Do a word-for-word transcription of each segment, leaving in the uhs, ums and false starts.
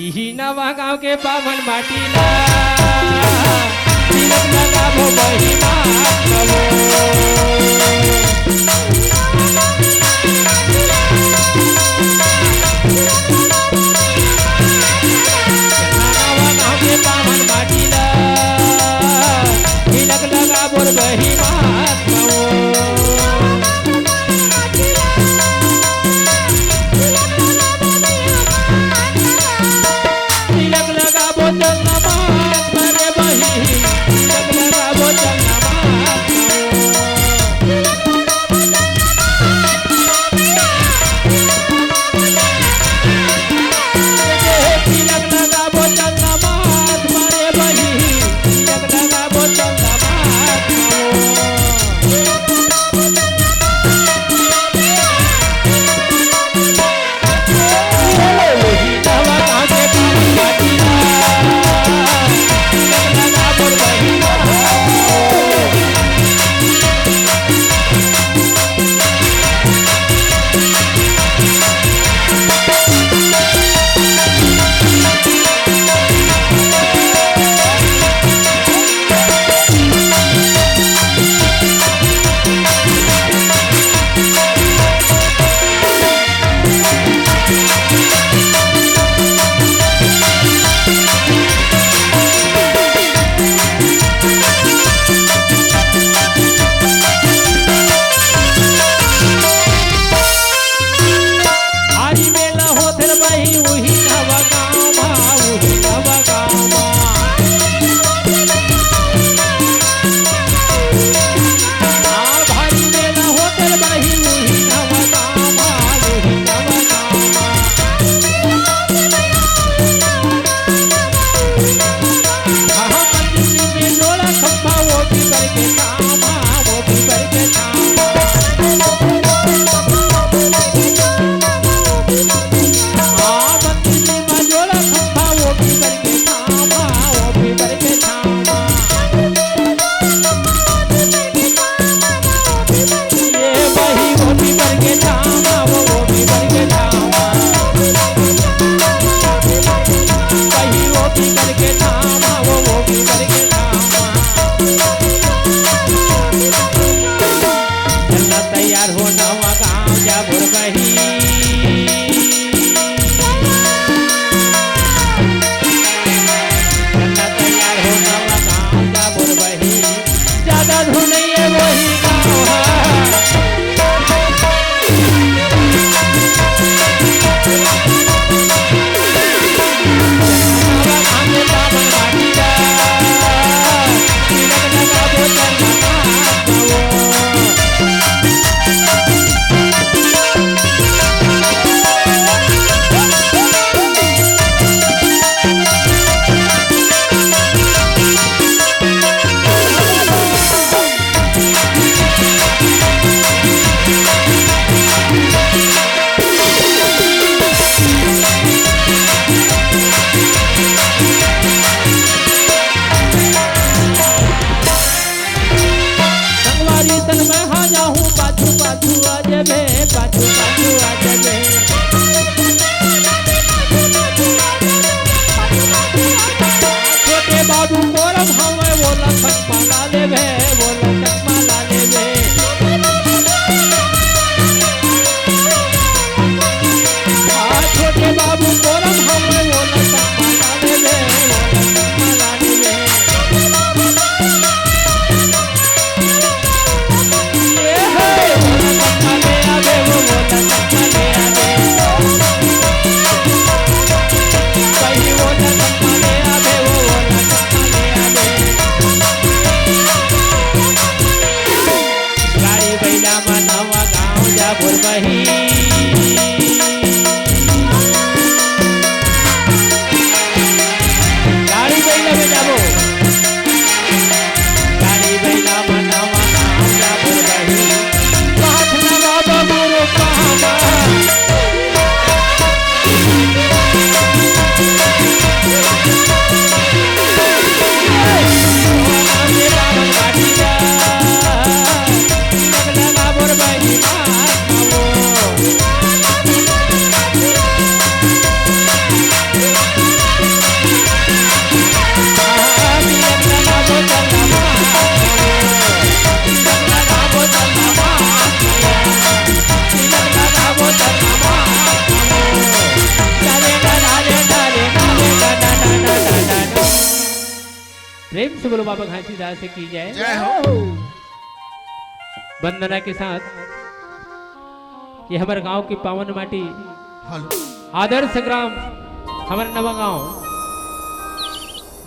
इही नवा गांव के पावन माटी ला तिलक लगाबो बहिनी मात कबो। नवा गांव के पावन माटी ला तिलक लगाबो बहिनी मात कबो। तिलक लगाबो चंदा मात मा रे बहिनी, तिलक लगाबो चंदा मात मा। तिलक लगाबो चंदा मात मा रे बहिनी, तिलक लगाबो चंदा मात मा। भारी मेला होथे रे बहिनी, उही नवा गाँव मा, उही नवा गाँव मा। हाँ, भारी मेला होथे रे बहिनी, उही नवा गाँव मा, उही नवा गाँव मा। हाँ, हाँ, मंदिर में जोड़ा खंभा, वो पीपर के छाँव मा, वो पीपर के छाँव मा। चलना तैयार हो नवा गाँव जाबो रे बहिनी। चलना तैयार हो नवा गाँव जाबो रे बहिनी। ज्यादा दूर नइ हे वही गाँव हा। संगवारी संग मैं हा जाहूँ, पाछू पाछू आ जबे, पाछू पाछू आ जबे। छोटे बाबू कोरम हवे, वोला संग मा ला लेबे, वोला संग मा ला लेबे। आ छोटे बाबू कोरम हवे, वोला संग मा ला लेबे, वोला संग मा ला लेबे। प्रेम से बोलो बाबा घासीदास की जय। जय हो। वंदना के साथ ये हमर गांव की पावन माटी, हेलो। आदर्श ग्राम, हमर नवा गांव।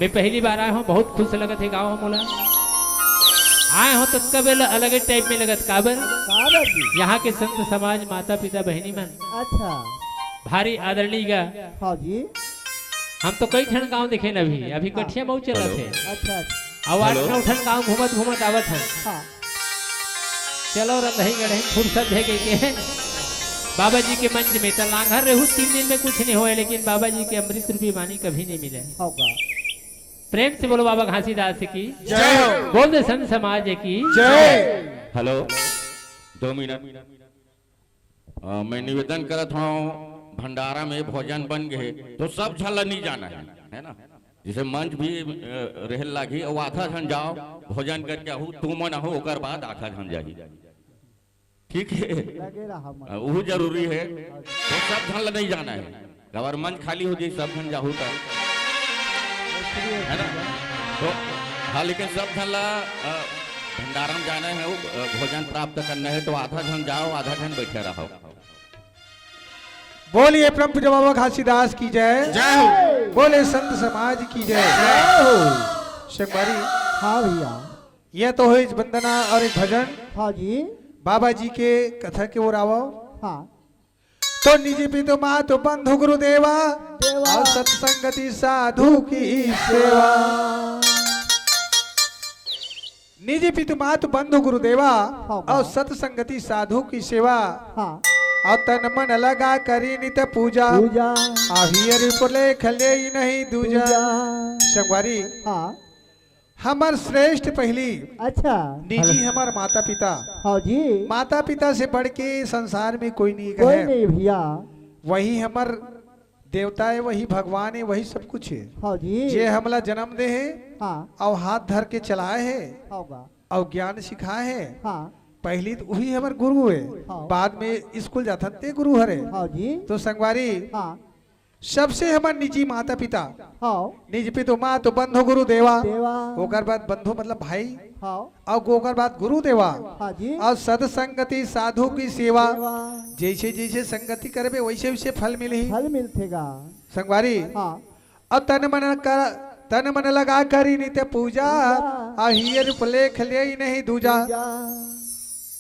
मैं पहली बार आए हों, बहुत खुश लगत हे गांव मोला। आए हों तो कबे ल अलग टाइप में लगत, काबर? काबर जी? यहाँ के संत समाज, माता पिता, बहिनी मन, अच्छा। भारी आदरणीय गा। हाँ जी। हम तो कई ठन गांव देखे न अभी, अभी हाँ। कठिया मऊ चलत हे। अच्छा, अच्छा। अउ आठ हेलो। नौ ठन गांव घूमत घूमत आवत हन। हाँ। चलो रंधई गढ़े फुर्सत हे के, के बाबा जी के मंच में त लांघर रहू, तीन दिन में कुछ नहीं होए, लेकिन बाबा जी के अमृत रूपी वाणी कभी नहीं मिले। होगा। प्रेम से बोलो बाबा घासीदास की जय हो। बोल दे संत समाज की जय। हेलो, दो मिनट। अ, मैं निवेदन करत हूँ, भंडारा में भोजन बन गए तो सब झन ला नहीं जाना है, है ना? जैसे मंच भी अ, रहल लागी, वो आधा झन जाओ, भोजन करके आहू, तू मन आहू, ओकर बाद आधा झन जाही। ठीक है? लगे रहा मन। अ, वो जरूरी है। तो सब झन ला नहीं जाना है। अगर मंच खाली हो जाए, सब झन जाहू तो, है ना? तो हाँ, लेकिन सब झन ला अ, भंडारा में जाना है, वो अ, भोजन प्राप्त करना है, तो आधा झन जाओ, आधा झन बैठे रहो। बोलिए परम पूज्य बाबा घासीदास की जय। जय हो। बोले संत समाज की जय। जय हो। संगवारी, हाँ भैया। यह तो होइस वंदना और एक भजन। हाँ जी। बाबा जी के कथा के ओर आवो। हाँ। तो निज पितु मातु बंधु गुरु देवा, देवा। और सत्संगति साधु की सेवा। निज पितु मातु बंधु गुरु देवा, हाँ, और हाँ। सत्संगति साधु की सेवा। हाँ। और तन मन लगा करी नित पूजा। पूजा। आही अरिप लेख ले नहीं दूजा। दूजा। संगवारी, हाँ। हमर श्रेष्ठ पहली अच्छा। निजी हमर माता पिता। हाँ जी। माता पिता से बढ़ के संसार में कोई नहीं कोई कहे। नहीं भैया। वही हमर देवता है, वही भगवान है, वही सब कुछ है। हाँ जी। जे हमला जन्म दे है हाँ। और हाथ धर के चलाए है होगा। और ज्ञान सिखाए है। हाँ। पहली तो वही हमर गुरु है, हाँ। बाद में स्कूल जाथन ते गुरु हरे। हाँ जी। तो संगवारी हाँ। सबसे हमर निजी माता पिता, हाँ। निज पितु मातु बंधु गुरु देवा। देवा। ओकर बाद बंधु मतलब भाई, हाँ। और ओकर बाद गुरु देवा। हाँ जी। और सत्संगति साधु की सेवा। सेवा। जैसे जैसे संगति करबे वैसे वैसे फल मिलही। फल मिलथेगा। संगवारी, हाँ। और तन मन कर, तन मन लगा करी नित्य पूजा, पूजा। आही अरिप लेख ले नहीं दूजा। दूजा।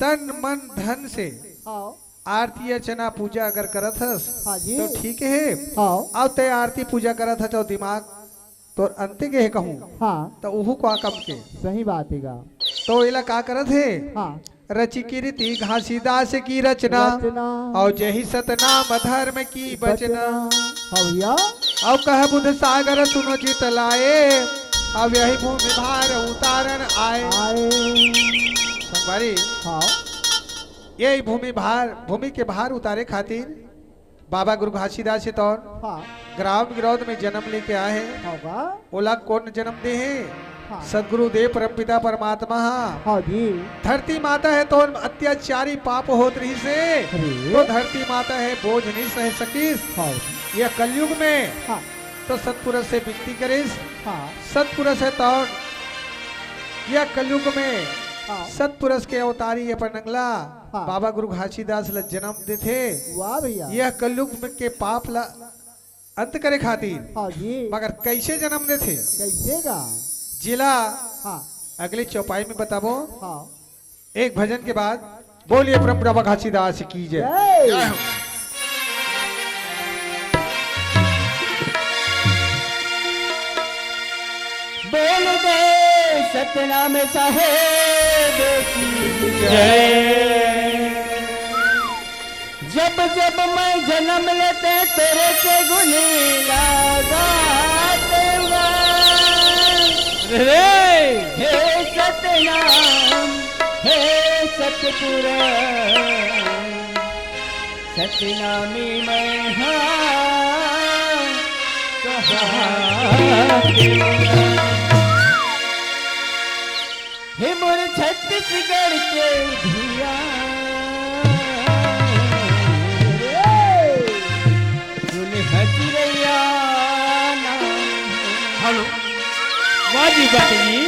तन मन धन से हाँ। आरती अर्चना पूजा अगर करत हस, हाँ जी। तो ठीक है। हाँ। अब तय आरती पूजा करत हस, तो दिमाग तोर अंते के हे कहूँ, हाँ। तो उहू का कम के। सही बात है गा। तो एला का करत हे? हाँ। रचि कीर्ति घासीदास की रचना, रचना। और जही सतनाम धर्म की बचना। बचना। हाँ भैया। और कह बुध सागर सुनो जित लाए, अब यही भूमि भार उतारन आए। आए। संगवारी, हाँ। यही भूमि भार, भूमि के भार उतारे खातिर बाबा गुरु घासीदास जी तौर हाँ। ग्राम गिरौद में जन्म लेके आए हैं। हाँ बा। ओला कौन जन्म दे हैं? हाँ। सदगुरु देव परमपिता परमात्मा हा। हाँ जी। धरती माता है तो अत्याचारी पाप होत रही से, अरे। तो धरती माता है बोझ नहीं सह सकिस। हाँ। यह कलयुग में हाँ। तो सतपुरुष से विनती करिस। हाँ। सतपुरुष है तो यह कलयुग में हाँ। सतपुरुष के अवतारी ये पर नंगला हाँ। बाबा गुरु घासीदास ला जन्म देथे। वाह भैया। यह कलयुग में के पाप ला अंत करे खातिर। हाँ जी। मगर कैसे जन्म देथे? कैसे गा? जिला हाँ। अगले चौपाई में बताबो। हाँ। एक भजन के बाद बोलिए परम प्रभु घासीदास की जय। जय। जय हो। बोल दे सतनाम साहेब की जय। जब जब मैं जन्म लेते तेरे से गुनी लगाते हुआ। रे। हे सतनाम, हे सतपुरा, सतनामी मैं हाँ कहा। हे मोर छत्तीसगढ़ के धिया, सुन हजरैया ना। हेलो। जी बाटे जी।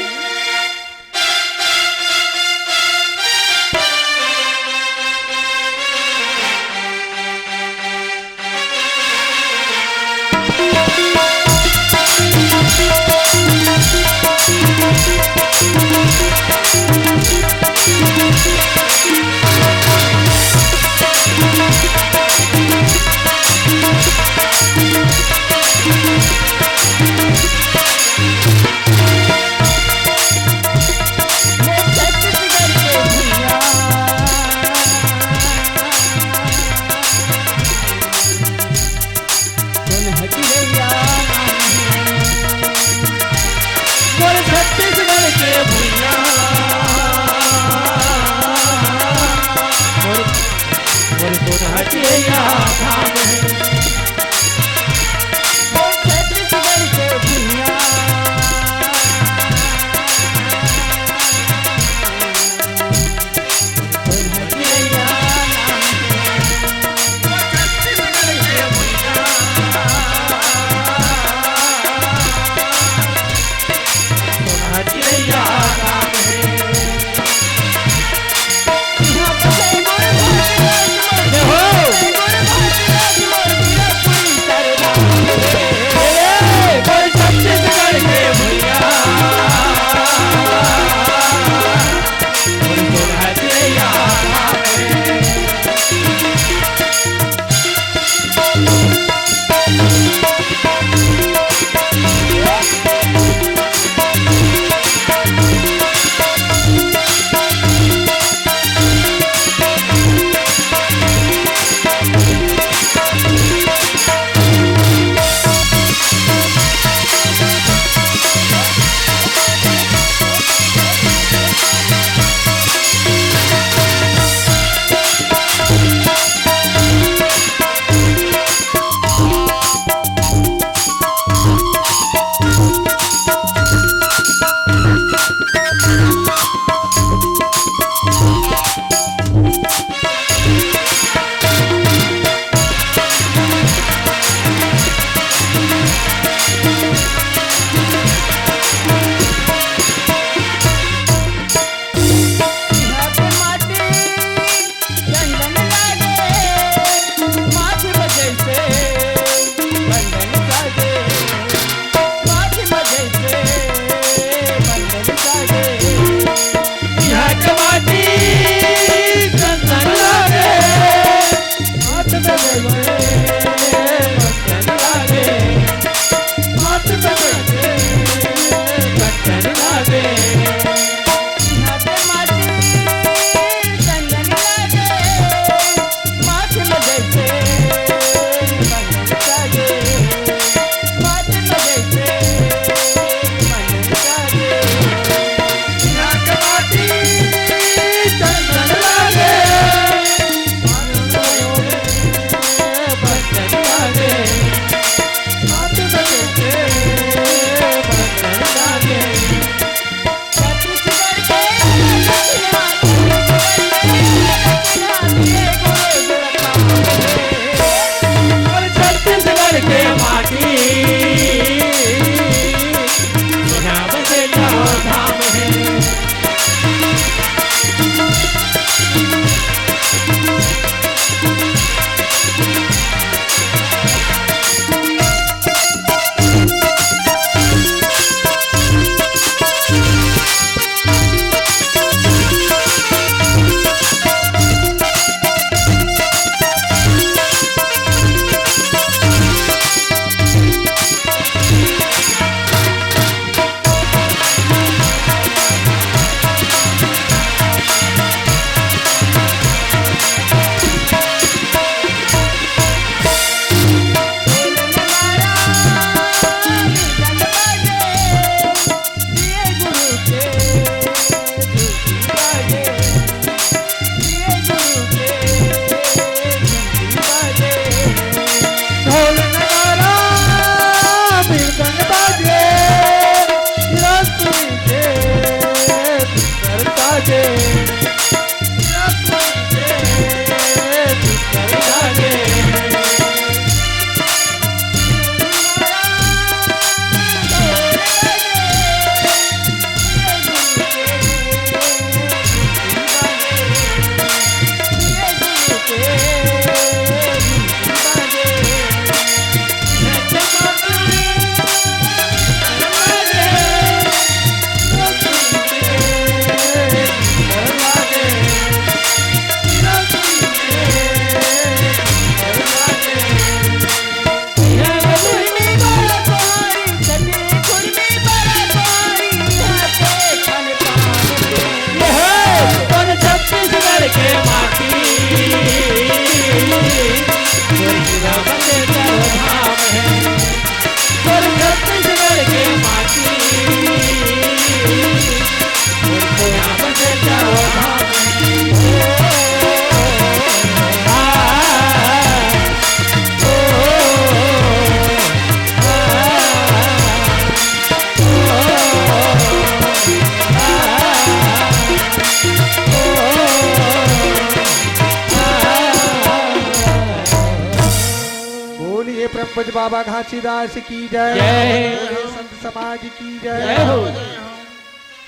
बाबा घासीदास की जय। जय। संत समाज की जय। जय हो।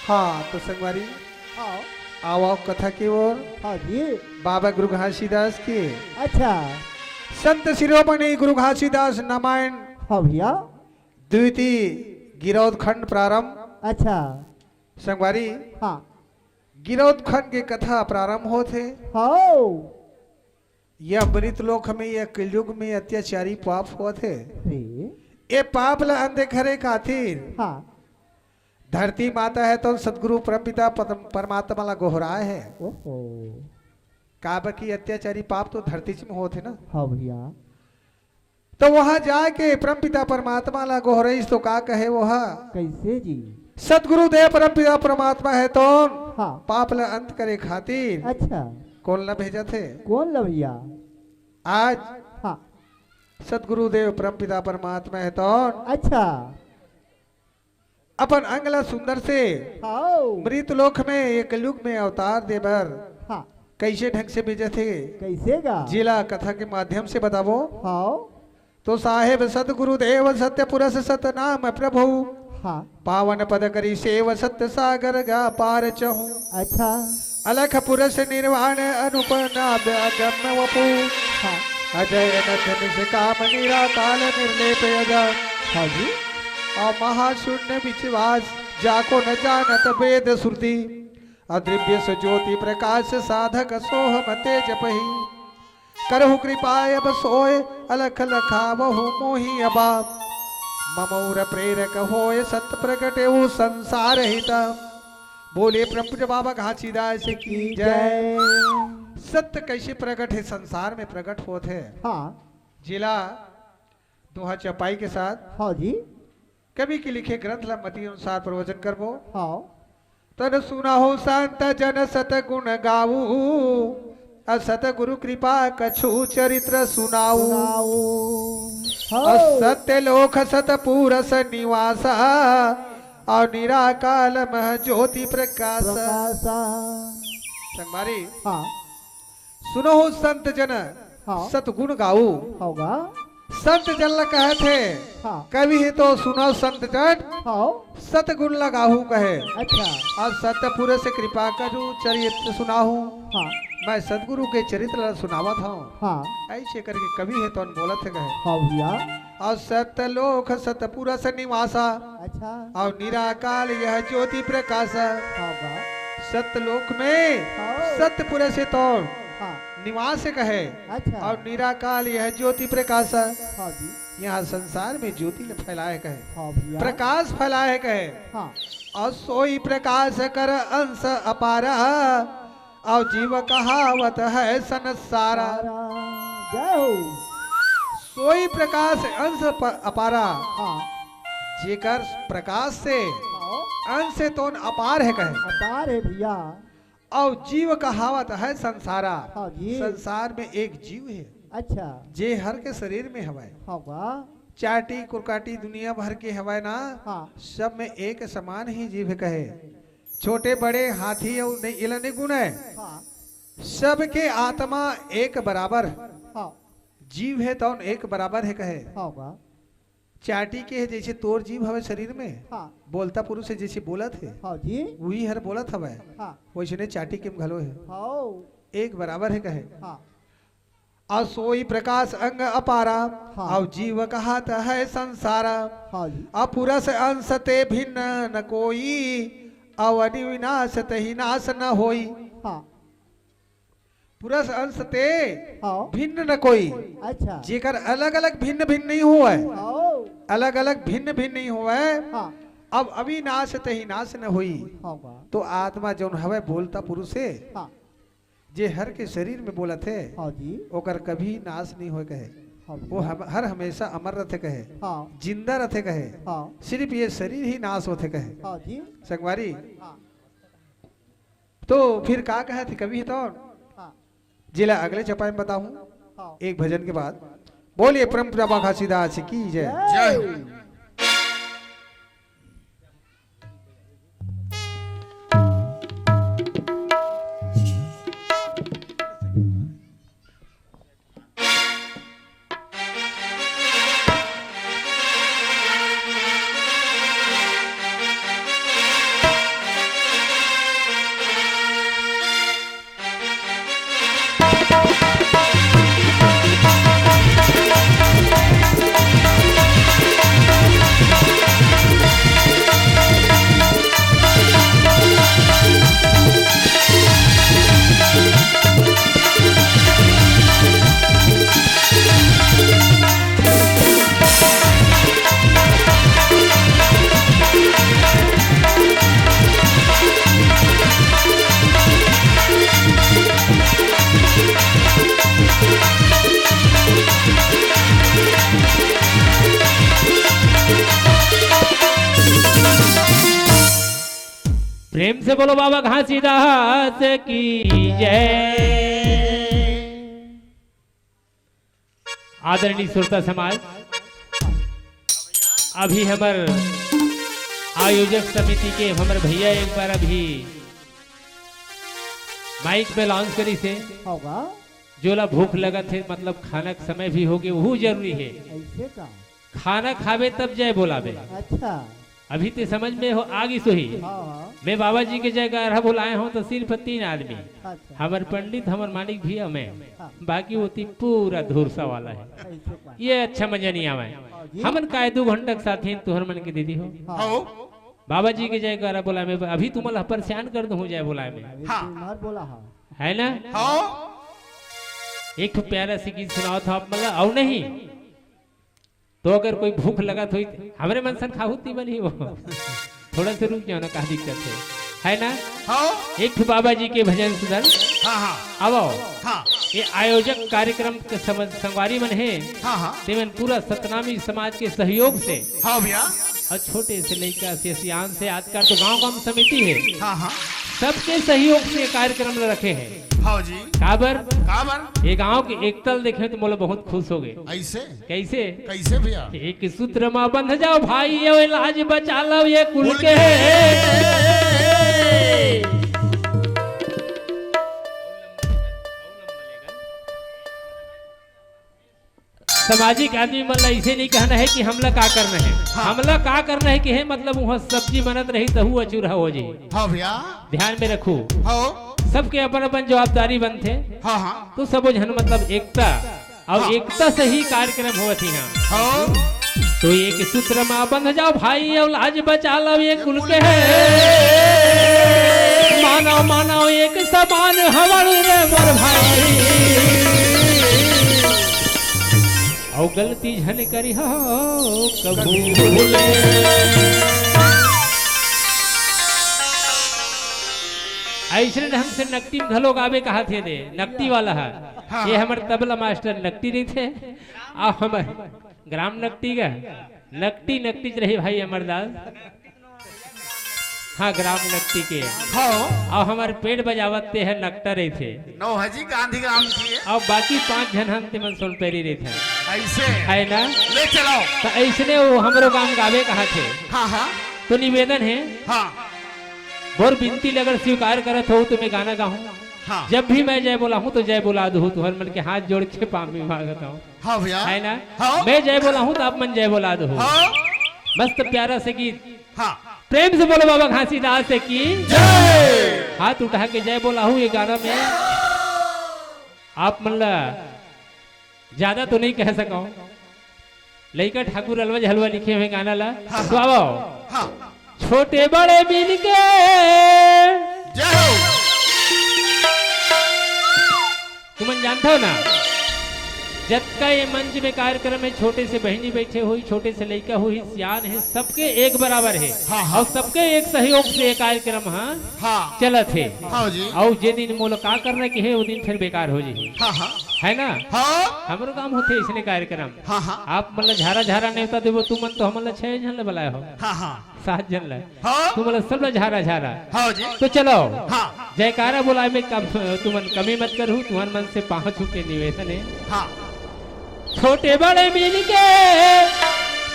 हाँ, तो संगवारी, हाँ। आओ, आओ कथा की ओर। हाँ जी। बाबा गुरु घासीदास के अच्छा। संत शिरोमणि गुरु घासीदास नमन। हाँ भैया। द्वितीय गिरौद खंड प्रारंभ। अच्छा। संगवारी, हाँ। गिरौद खंड के कथा प्रारंभ होत हे। हाँ। यह मृत लोक में, यह कलयुग में अत्याचारी पाप होत हे। रे। ये पाप ला अंत करे खातिर हाँ। धरती माता हे तो सतगुरु परमपिता पत-, परमात्मा ला गोहराए हे। ओहो। काबर कि अत्याचारी पाप तो धरती में होत हे ना। हाँ भैया। तो वहां जाके परमपिता परमात्मा ला गोहरइस तो का कहे वो हा? कैसे जी? सतगुरुदेव परमपिता परमात्मा हे तो हाँ। पाप ला अंत करे खातिर अच्छा। कोन ला भेजत हे? कोन ला भैया? आज हाँ। सतगुरुदेव परमपिता परमात्मा हे तो अच्छा। अपन अंग ला सुंदर से हाँ। मृत लोक में, ये कलयुग में अवतार दे बर हाँ। कैसे ढंग से भेजत हे? कैसे गा? जेला कथा के माध्यम से बताबो। हाँ। तो साहेब सतगुरुदेव सत्य पुरुष सतनाम प्रभु। हाँ। पावन पद करी सेव सत्य सागर गा पार चहु। अच्छा। अलख पुरुष निर्वाण अनुपनाभ अगम्य वपु। हाँ। अजय नथ निष्काम निराकाल निर्लेप अजा। हाँ जी। और महाशून्य विश्वास जाको न जानत वेद श्रुति। अद्रिव्य से ज्योति प्रकाश साधक सोहम तेज पही। करहु कृपा अब सोय अलख लखावहु मोहि अबा। मम उर प्रेरक होय सत प्रगटेउ संसार हित। बोले परमपूज्य बाबा घासीदास की जय। जय। सत्य कैसे प्रगट हे? संसार में प्रगट होत हे। हाँ। जेला दोहा चौपाई के साथ हाँ जी। कवि के लिखे ग्रंथ ला मति अनुसार प्रवचन करबो। हाँ। तन सुनहु संत जन सतगुण गाऊ, अ सतगुरु कृपा कछु चरित्र सुनाऊ। सुनाऊ। अ हाँ। सत्य लोक सतपुरस निवासा, अ निराकाल मह ज्योति प्रकाश। प्रकाश। संगवारी, हाँ। सुनहु संत जन हाँ। सतगुण गाऊ। होगा। संत जन ला कहत हे, हाँ। कवि हे तो सुनहु संत जन हाँ। सतगुण ला गाहू कहे। अच्छा। अउ सतपुरुष कृपा करू चरित्र सुनाहू। हाँ। मैं सतगुरु के चरित्र ला सुनावत हूँ। हाँ। ऐसे करके कवि हे तो बोलत हे कहे। हाँ भैया। अउ सतलोक सतपुरुष निवासा। अच्छा। अउ निराकाल यह ज्योति प्रकाश। हाँ बा। सतलोक में हाँ। सतपुरुष हे तो हाँ। निवास कहे। अच्छा। अउ निराकाल यह ज्योति प्रकाश। हाँ जी। यहाँ संसार में ज्योति ल फैलाए कहे। हाँ भैया। प्रकाश फैलाए कहे। हाँ। अउ सोई प्रकाश कर अंश अपारा। अउ जीव कहावत है संसारा। जय हो। सोई प्रकाश अंश प-, अपारा। हाँ। जेकर प्रकाश से हाँ। अंश से तोन अपार हे कहे। अपार हे भैया। अउ जीव कहावत है संसारा। हाँ जी। संसार में एक जीव हे। अच्छा। जे हर के शरीर में हवय। हाँ बा। चाटी कुरकाटी दुनिया भर के हवय ना। हाँ। सब में एक समान ही जीव कहे। छोटे बड़े हाथी अउ नहीं, एला नहीं गुनय। हाँ। सबके आत्मा एक बराबर। हाँ। जीव हे तौन एक बराबर हे कहे। हाँ बा। चाटी के हे जैसे तोर जीव हवे शरीर में। हाँ। बोलता पुरुष हे जैसे बोलत हे। हाँ जी। उही हर बोलत हवय। हाँ। वैसने चाटी के घलो हे। हाँ। एक बराबर हे कहे। हाँ। अउ सोई प्रकाश अंग अपारा, हाँ। अउ जीव कहात है संसारा। हाँ जी। अउ पुरस अंश ते भिन्न न कोई, अउ अविनाश तहि नाश न होई। हाँ। पुरस अंश ते हाँ। भिन्न न कोई। अच्छा। जेकर अलग-अलग भिन्न-भिन्न नहीं होवय। हाँ। अलग-अलग भिन्न-भिन्न नहीं होवय। हाँ। अब अविनाश तहि नाश न होई। हाँ बा। तो आत्मा जौन हवय बोलता पुरुष हे। हाँ। जे हर के शरीर में बोलत हे, हाँ जी। ओकर कभी नाश नहीं होय कहे। हाँ वो भैया। हम, हर हमेशा अमर रथे कहे, हाँ। जिंदा रथे कहे। हाँ। सिर्फ ये शरीर ही नाश होथे कहे। हाँ जी। संगवारी, हाँ। तो फिर का कहे थे कवि हे तो? हाँ। जेला अगले चपाई में बताहूँ, हाँ। एक भजन के बाद। बोलिए परम प्रभा घासीदास की जय। जय। प्रेम से बोलो बाबा घासीदास की जय। आदरणीय श्रोता समाज, अभी हमर आयोजक समिति के हमर भैया एक बार अभी माइक पे लॉन्च करिस हे। होगा। जोला भूख लगत हे, मतलब खाना के समय भी होगे, वहू जरूरी हे। ऐसे का? खाना खाबे तब जय बोलाबे। अच्छा। अभी ते समझ में हो, आ गिस होही। हाँ, हाँ। मैं बाबा जी के जयकारा बोलाए हूँ तो सिर्फ तीन आदमी, अच्छा। हमर पंडित, हमर मानिक भैया, मैं। हाँ। बाकी वो तीन पूरा धुरसा वाला है। ऐसे का? ये अच्छा मजा नहीं आवे। हाँ जी। हमन काय दू घंटा के साथ ही तुहर मन के दीदी हो। हाँ। हो। बाबा जी के जयकारा बोलाए में अभी तुमन ला परेशान कर दूँ जय बोलाए में। अभी हाँ। तुम मत बोला हो। है ना? हाँ। एक ठो प्यारा सी गीत सुनाओ था आप मन ला, अउ नहीं तो अगर कोई भूख लगत होई, हमरे मन सन खाहू ती बनी हो। थोड़ा सा रुक जाओ ना, का दिक्कत है, है ना? हाँ। एक ठो बाबा जी के भजन सुधर। हाँ, हाँ। अब आओ। हाँ। ये आयोजक कार्यक्रम के समझ, संगवारी मन हे। हाँ, हाँ। तेमन पूरा सतनामी समाज के सहयोग से। हाँ भैया। अउ छोटे से लइका से सियान से आजकल तो गांव-गांव में समिति हे। हाँ, हाँ। सबके सहयोग से ये कार्यक्रम ल रखे हे। हाँ जी। काबर? काबर? ये गांव के एकता ल देखे तो मोला बहुत खुश होगे। ऐसे? कैसे? कैसे भैया? एक सूत्र मा बंध जाओ भाई, ये लाज बचा लो ये कुल के। सामाजिक आदमी मन ला ऐसे नहीं कहना है कि हमला का करना है। हाँ। हमला का करना है कि हे मतलब वहाँ सब्जी बनत रही तहू अचूरहा हो जाई। हाँ भैया। ध्यान में रखू। हाँ। सबके अपन अपन जवाबदारी बनथे। हाँ, हाँ। तो सबो झन मतलब एकता, अब हाँ। एकता से ही कार्यक्रम होवत ही। हाँ। हाँ। तो एक सूत्र मा बंध जाओ भाई, अउ लाज बचा लो ये कुल के। मानव मानव एक समान हवन रे मोर भाई। अउ गलती झन करिहा कभू भूले। अइसने ढंग से नकटी में घलो गाबे कहाथे दे, नकटी वाला हे। हाँ। ये हमर तबला मास्टर नकटी रहिथे, अउ हमर ग्राम नकटी का नकटी, नकटी च रही भाई अमरदास। हाँ, ग्राम नकटी के। हाँ। अउ हमर पेट बजावत ते हे नकटा रहिथे। नौहजी गांधी ग्राम की है। अउ बाकी पांच झन हम तेमन सोनपैरी रहिथे। ऐसे? है ना? ले चलाओ। तो ऐसने वो हमरो गांव गावे कहाथे। हाँ, हाँ। तो निवेदन है। हाँ। मोर बिनती ल अगर स्वीकार करत हो तो मैं गाना गाहूँ। हाँ। जब भी मैं जय बोलाहूँ तो जय बोला दूँ, तुहर मन के हाथ जोड़ के पाँव में मांगत हूँ। हाँ भैया। है ना? हाँ। मैं जय बोलाहूँ तो आप मन जय बोला दो। हाँ। मस्त प्यारा से गीत। हाँ। प्रेम से बोलो बाबा घासीदास की जय। हाथ उठा के जय बोलाहूँ ये गाना में। आप मन ला ज्यादा तो नहीं कह सकव। लइका ठाकुर अलवा झलवा लिखे हुए गाना ला। हाँ, तो हाँ। आवो। हाँ। छोटे बड़े मिलके। जय हो। तुमन जानथव ना, जतका ये मंच में कार्यक्रम हे, छोटे से बहिनी बैठे होही, छोटे से लइका होही, सियान हे, सबके एक बराबर हे। हाँ, हाँ। अउ सबके एक सहयोग से ये कार्यक्रम ह हाँ। चलत हे। हाँ जी। अउ जे दिन मोला का करना के हे, वो दिन फिर बेकार हो जाही। हाँ, हाँ। है ना? हाँ। हमरो काम होथे इसने कार्यक्रम। हाँ, हाँ। आप मन ला झारा झारा नेवता देबो, तुमन तो हमन ला छह झन ला बुलाए हो। हाँ, हाँ। सात झन ला। हाँ। तुमन ला सब ला झारा झारा। हाँ जी। तो चलो। हाँ। जयकारा बोलाए में कम, तुमन कमी मत करहू, तुमन मन से पाँव छू के निवेदन हे। हाँ। छोटे बड़े मिलके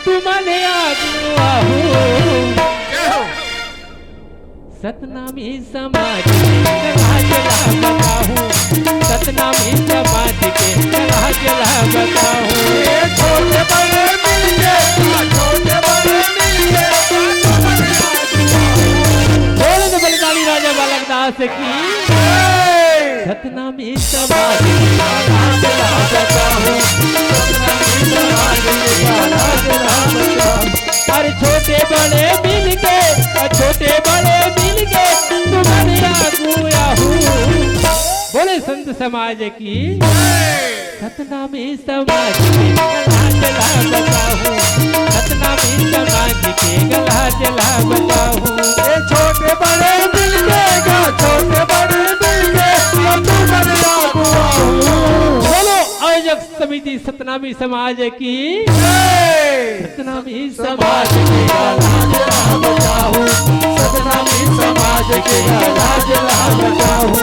तुमन आगू आहू। जय हो। सतनामी समाज के लाज ला बताहूँ, सतनामी समाज के लाज ला बताहूँ। ये छोटे बड़े मिलके, छोटे बड़े मिलके। बोल दो बलिदानी राजा बालक दास की। जय। सतनामी समाज के छोटे बड़े मिलके, छोटे बड़े मिलके, तुम्हारे आगू आहू। बोले संत समाज की। सतनामी समाज के लाज ला बचाहू, सतनामी समाज के लाज ला बचाहू। ए छोटे बड़े मिलके गा, छोटे बड़े मिलके, तुम्हारे आगू आहू। बोलो आयोजक समिति सतनामी समाज की। जय। सतनामी समाज के लाज ला बचाहू, सतनामी समाज के लाज ला बचाहू।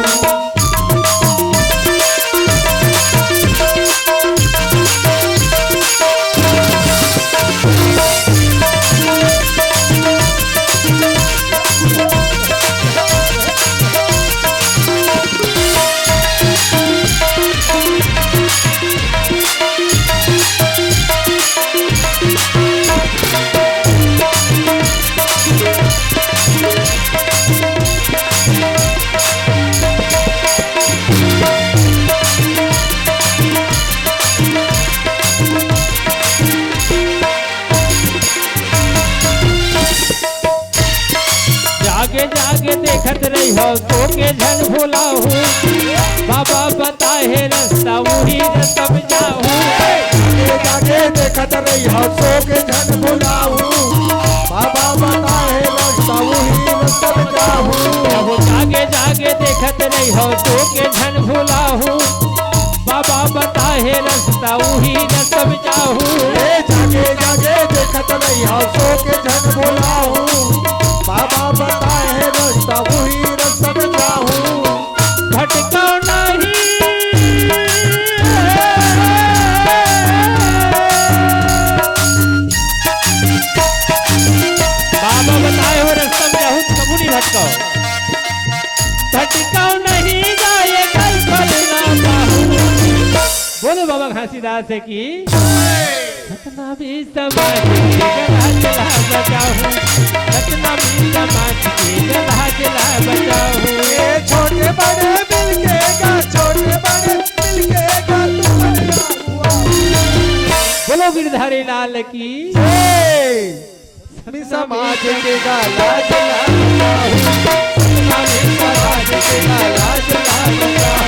जागे जागे देखत रहिहव, सो के झन भुलाहू। बाबा बताए हे रस्ता, उही रस्ता में जाहू। जागे जागे देखत रहिहव, सो के झन भुलाहू। बाबा बताए हे रस्ता, उही रस्ता में जाहू। अहो जागे जागे देखत रहिहव, सो के झन भुलाहू। बाबा बताए हे रस्ता, उही रस्ता में जाहू। ए जागे जागे देखत रहिहव, सो के झन भुलाहू। बाबा बताए हे रस्ता, उही रस्ता में जाहू। भटकव नहीं। बाबा बताए हो रस्ता में जाहू, कभू नहीं भटकव। भटकव नहीं जाए कल फल ना पाहू। बोले बाबा घासीदास की। सतनामी समाज के लाज ला बचाहू, सतनामी समाज के लाज ला बचाहू। ए छोटे बड़े मिलके गा, छोटे बड़े मिलके गा, तुम्हारे आगू आहू। बोलो गिरधारी लाल की। जय। सतनामी समाज के गा लाज ला बचाहू, सतनामी समाज के गा लाज ला बचाहू।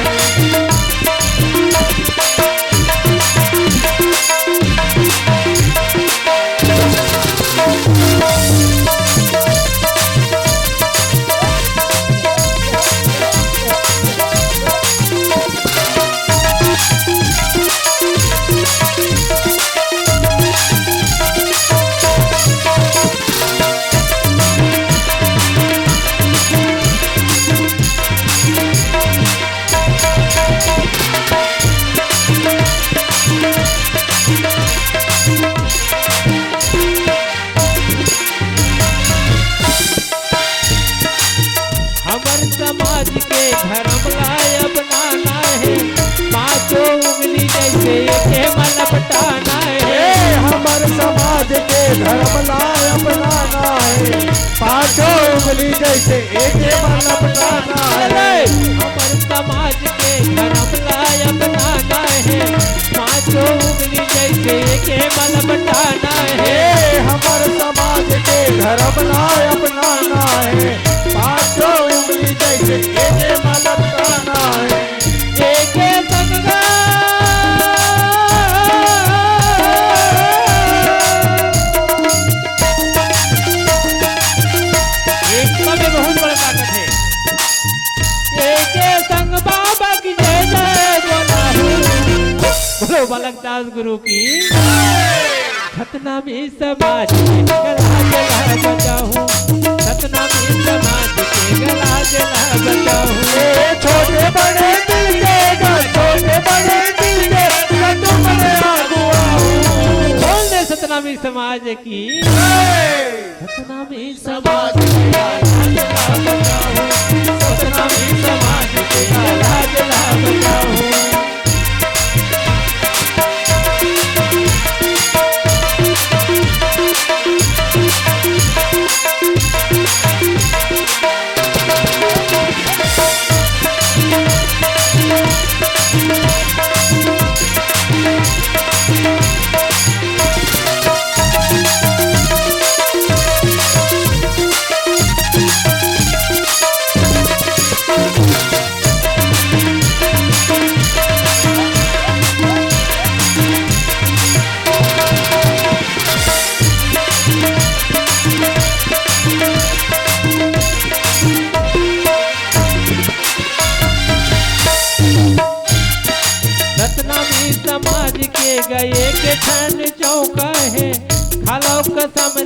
हमर समाज के धर्म ला अपनाना हे, पांचों उंगली जैसे एके मा लपटाना हे। ए, हमर समाज के धर्म ला अपनाना हे, पांचों उंगली जैसे एके मा लपटाना हे। अरे, हमर समाज के धर्म ला अपनाना हे, पांचों उंगली जैसे एके मा लपटाना हे। ए, हमर समाज के धर्म ला अपनाना हे, पांचों उंगली जैसे एके मा लपटाना हे। एके संग गा। एकता में बहुत बड़ा ताकत हे। एके संग बाबा की जय जय बोलाहू। बोलो बालक दास गुरु की। सतनामी समाज के लाज ला बचाहू, सतनामी समाज के लाज ला बचाहू। ए छोटे बड़े मिलके गा, छोटे बड़े मिलके गा, तुम्हारे आगू आहू। बोल दे सतनामी समाज की। जय। सतनामी समाज के लाज ला बचाहू, सतनामी समाज के लाज ला बचाहू।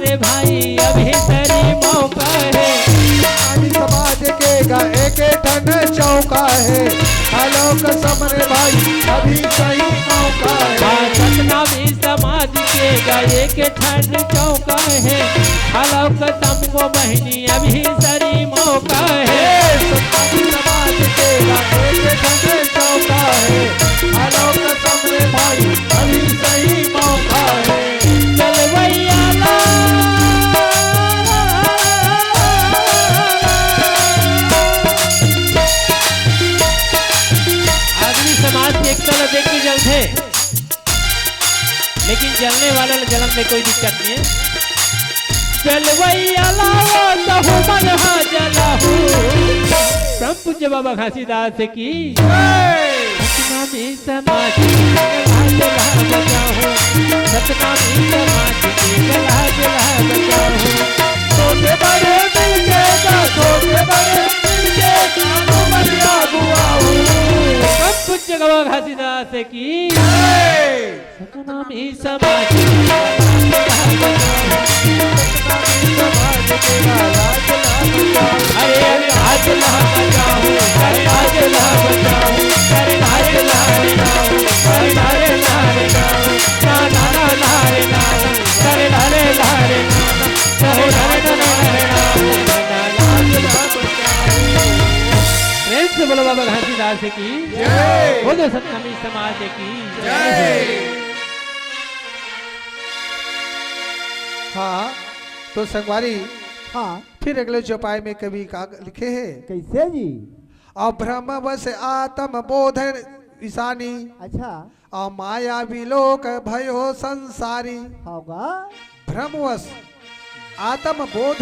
रे भाई, अभी सही मौका हे। आदि समाज के गा एक ठन चौका हे। हलो कसम रे भाई, अभी सही मौका हे। हाँ, सतनामी समाज के गा एक ठन चौका हे। हलो कसम गो बहिनी, अभी सही मौका हे। ए, सतनामी समाज के गा एक ठन चौका हे। हलो कसम रे भाई, अभी सही मौका हे। चल भैया ला। आदमी समाज के एकता ला देख के जलथे, लेकिन जलने वाला ला जलन में कोई दिक्कत नहीं है। जलवैया लावा तहु मन हा जलहू। परम पूज्य बाबा घासीदास की। सतनामी समाज के लाज ला बचाओ, सतनामी समाज के लाज ला बचाओ। छोटे बड़े मिलके गा, छोटे बड़े मिलके गा, बढ़िया बुआओ। परम पूज्य बाबा घासीदास की। सतनामी समाज के लाज ला बचाओ। अरे, अरे, लाज ला बचाओ, अरे, लाज ला बचाओ, अरे, लाज ला बचाओ, अरे, लाज ला बचाओ, ना, ना, ना, ना, रे, ना, ना, अरे, लाज ला बचाओ, अरे, लाज ला बचाओ। प्रेम से बोलो बाबा घासीदास की। जय। बोलो सतनामी समाज की। जय। हाँ, तो संगवारी, हाँ। फिर अगले चौपाई में कवि का लिखे हे? कैसे जी? अउ भ्रमवश आत्म बोध विसानी, अच्छा। अउ माया विलोक भयो संसारी। होगा। भ्रमवश आत्म बोध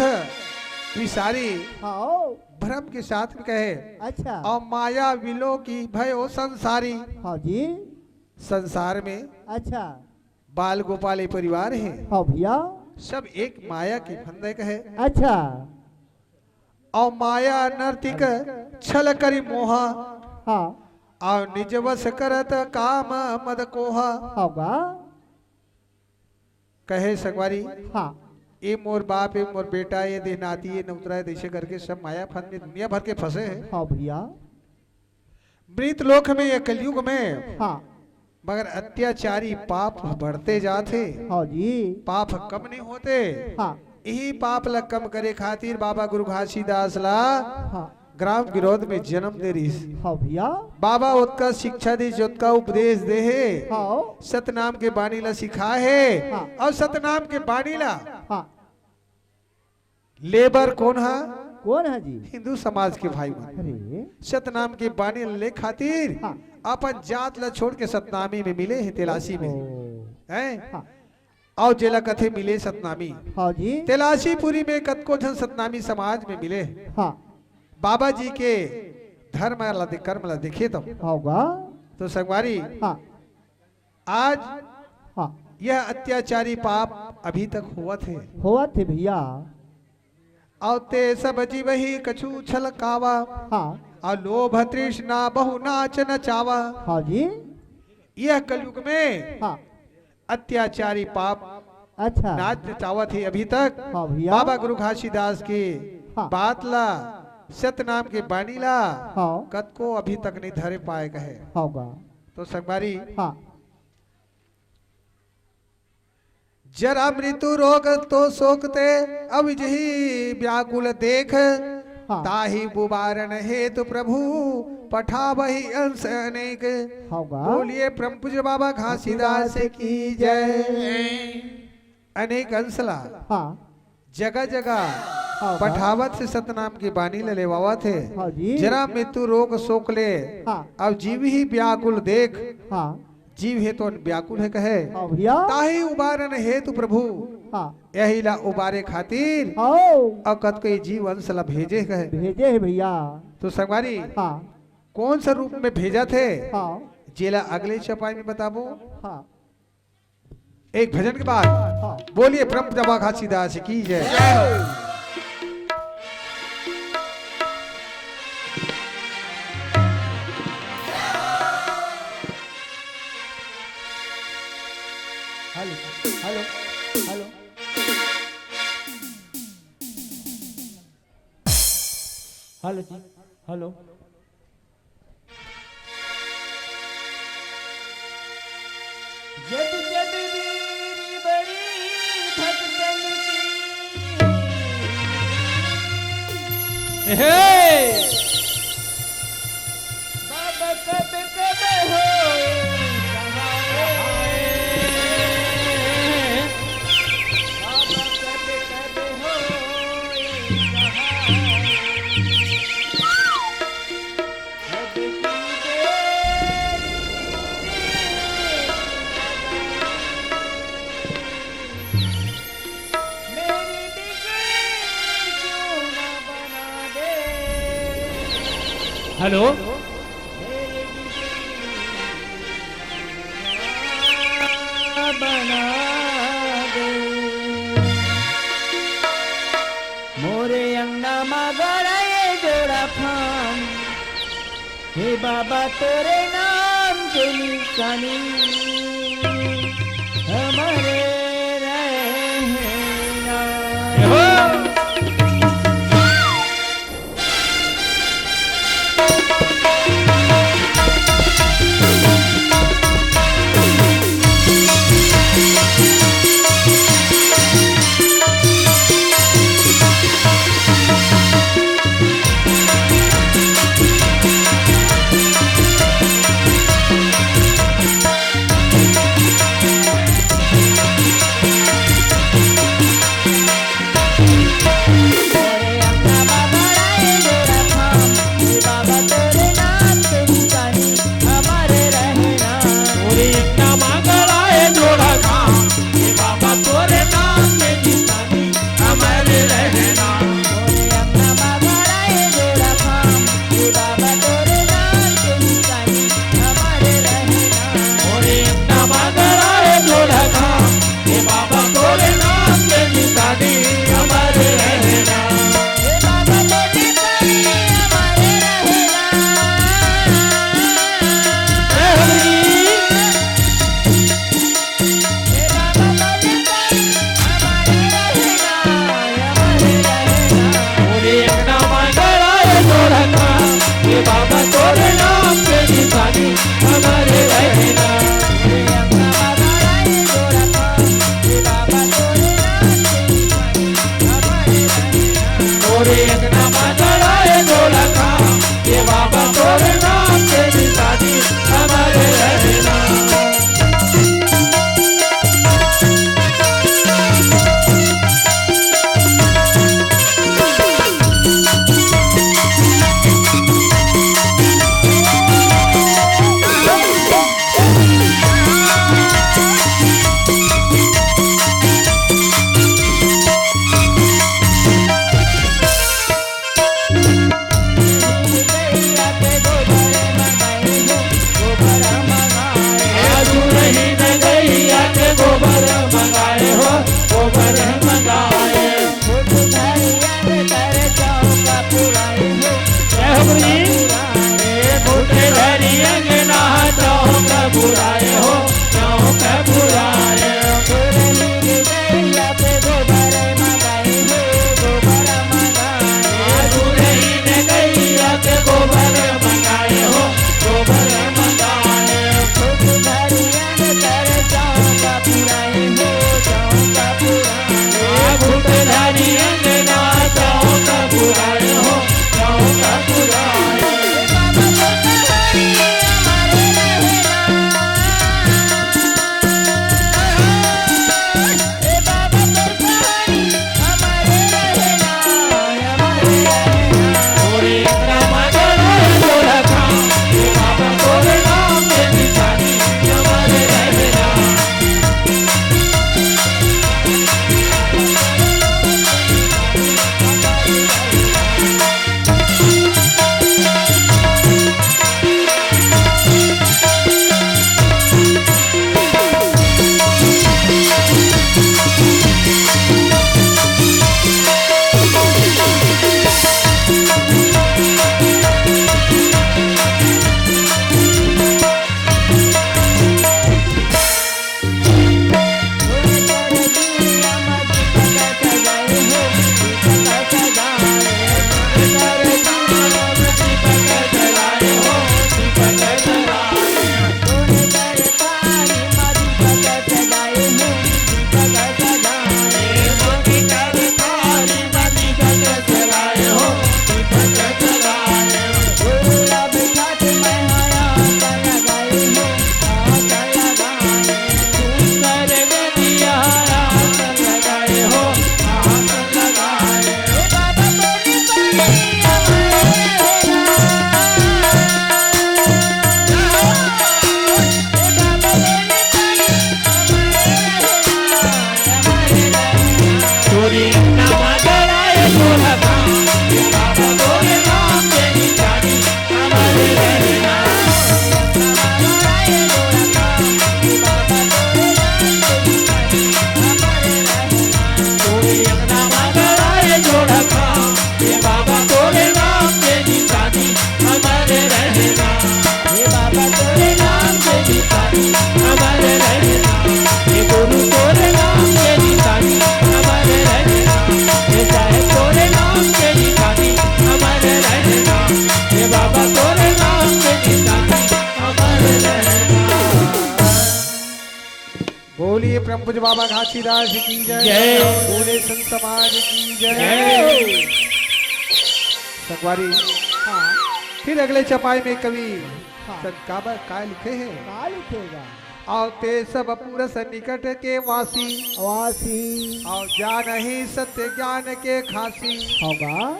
विसारी, हाँ। भ्रम के साथ में कहे, अच्छा। अउ माया विलोकी भयो संसारी। हाँ जी। संसार में, अच्छा। बाल गोपाल ये परिवार हे। हाँ भैया। सब एक माया के फंदे कहे। अच्छा। अउ माया नर्तिक छल करी मोहा। हाँ। अउ निज वश करत काम मद कोहा। हाँ बा। कहे संगवारी, हाँ। ये मोर बाप, ये मोर बेटा, ये देह नाती, ये नौतरा, ये जैसे करके सब माया फंद में दुनिया भर के फंसे हैं। हाँ भैया। मृत लोक में, ये कलयुग में, हाँ। मगर अत्याचारी पाप बढ़ते जात हे। हाँ जी। पाप कम नहीं होते। हाँ। यही पाप ला कम करे खातिर बाबा गुरु घासीदास ला, हाँ। ग्राम गिरौद में जन्म दे रहिस। हाँ भैया। बाबा ओतका शिक्षा दे, जोतका उपदेश दे हे। हाँ। सतनाम के बानी ला सिखाए हे। हाँ। अउ सतनाम के बानी ला, हाँ। लेबर कोन हा? कोन हा जी? हिंदू समाज के भाई मन। अरे। सतनाम के बानी ले खातिर, हाँ। अपन जात ला छोड़ के सतनामी में मिले हे, तेलासी में। ओ। हैं? हाँ। अउ जेला कथे मिले सतनामी। हाँ जी। तेलासीपुरी में कतको झन सतनामी समाज में मिले हे। हाँ। बाबा जी के धर्म ला दे-, कर्म ला देखे तो। होगा। तो संगवारी, हाँ। आज हाँ। यह अत्याचारी पाप अभी तक होवत हे। होवत हे भैया। अउ ते सब जीव ही कछु छल कावा। हाँ। अउ लोभ तृष्णा बहु नाच नचावा। हाँ जी। यह कलयुग में, हाँ। अत्याचारी पाप, अच्छा। नाच नचावत हे अभी तक। हाँ भैया। बाबा गुरु घासीदास के, हाँ। बात ला, सतनाम के बानी ला, हाँ। कतको अभी तक नहीं धरे पाए कहे। हाँ बा। तो संगवारी, हाँ। जरा मृत्यु रोग तो शोक ते, अविजही व्याकुल देख। हाँ। ताहि उबारन हेतु प्रभु पठावहि अंश अनेक। हाँ बा। बोलिए परम पूज्य बाबा घासीदास की जय। अनेक अंश ला, हाँ। जगह जगह, हाँ, पठावत हे सतनाम के बानी ला लेवावत हे। हाँ जी। जरा मृत्यु रोग शोक ले, हाँ। अउ जीव ही व्याकुल देख। हाँ। जीव हे तो व्याकुल हे कहे। हाँ भैया। ताहि उबारन हेतु प्रभु, हाँ। यही ला उबारे खातिर, हाँ। अउ कतको ये जीव अंश ला भेजे कहे। भेजे हे भैया। तो संगवारी, हाँ। कोन सा रूप में भेजत हे? हाँ। जेला अगले चौपाई में बताबो। हाँ। एक भजन के बाद। हाँ। बोलिए परम पूज्य बाबा घासीदास की जय। Hello, hello, hello. हेलो जी, हेलो। जब जब वीर बड़ी भक्तन की। हे! बाबा कब कब होए सहाय। बाबा कब कब होए सहाय। अब की देरी मेरी बिगड़ी क्यों ना बना दे। हेलो। बना दे। मोरे अंगना म गड़ा ये जोड़ा फान, हे बाबा तोरे नाम के निशानी हमरे रहना। पूज्य बाबा घासीदास की जय। जय। भोले संत समाज की जय। जय। संगवारी, हाँ। फिर अगले चपाई में कवि हाँ। संत काबर का लिखे हे? का लिखेगा? "अउ ते सब पुरस निकट के वासी, वासी। अउ जानही सत्य ज्ञान के खासी।" होगा।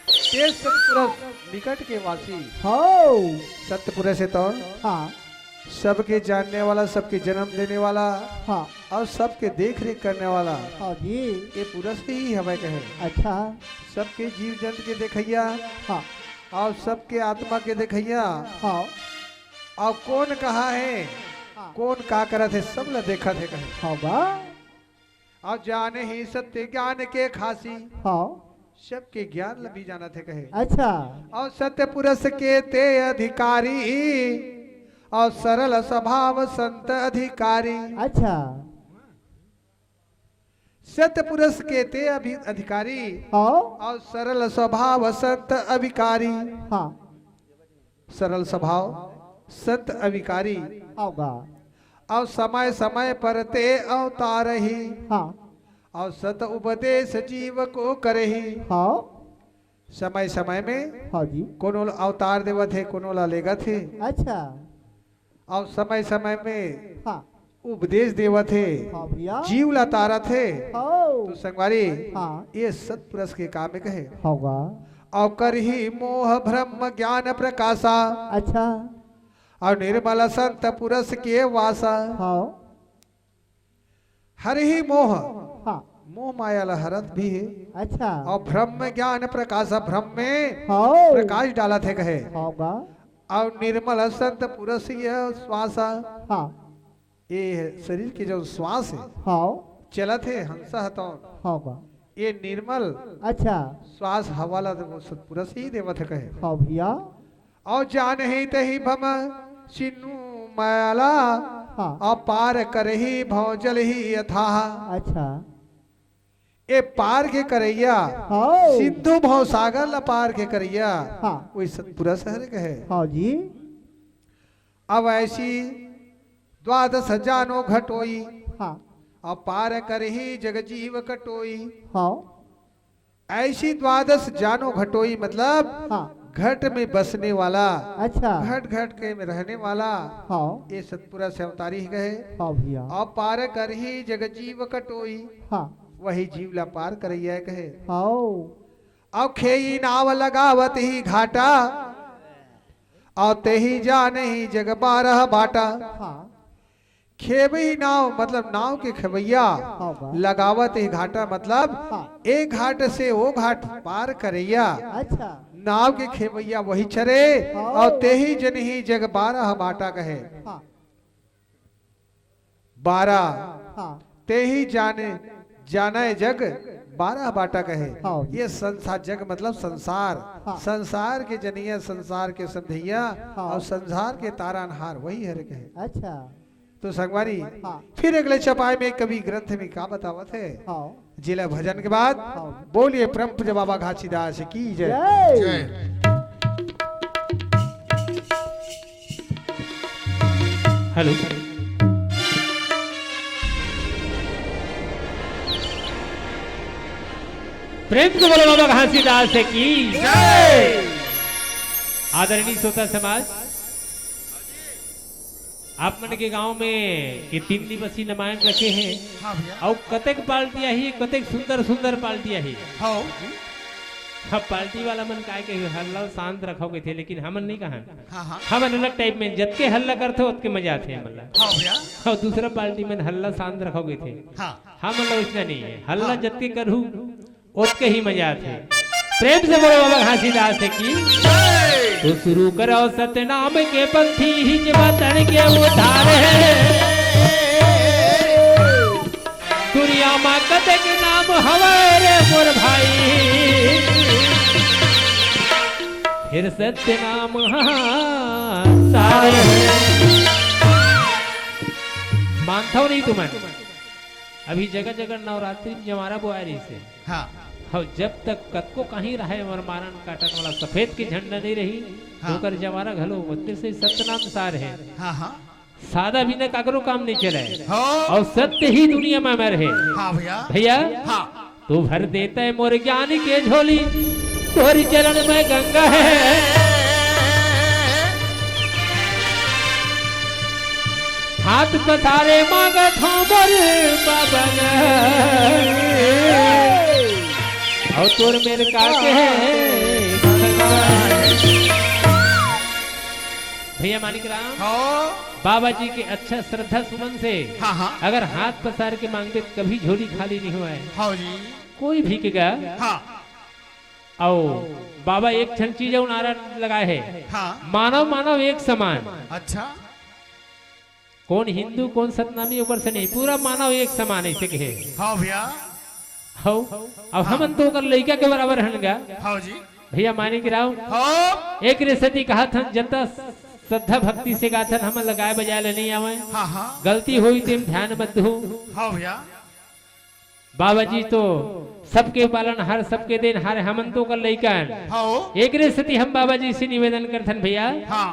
ते सत्पुरुष निकट के वासी। हो। सत्पुरुष हे तो हाँ। सबके जानने वाला, सबके जन्म देने वाला हाँ। अउ सबके देख रेख करने वाला हाँ जी। ये पुरुष ही हवय कहे। अच्छा। सबके जीव जंत के देखइया हाँ। अउ सबके आत्मा के देखइया हाँ। अउ कोन कहाँ हे, हाँ। कोन का करत हे, सब ल देखत हे कहे। हाँ बा। अउ जानही सत्य ज्ञान के खासी। हाँ। सबके ज्ञान ल भी जानत हे कहे। अच्छा। अउ सत्य पुरुष के ते अधिकारी, अउ सरल स्वभाव संत अधिकारी। अच्छा। सत्य पुरुष के ते अभि-, अधिकारी, हाँ। अउ सरल स्वभाव संत अधिकारी। हाँ। सरल स्वभाव, सत अविकारी। होगा। अउ समय समय पर ते अवतारही। हाँ। अउ सत उपदेश जीव को करही। हाँ। समय समय में हाँ जी। कोनो ल अवतार देवत हे, कोनो ला लेगत हे। अच्छा। अउ समय समय में हाँ। उपदेश देवत हे, हाँ भैया। जीव ला तारत हे। हाँ। तो संगवारी, हाँ। ये सत्पुरुष के काम में कहे। होगा। अउ करही मोह भ्रम ज्ञान प्रकाशा। अच्छा। अउ निर्मल संत पुरुष के वासा। हाँ। हरही मोह, हाँ। मोह माया ला हरत भी हे। अच्छा। अउ भ्रम ज्ञान प्रकाशा, भ्रम में हाँ। प्रकाश डालत हे कहे। होगा। अउ निर्मल संत पुरुष ये श्वासा। हाँ। ये शरीर के जो श्वास हे, हाँ। चलत हे, हंसा ह तौन। हाँ बा। ये निर्मल अच्छा। श्वास हवा ला वो सत्पुरुष ही देवत हे कहे। हाँ भैया। अउ जानही तही भ्रम सिन्धु माया ला, हाँ। अउ पार करही भव जल ही अथाह। अच्छा। ये पार के करइया, हाँ। सिंधु भव सागर ला पार के करइया, हाँ। वही सत्पुरुष हरे कहे। हाँ जी। अब ऐसी द्वादश जानो घटोई, हाँ। अउ पार करही जग जीव कटोई। हाँ। ऐसी द्वादश जानो घटोई, मतलब हाँ। घट में बसने वाला, अच्छा। घट घट के में रहने वाला, हाँ। ये सतपुरा से अवतारी ही कहे। हाँ भैया। अउ पार करही जग जीव कटोई, हाँ। वही जीव ला पार करइया कहे। हाँ। अउ खेई नाव लगावत ही घाटा, अउ तेही जानही जग बारह बाटा। हाँ। खेबही नाव, मतलब नाव के खेवैया, हाँ, वाह। लगावत ही घाटा, मतलब हाँ। एक घाट से वो घाट पार करैया। अच्छा। नाव के खेवैया वही चरे, हाँ। अउ तेही जनही जग बारह बाटा कहे। हाँ। बारह। हाँ। तेही जाने, जाने जग बारह बाटा कहे। हाँ। ये संसार, जग मतलब संसार। हाँ। संसार के जनिया, संसार के समझैया, हाँ। अउ संसार के तारनहार वही हरे कहे। अच्छा। तो संगवारी, हाँ। फिर अगले चपाई में कवि ग्रंथ में का बतावत हे? हाँ। जिला भजन के बाद हाँ। बोलिए परम पूज्य बाबा घासीदास की जय। जय। जय। हेलो। प्रेम से बोलो बाबा घासीदास की जय। आदरणीय श्रोता समाज, आप मन के गांव में ये तीन दिवसीय रामायण रखे हे। हाँ भैया। अउ कतेक पार्टी आही, कतेक सुंदर सुंदर पार्टी आही। हाँ। अब पार्टी वाला मन काय कही, हल्ला शांत रखव कथे, लेकिन हमन नहीं कहन। हाँ, हाँ। हमन अलग टाइप में, जतके हल्ला करथे, ओतके मजा आथे हमन ला। हाँ भैया। अउ दूसरा पार्टी में हल्ला शांत रखव कथे। हाँ। हमन ला वैसना नहीं हे, हल्ला हाँ। जतके करहू, ओतके ही मजा आथे। प्रेम से बोलो बाबा घासीदास की। जय। तो शुरू करो सतनाम के पंथी, हिच बतन के उधार हे। दुनिया मा कतेक नाम हवय रे मोर भाई, फेर सत्य नाम सार हे। मानथव नहीं तुमन, अभी जगह जगह नवरात्रि में जवारा बोआय रहिस हे। हाँ। हव, जब तक कतको कहीं रहे, हमर मारन काटन वाला सफेद के झंडा नहीं रही, हाँ। ओकर जवारा घलो ओतने से सतनाम सार हे। हाँ, हाँ। सादा बिना काकरो काम नहीं चले। हाँ। अउ सत्य ही दुनिया में अमर हे। हाँ भैया। भैया, हाँ। तू भर देता है मोर ज्ञान के झोली, तोरी चरण में गंगा है। हाथ पसारे मांगत हंव मोर बाबा न, अउ तोर मेर का के है। भैया मानिक राम, हाँ। बाबा जी के अच्छा श्रद्धा सुमन से हाँ, हाँ। अगर हाथ पसार के मांगबे त कभी झोली खाली नहीं होवय। हाँ जी। कोई भी के गा। हाँ। अउ बाबा एक ठन चीज अउ नारा लगाए हे। हाँ। मानव मानव एक समान। अच्छा। कोन हिंदू कोन सतनामी ओकर से नहीं, पूरा मानव एक समान ऐसे कहे। हाँ भैया। हौ। अब हाँ। हमन तो ओकर लइका के बराबर हन गा। हाँ जी। भैया मानिक राव, हाँ। एकरे सेती कहत हन, जतना श्रद्धा भक्ति से गाथन, हमन ल गाय बजाय ल नइ आवय। हाँ, हाँ। गलती होही तेम ध्यान मत दो। हाँ भैया। बाबा जी तो सबके पालनहार, सबके देनहार, हमन तो ओकर लइका हन। हाँ। एकरे सेती हम बाबा जी से निवेदन करथन भैया, हाँ।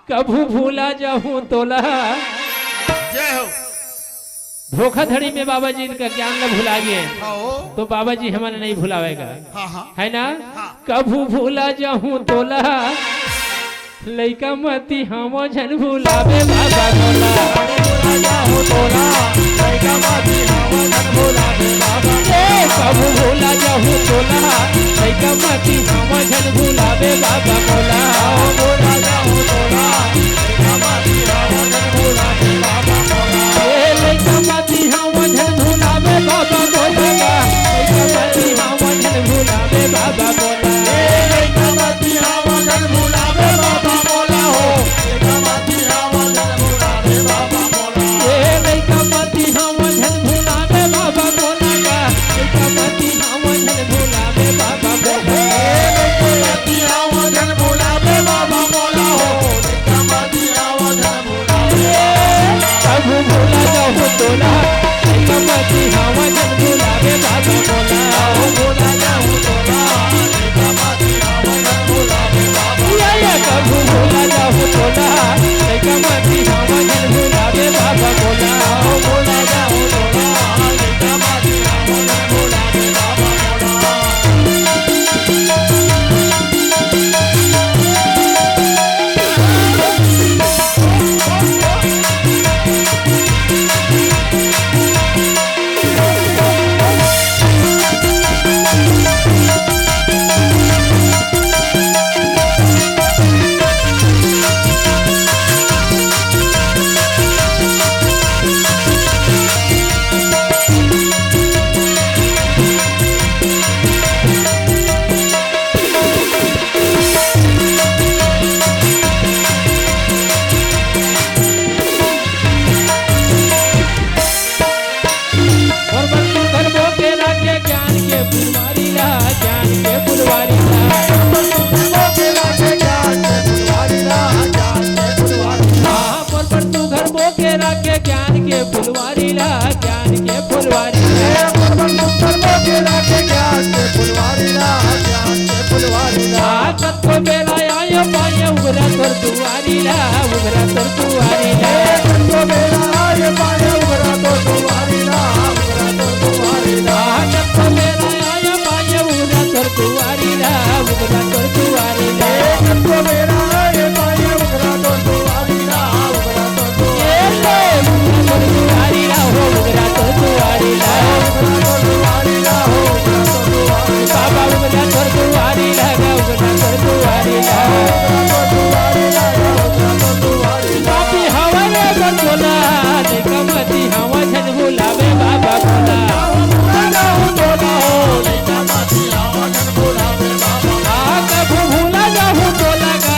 कभू भूला जाहूं तोला। जय हो। धोखाधड़ी में बाबा जी इनका ज्ञान ला भुला गए, हाँ। तो बाबा जी हमन नहीं भुलावेगा, हाँ, हाँ। है ना? हाँ। कभू भूला जाहूं तोला, लइका मती हंव झन भुलाबे बाबा मोला। कभू भूला जाहूं तोला, लइका मती हंव झन भुलाबे बाबा। ए, कभू भूला जाहूं तोला, लइका मती हंव झन भुलाबे बाबा मोला। भूला जाहूं तोला, लइका मती हंव झन भुलाबे बाबा मोला। ए, लइका मती हंव झन भुलाबे बाबा मोला। लइका मती हंव झन भुलाबे बाबा मोला। ए, लइका मती हंव झन भुलाबे बाबा मोला हो। लइका मती हंव झन भुलाबे बाबा मोला। ए, लइका मती हंव झन भुलाबे बाबा मोला गा। लइका मती हंव झन भुलाबे बाबा मोला। ए, लइका मती हंव झन भुलाबे बाबा मोला हो। लइका मती हंव झन भुलाबे। कभू भूला जाहूं तोला, लइका मती हंव झन भुलाबे बाबा मोला। कभू भूला जाहूं तोला, लइका मती हंव झन भुलाबे बाबा। या, या, कभू भूला जाहूं तोला, लइका मती हंव झन भुलाबे बाबा मोला। कभू भूला जाहूं तोला, लइका मती हंव झन भुलाबे बाबा मोला। और बंटू धर्मो के राखे ज्ञान के फुलवारी ला, ज्ञान के फुलवारी ला। बंटू धर्मो के राखे ज्ञान के फुलवारी ला, ज्ञान के फुलवारी ला। हाँ, और बंटू धर्मो के राखे ज्ञान के फुलवारी ला, ज्ञान के फुलवारी ला। ए, और बंटू धर्मो के राखे ज्ञान के फुलवारी ला, ज्ञान के फुलवारी ला। हाँ, कतको बेरा आयो पायो उघरा तोर दुआरी ला, उघरा तोर दुआरी ला। ए, कतको बेरा आयो पायो उघरा तोर दुआरी ला, उघरा तोर दुआरी ला। हाँ, कतको बेरा आयो पायो उघरा तोर दुआरी ला, उघरा तोर दुआरी ला। ए, कतको बेरा आयो पायो उघरा तोर दुआरी ला, उघरा तोर दुआरी ला। ए, उघरा तोर दुआरी ला, हो, उघरा तोर दुआरी ला। उघरा तोर दुआरी ला, हो, उघरा तोर दुआरी ला। बाबा उघरा तोर दुआरी ला, उघरा तोर दुआरी ला। पापी हवं रे बचोला, लइका मती हवं झन भुलाबे बाबा मोला। आ, कभू भूला जाहूं तोला गा,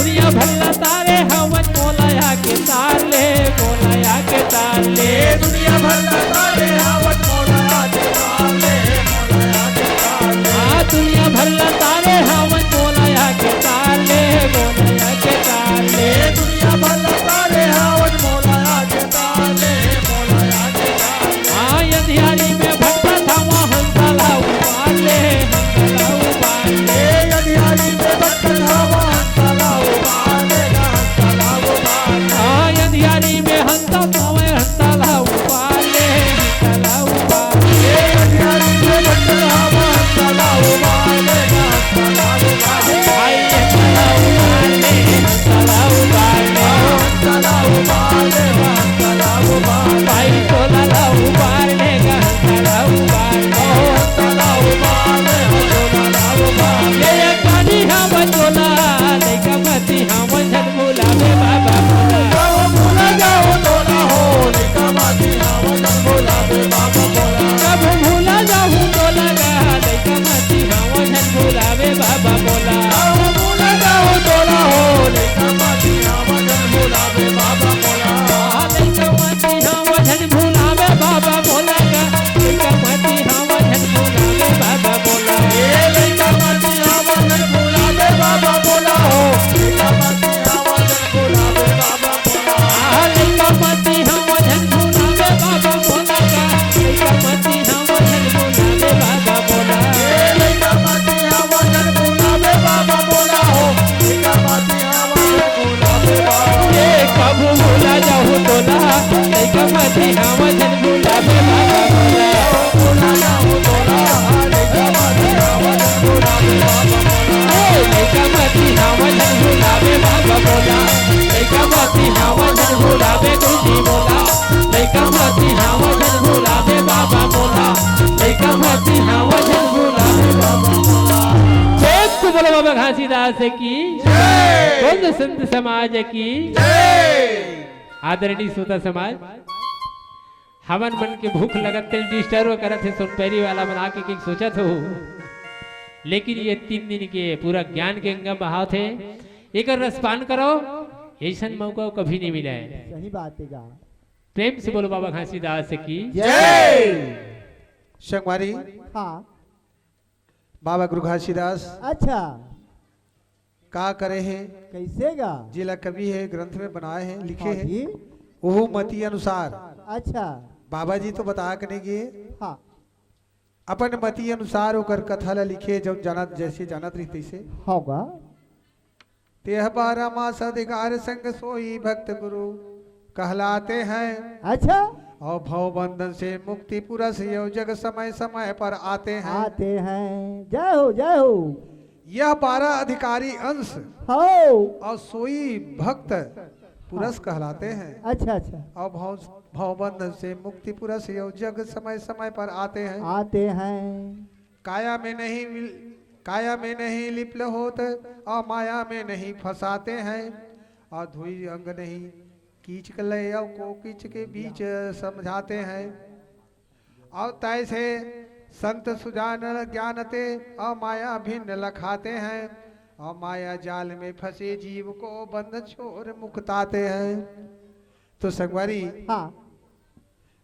दुनिया भर ला तारे हवन, मोला आके तार ले, मोला आके तार ले। दुनिया भर ला तारे हवन, मोला आके तार ले, मोला आके तार ले। आ, दुनिया भर ला तारे हवन, मोला आके तार ले, मोला आके तार ले। दुनिया भर ला तारे हवन, मोला आके तार ले, मोला आके तार ले। आ, अंधियारी में भटकत हवा, हंसा ला उबार ले, हंसा ला उबार ले। ए, अंधियारी में भटकत हवा, हंसा ला उबार ले, हंसा ला उबार ले। आ, अंधियारी में हंसा पावे, हंसा ला उबार ले, हंसा ला उबार ले। ए, अंधियारी में भटकत हवा, हंसा ला उबार ले, हंसा ला उबार ले। भाई, हंसा ला उबार ले, हंसा ला उबार ले। भाई तोला ला उबार ले गा, तला उबार ले। तला उबार ले, तला उबार ले। ये एक पानी हवा तोला, लइका मती हवा झन भुलावे बाबा मोला। कब भुला जाओ तोला हो, लइका मती हवा झन भुलावे बाबा मोला। कब भुला जाओ तोला गा, लइका मती हवा झन भुलावे बाबा मोला। कब भुला जाओ तोला हो, लइका मती हवा झन भुलावे बाबा मोला। लइका मती हवा झन भुलावे बाबा मोला गा। लइका मती हवा झन भुलावे बाबा मोला। ए लइका मती हवा झन भुलावे बाबा मोला हो। लइका मती हवा झन भुलावे बाबा मोला। आ लइका मती हवा झन भुलावे बाबा मोला गा। लइका मती हवा झन भुलावे बाबा मोला। ए लइका मती हवा झन भुलावे बाबा मोला हो। लइका मती हवा झन भुलावे बाबा मोला। ए कभू भुला जाहू तोला, लइका मती हवा झन भुलावे बाबा मोला। भुला जाहू तोला, लइका मती हवा झन भुलावे बाबा मोला। ए लइका मती हवा झन भुलावे बाबा मोला। लइका मती हवा झन भुलावे गुरुजी मोला। लइका मती हवा झन भुलावे बाबा मोला। लइका मती हवा झन भुलावे बाबा मोला। प्रेम से बोलो बाबा घासीदास की। जय। बोल संत समाज की। जय। आदरणीय श्रोता समाज, हमन मन के भूख लगत तेल disturb करत हे, सोनपैरी वाला मन आके के सोचत हो, लेकिन ये तीन दिन के पूरा ज्ञान के गंगा बहाव थे, एकर रसपान करो, ऐसन मौका कभी नहीं मिला है। सही बात है गा। प्रेम से बोलो बाबा घासीदास की। जय। संगवारी, हाँ। बाबा गुरु घासीदास अच्छा। का करे हे? कैसे गा? जेला कवि हे, ग्रंथ में बनाए हे, लिखे हाँ हे। जी। ओहू मति अनुसार। अच्छा। बाबा जी तो बता के नहीं गे। हाँ। अपन मति अनुसार ओकर कथा ला लिखे, जौन जानत, जैसे जानत रही तैसे। होगा। तेह बारह मास अधिकार संग सोई भक्त गुरु कहलाते हैं। अच्छा। और भव बंधन से मुक्ति पुरस यो जग समय समय पर आते हैं। आते हैं। जय हो, जय हो। यह बारह अधिकारी अंश हो। और सोई भक्त पुरस हाँ। कहलाते हैं। अच्छा, अच्छा। और भव, भव बंधन से मुक्ति पुरस यो जग समय समय पर आते हैं। आते हैं। काया में नहीं मिल, काया में नहीं लिप्ल होत, और माया में नहीं फंसाते हैं, और धुई अंग नहीं कीच के ले, और को कीच के बीच समझाते हैं। और तैसे संत सुजान ज्ञानते, और माया भिन्न लखाते हैं, और माया जाल में फंसे जीव को बंध छोर मुक्ताते हैं। तो संगवारी, हाँ।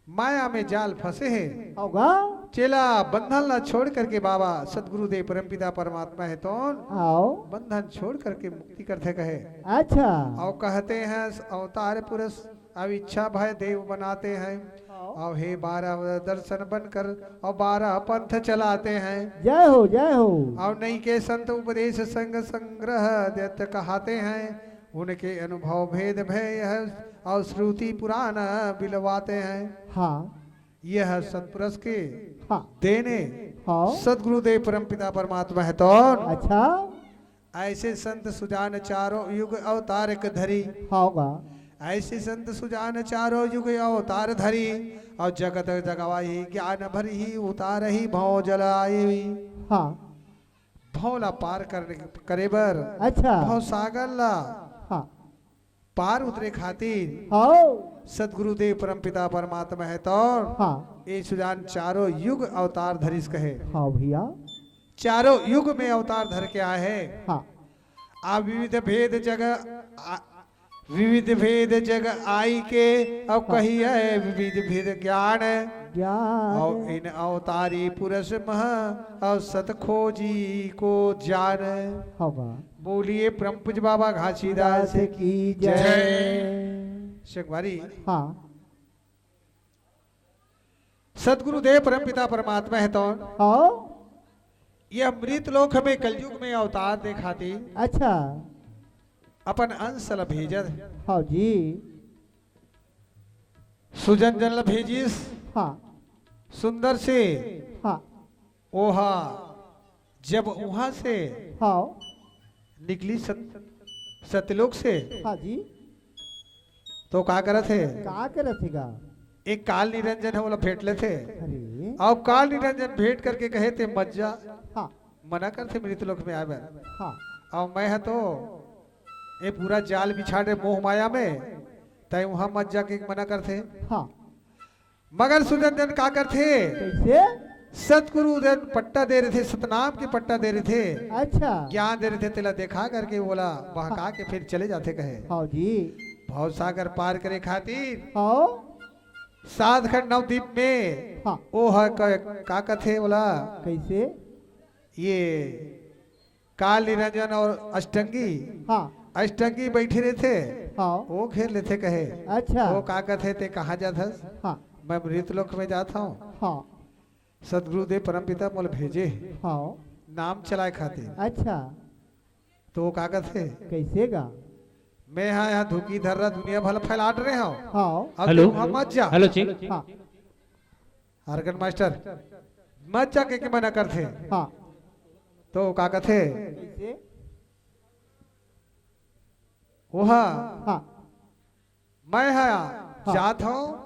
माया में जाल फंसे हे। होगा। चेला बंधन ला छोड़ करके बाबा सतगुरुदेव परमपिता परमात्मा हे तौन आओ। बंधन छोड़ करके मुक्ति करथे कहे। अच्छा। और कहते हैं अवतार पुरुष अब इच्छा भय देव बनाते हैं। आओ। और हे बारह दर्शन बनकर और बारह पंथ चलाते हैं। जय हो, जय हो। और नई के संत उपदेश संग संग्रह देत कहाते हैं। उनके अनुभव भेद भय यह और श्रुति पुराण बिलवाते हैं। हाँ। यह सतपुरुष के हाँ। देने हाँ। सतगुरुदेव परमपिता परमात्मा हे तौन। अच्छा। ऐसे संत सुजान चारों युग अवतार के धरी। होगा। ऐसे संत सुजान चारों युग अवतार धरी, और जगत जगवाही ज्ञान भरी ही उतारही भव जल आई। हाँ। भव ला पार करने, करे बर अच्छा। भव सागर ला हाँ। पार उतरे खातिर हाँ। सतगुरुदेव परमपिता परमात्मा हे तौन हाँ। ये सुजान चारों युग अवतार धरिस कहे। हाँ भैया। चारों युग में अवतार धर के आए हैं। हाँ। आ विविध भेद जग आ, विविध भेद जग आई के, अउ हाँ। कही है विविध भेद ज्ञान। ज्ञान। अउ इन अवतारी पुरुष मह, अउ सत खोजी को जान। हाँ बा। बोलिए परम पूज बाबा घासीदास की जय। जय। संगवारी, हाँ। सतगुरुदेव परमपिता परमात्मा हे तो हाँ। ये मृत लोक में कलयुग में अवतार दे खातिर अच्छा। अपन अंश ल भेजत हे। हाँ जी। सुजन जन ल भेजिस। हाँ। सुंदर से। हाँ। ओहा जब उहाँ से हाँ। निकली सत-, सत्यलोक से, हाँ जी। तो का करत हे? का करत हे गा? एक काल निरंजन हे, ओला भेंट लेथे। अरे। अउ काल निरंजन भेंट करके कहे, "ते मत जा।" हाँ। मना करथे मृत लोक में आए बर। हाँ। अउ मैं ह तो ये पूरा जाल बिछा दे मोह माया में, तय उहाँ मत जाके मना करथे। हाँ। मगर सुजन जन का करथे? कैसे? सतगुरु जन पट्टा दे रहिथे, सतनाम के पट्टा दे रहिथे। अच्छा। ज्ञान दे रहिथे, तेला देखा करके ओला बहका हाँ। के फिर चले जाथे कहे। हाँ जी। भवसागर पार करे खातिर हाँ। सात खंड नवद्वीप में हाँ। ओ ह क-, का कथे ओला? कैसे? ये काल निरंजन अउ अष्टंगी, हाँ। अष्टंगी बइठे रहिथे, हाँ। ओ घेर लेथे कहे। अच्छा। ओ का कथे, "ते कहाँ जात हस?" हाँ। "मैं मृत लोक में जात हँव।" हाँ। सतगुरुदेव परमपिता मोला भेजे हे हाँ। नाम चलाए खातिर। अच्छा। तो ओ का कथे? कैसे गा? "मैं हा यहाँ धुकी धर्रा दुनिया भर फैलात रहे हँव। हाँ। अब हेलो। तू वहाँ मत जा।" Hello, check. हाँ। आर्गन मास्टर, मत जा के, के मना करथे। हाँ। तो का कथे? कैसे? ओहा, हाँ। मैं हा हाँ। जात हँव,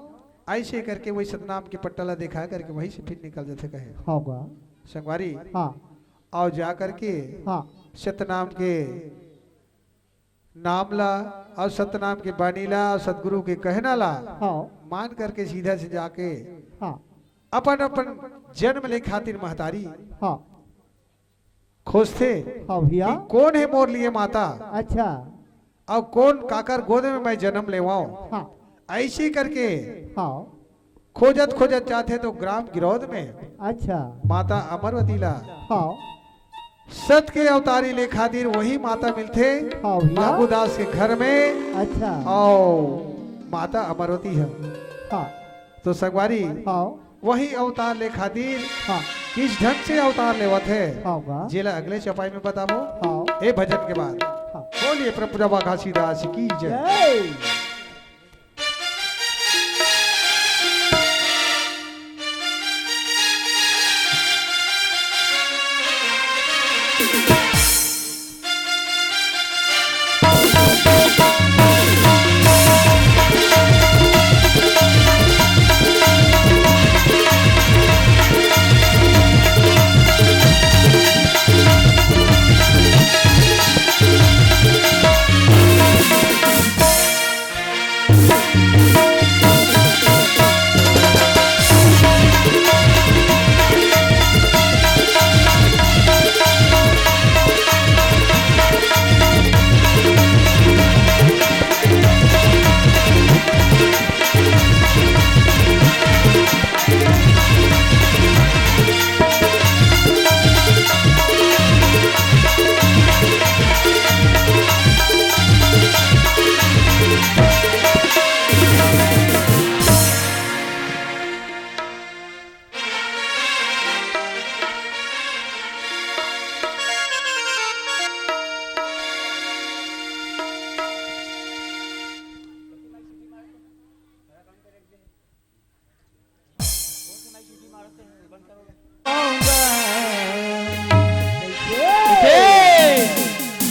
ऐसे करके वही सतनाम के पट्टा ला देखा करके वहीं से फिर निकल जाथे कहे। हाँ गा। संगवारी, हाँ। अउ जा करके हाँ। सतनाम के नाम ला अउ सतनाम के बानी ला अउ सतगुरु के कहना ला हाँ। मान करके सीधा से जाके हाँ। अपन अपन जन्म ले खातिर महतारी हाँ। खोजथे हाँ भैया। कि कोन हे मोर लिए माता, अच्छा। अउ कोन काकर गोद में मैं जन्म लेवाओं। हाँ। ऐसे करके हाँ। खोजत खोजत जाथे तो ग्राम गिरौद में अच्छा। माता अमरवती ला हाँ। सत के अवतारी ले खातिर वही माता मिलथे हाँ भैया। बाबूदास के घर में। अच्छा। अउ माता अमरवती हे। हाँ। तो संगवारी हाँ। वही अवतार ले खातिर हाँ। किस ढंग से अवतार लेवत हे, हाँ गा। जेला अगले चौपाई में बताबो। हाँ। ए भजन के बाद हाँ। बोलिए प्रभु बाबा घासीदास की जय। जय।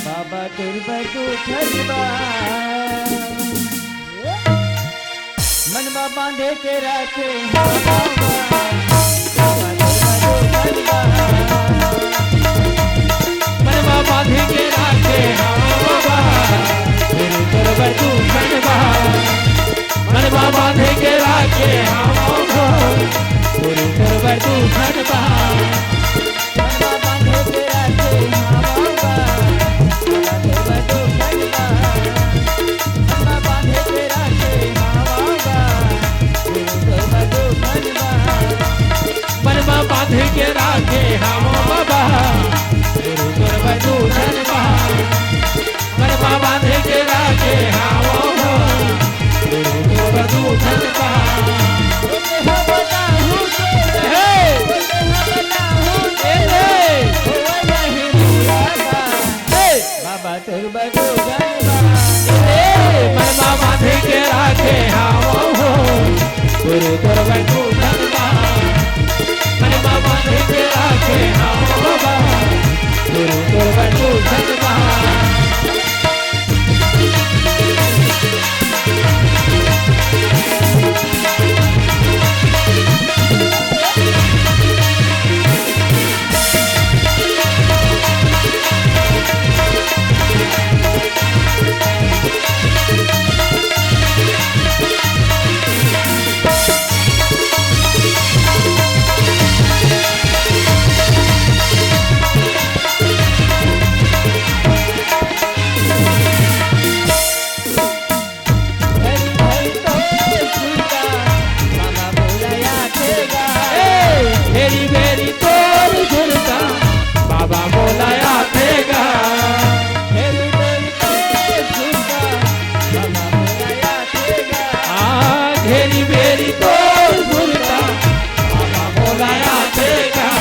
बाबा दुर्बा दुखन बा, मन बा बांधे के राखे हाँ बाबा। बाबा दुर्बा दुखन बा, मन बा बांधे के राखे हाँ बाबा। गुरु दुर्बा दुखन बा, मन बा बांधे के राखे हाँ बाबा। गुरु दुर्बा दुखन बा, मन बा बांधे के राखे हाँ बाबा। के राखे हावो हो, गुरु तोर बटू धन बा। हे! ए रे! हे! बाबा तोर बटू धन बा। ए, मनमा बांधे के राखे हावो हो, गुरु तोर बटू धन बा। मनमा बांधे के राखे हावो बा, गुरु तोर बटू धन बा। ए, भेरी भेरी तोर झुरता, बाबा मोला आथे गा। भेरी भेरी तोर झुरता, बाबा मोला आथे गा। आ, भेरी भेरी तोर झुरता, बाबा मोला आथे गा।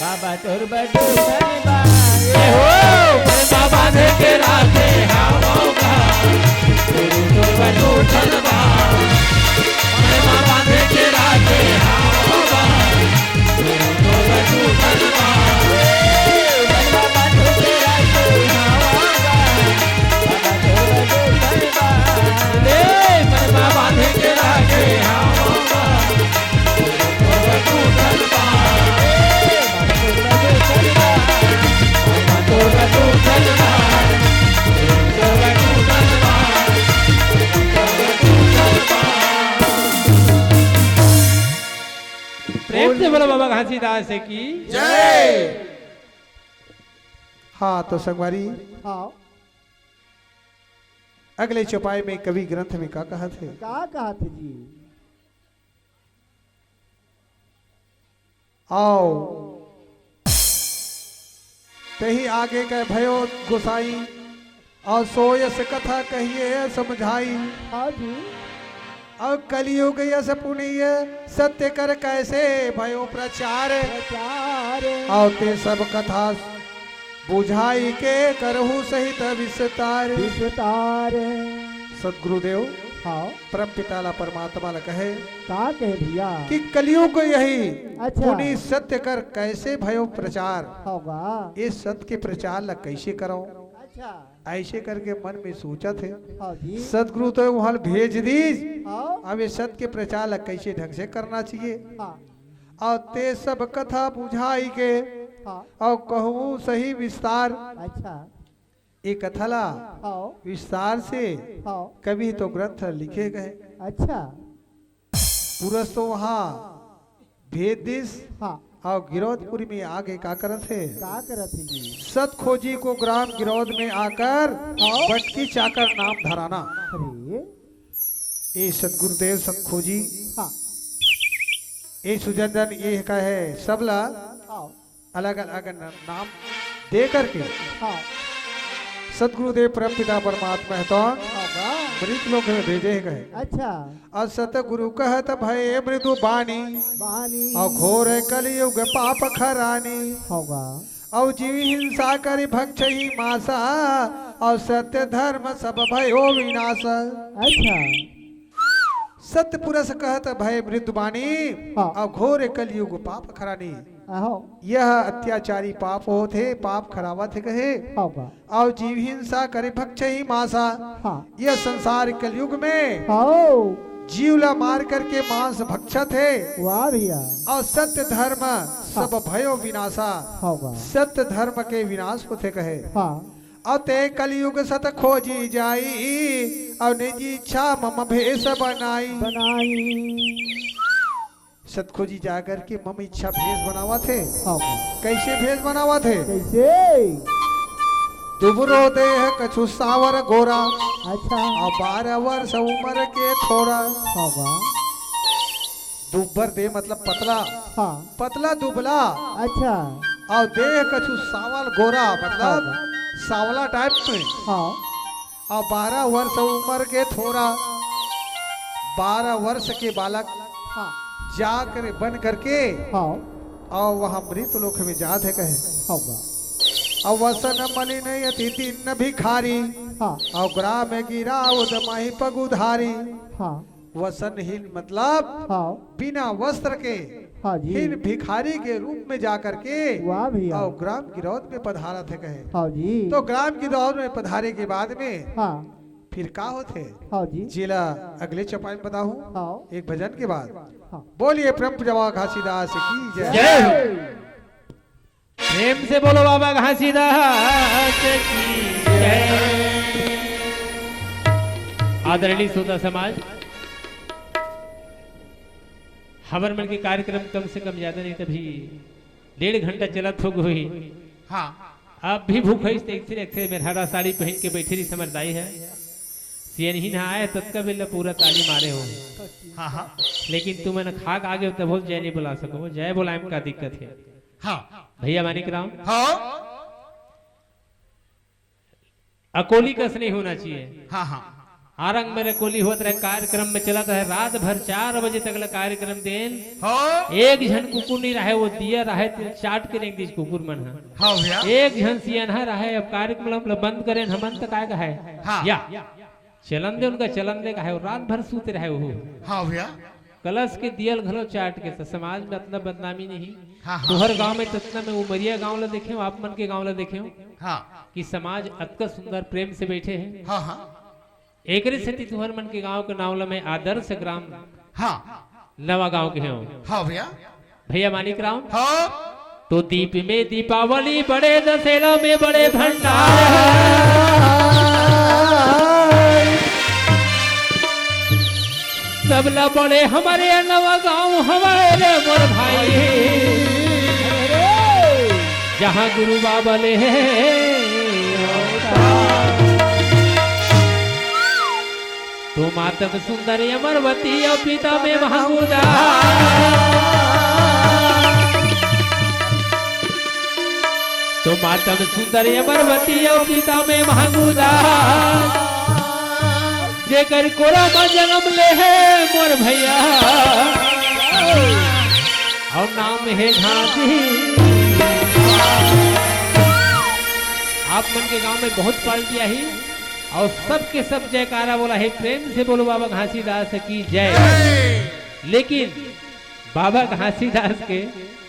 बाबा तोर बटू धन बा। ए हो, मनमा बांधे के राखे हावो गा, गुरु तोर बटू धन बा। मनमा बांधे के राखे हावो गा, गुरु तोर बटू धन बा। ए, मनमा बांधे के राखे हावो गा, बाबा तोर बटू धन बा। ए, मनमा बांधे के राखे हावो गा, प्रेम से बोलो बाबा घासीदास की जय। हाँ, तो संगवारी, हाँ। अगले चौपाई में कवि ग्रंथ में का कहत हे? का कहत हे जी? आओ, तही आगे कहे भयो गोसाई, अउ सो यस कथा कहिए समझाई। हाँ जी। अउ कलियुग यस पुनीय सत्य कर कैसे भयो प्रचार। प्रचार। अउ ते सब कथा बुझाई के करहु सहित विस्तार। विस्तार। सतगुरुदेव हाँ। परम पिता ला परमात्मा ला कहे का कहे भैया? कि कलियुग यही अच्छा। पुनीय सत्य कर कैसे भयो प्रचार। होगा। ये सत्य के प्रचार ला कैसे करो? अच्छा। ऐसे करके मन में सोचत हे। हाँ जी। सतगुरु तो वहाँ भेज दीस। हाँ। अब ये सत्य के प्रचार ला कैसे ढंग से करना चाहिए। हाँ। अउ ते सब कथा बुझाई के हाँ। अउ कहूँ सही विस्तार। अच्छा। ए कथा ला हाँ। विस्तार से हाँ। कवि तो ग्रंथ लिखे गए। अच्छा। पुरस तो वहाँ भेज दिस हाँ। अउ गिरौदपुरी में आगे का करत हे? का करत हे जी? सत खोजी को ग्राम गिरौद में आकर हाँ। बटकी चाकर नाम धराना। अरे। ए सतगुरुदेव सत खोजी हाँ। ए सुजन जन ए कहे सबला हाँ। अलग-अलग न-, नाम दे करके हाँ। सतगुरुदेव परमपिता परमात्मा हे तो हाँ बा। मृत लोक में भेजे हे कहे। अच्छा। अउ सतगुरु कहत भय मृदु बानी बानी। अउ घोर कलयुग पाप खरानी। हाँ बा। अउ जीव हिंसा करि भक्षही मासा। अउ सत्य धर्म सब भयो विनाश। अच्छा। सत्य पुरुष कहत भय मृदु बानी। हाँ। अउ घोर कलयुग पाप खरानी। आहो। यह अत्याचारी पाप होत हे, पाप खरावत हे कहे। हाँ बा। अउ जीव हिंसा करि भक्षही मासा। हाँ। यह संसार कलयुग में हाँ। जीव ला मार करके मांस भक्षत हे। वाह भैया। अउ सत्य धर्म सब हाँ। भयो विनाशा। हाँ बा। सत्य धर्म के विनाश होथे कहे। हाँ। अउ ते कलयुग सत खोजी जाई, अउ निज इच्छा मम भेष बनाई। बनाई। सत खोजी जा करके मम इच्छा भेष बनावत हे। हाँ बा। कैसे भेष बनावत हे? कैसे? दुबरो देह कछु सावर गोरा। अच्छा। अउ बारह वर्ष उम्र के थोरा। हाँ बा। दुब्बर देह मतलब पतला। हाँ। पतला दुबला। अच्छा। अउ देह कछु सावर गोरा मतलब हाँ बा। सांवला type में। हाँ। अउ बारह वर्ष उम्र के थोरा, बारह वर्ष के बालक हाँ। जा कर बन करके हाँ। अउ वहाँ मृत लोक में जात हे कहे। हाँ बा। अउ वसन मलिन अति दीन भिखारी। हाँ। अउ ग्राम गिरावत माही पग उधारी। हाँ। वसनहीन मतलब हाँ। बिना वस्त्र के हाँ जी। हीन भिखारी के रूप में जा करके वाह भैया। अउ ग्राम गिरौद में पधारत हे कहे। हाँ जी। तो ग्राम गिरौद में पधारे के बाद में हाँ। फिर का होथे? हाँ जी। जेला अगले चौपाई में बताहूँ। हाँ। एक भजन के बाद। हाँ। बोलिए परम पूज्य बाबा घासीदास की जय। जय हो। प्रेम से बोलो बाबा घासीदास की जय। आदरणीय श्रोता समाज, हमर मन के कार्यक्रम कम से कम ज्यादा नहीं तभी डेढ़ घंटा चलत हो गई। हाँ। अब भी भूख होइस त एक से, एक से मेहरारू साड़ी पहन के बैठे रही समझदारी है। सियनही ना आए ततका बेला पूरा ताली मारे हो। हाँ, हाँ। लेकिन तुमन खा के आगे तब जय नहीं बुला सको, जय बुलाए में का दिक्कत है? हाँ। भैया मानिक राम। हाँ। अकोली कस नहीं होना चाहिए। हाँ, हाँ। आरंग में रकोली होत रहे, कार्यक्रम में चलत रहे, रात भर चार बजे तक ले कार्यक्रम देन। हाँ। एक झन कुकुर नहीं रहे, वो दिया रहे तो चाट के रेंग दीस कुकुर मन ह। हाँ भैया। एक झन सियनहा रहे, अब कार्यक्रम ल बंद करेन, हमन त काय कहे? हाँ। या। चलन दे उनका, चलन दे कहे, वो रात भर सूते रहे वो। हाँ भैया। कलश के दियल घलो चाट के, त समाज में अतना बदनामी नहीं। हाँ, हाँ। तुहर गांव में ततना मैं उमरिया गांव ला देखे हूँ, आप मन के गांव ला देखे हूँ हाँ। कि समाज अतका सुंदर प्रेम से बैठे हैं। हाँ, हाँ। एकरे सेती तुहर मन के गांव के नांव ला मैं आदर्श ग्राम हाँ। नवा गांव के हूँ। हाँ भैया। भैया मानिक राम। हाँ। तो दीप में दीपावली बड़े, दशहरा में बड़े भंडार। सबला बड़े हमरे नवा गांव हवय रे मोर भाई, जहां गुरु बाबा ले हे अवतार। तो मातम सुंदर अमरवती अउ पिता में महंगूदा। तो मातम सुंदर अमरवती अउ पिता में महंगूदा। जेकर कोरा म जन्म ले हे मोर भैया, अउ नाम हे घासी। आप मन के गांव में बहुत पार्टी आही। अउ सबके सब जयकारा बोला हे, प्रेम से बोलो बाबा घासीदास की जय। लेकिन बाबा घासीदास के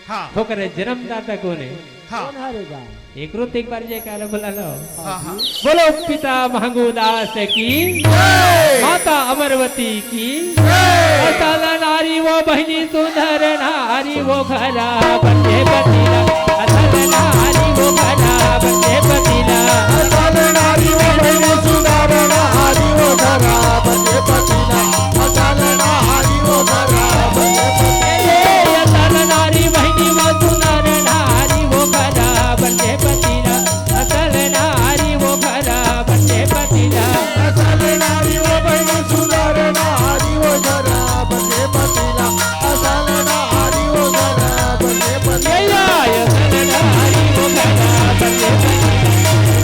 हाँ। ओकरे जन्मदाता कोन हे? हाँ। कौन हरे गा? एकरो तो एक बार जयकारा बुला लो। हाँ, हाँ। बोलो पिता महंगू दास की, जय। माता अमरवती की, जय। असल नारी वो बहिनी सुंदर नारी वो घरा बने पतीला। असल नारी वो घरा बने पतीला। असल नारी वो बहिनी सुंदर नारी वो घरा बने पतीला। असल नारी वो घरा बने पतीला। ए, असल नारी बहिनी वो सुंदर नारी वो घरा बने पतीला। असल नारी वो घरा बने पतीला। असल नारी वो बहिनी सुंदर नारी वो घरा बने पतीला। असल नारी वो घरा बने पतीला। असल नारी वो घरा बने पतीला।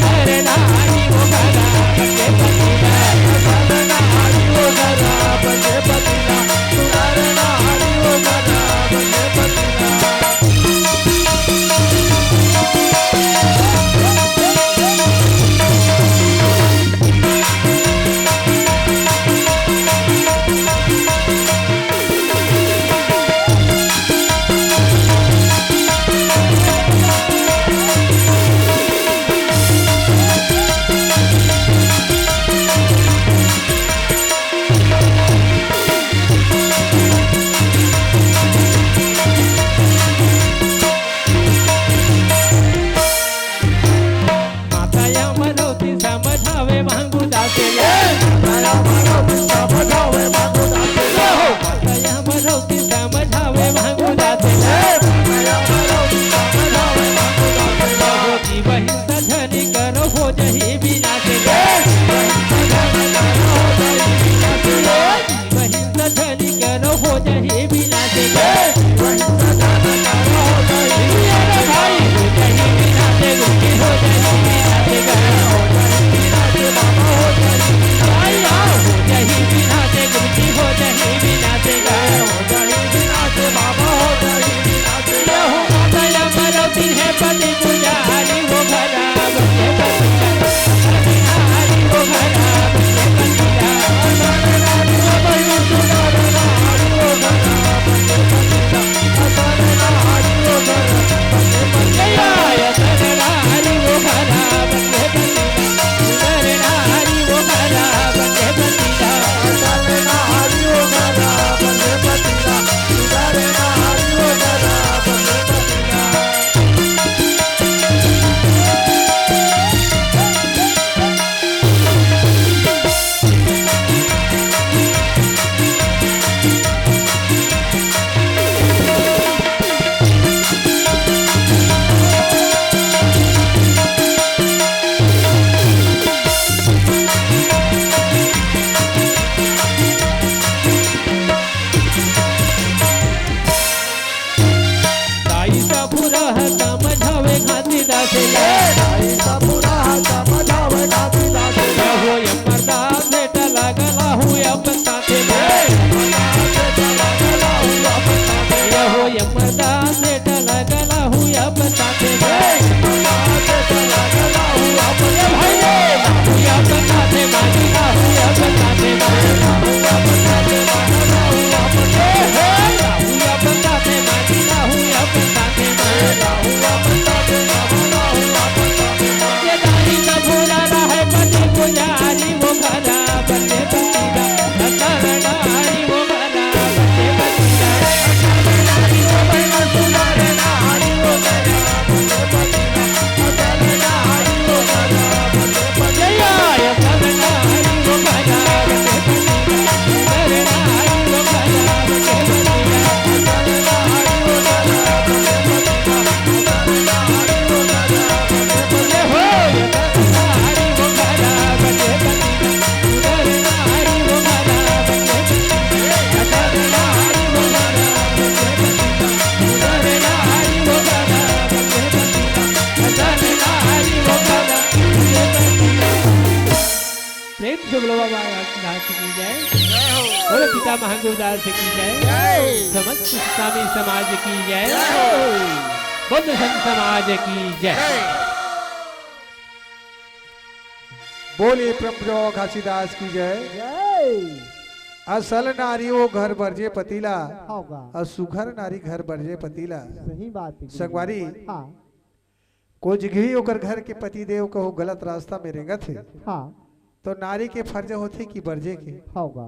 असल नारी वो घरा बने पतीला। असल नारी वो घरा बने पतीला। सुंदर नारी वो घरा बने पतीला। माता या मनौती समझावे मांगू दाते ला। माता या मनौती समझावे मांगू दाते ला। माता या मनौती समझावे मांगू दाते ला। माता या मनौती समझावे मांगू दाते ला। हो जीव हिंसा झनी करो हो जही बिना ते ला। जीव हिंसा झनी करो हो जही बिना ते ला। जीव हिंसा झनी करो हो जही बिना ते ला। जीव हिंसा झनी करो हो जही बिना ते ला। भाई हो जही बिना ते गुरुजी हो जही बिना ते गा। हो जही बिना ते बाबा हो जही बिना ते गा। हो जही बिना ते गुरुजी हो जही बिना ते गा। हो जही बिना ते बाबा हो जही बिना ते गा। ये हो माता या मरौती है पति पुजारी वो घरा बने पतीला। हरी वो घरा बने पतीला। हरी वो घरा बने पतीला। दाई सपुरा ह समझावे घासीदास ला। दाई सपुरा ह समझावे घासीदास ला। हो अमरदास बेटा लागला हूँ अपन साथे में। हो अमरदास बेटा लागला हूँ अपन साथे में। हो अमरदास बेटा लागला हूँ अपन साथे में। हो अमरदास बेटा लागला हूँ अपन साथे में। प्रेम से बोलो बाबा घासीदास की जय। जय हो। बोलो पिता महंगू दास की जय। जय हो। समस्त स्वामी समाज की जय। जय हो। बुद्ध संत समाज की जय। जय। बोलिए प्रभु घासीदास की जय। जय। असल नारी वो घर बरजे पतीला, होगा। और सुघर नारी घर बरजे पतीला। सही बात है। संगवारी, हाँ। कुछ भी ओकर घर के पतिदेव कहूँ गलत रास्ता में रेंगत हे, हाँ। तो नारी के फर्ज होथे कि बरजे के। हव गा।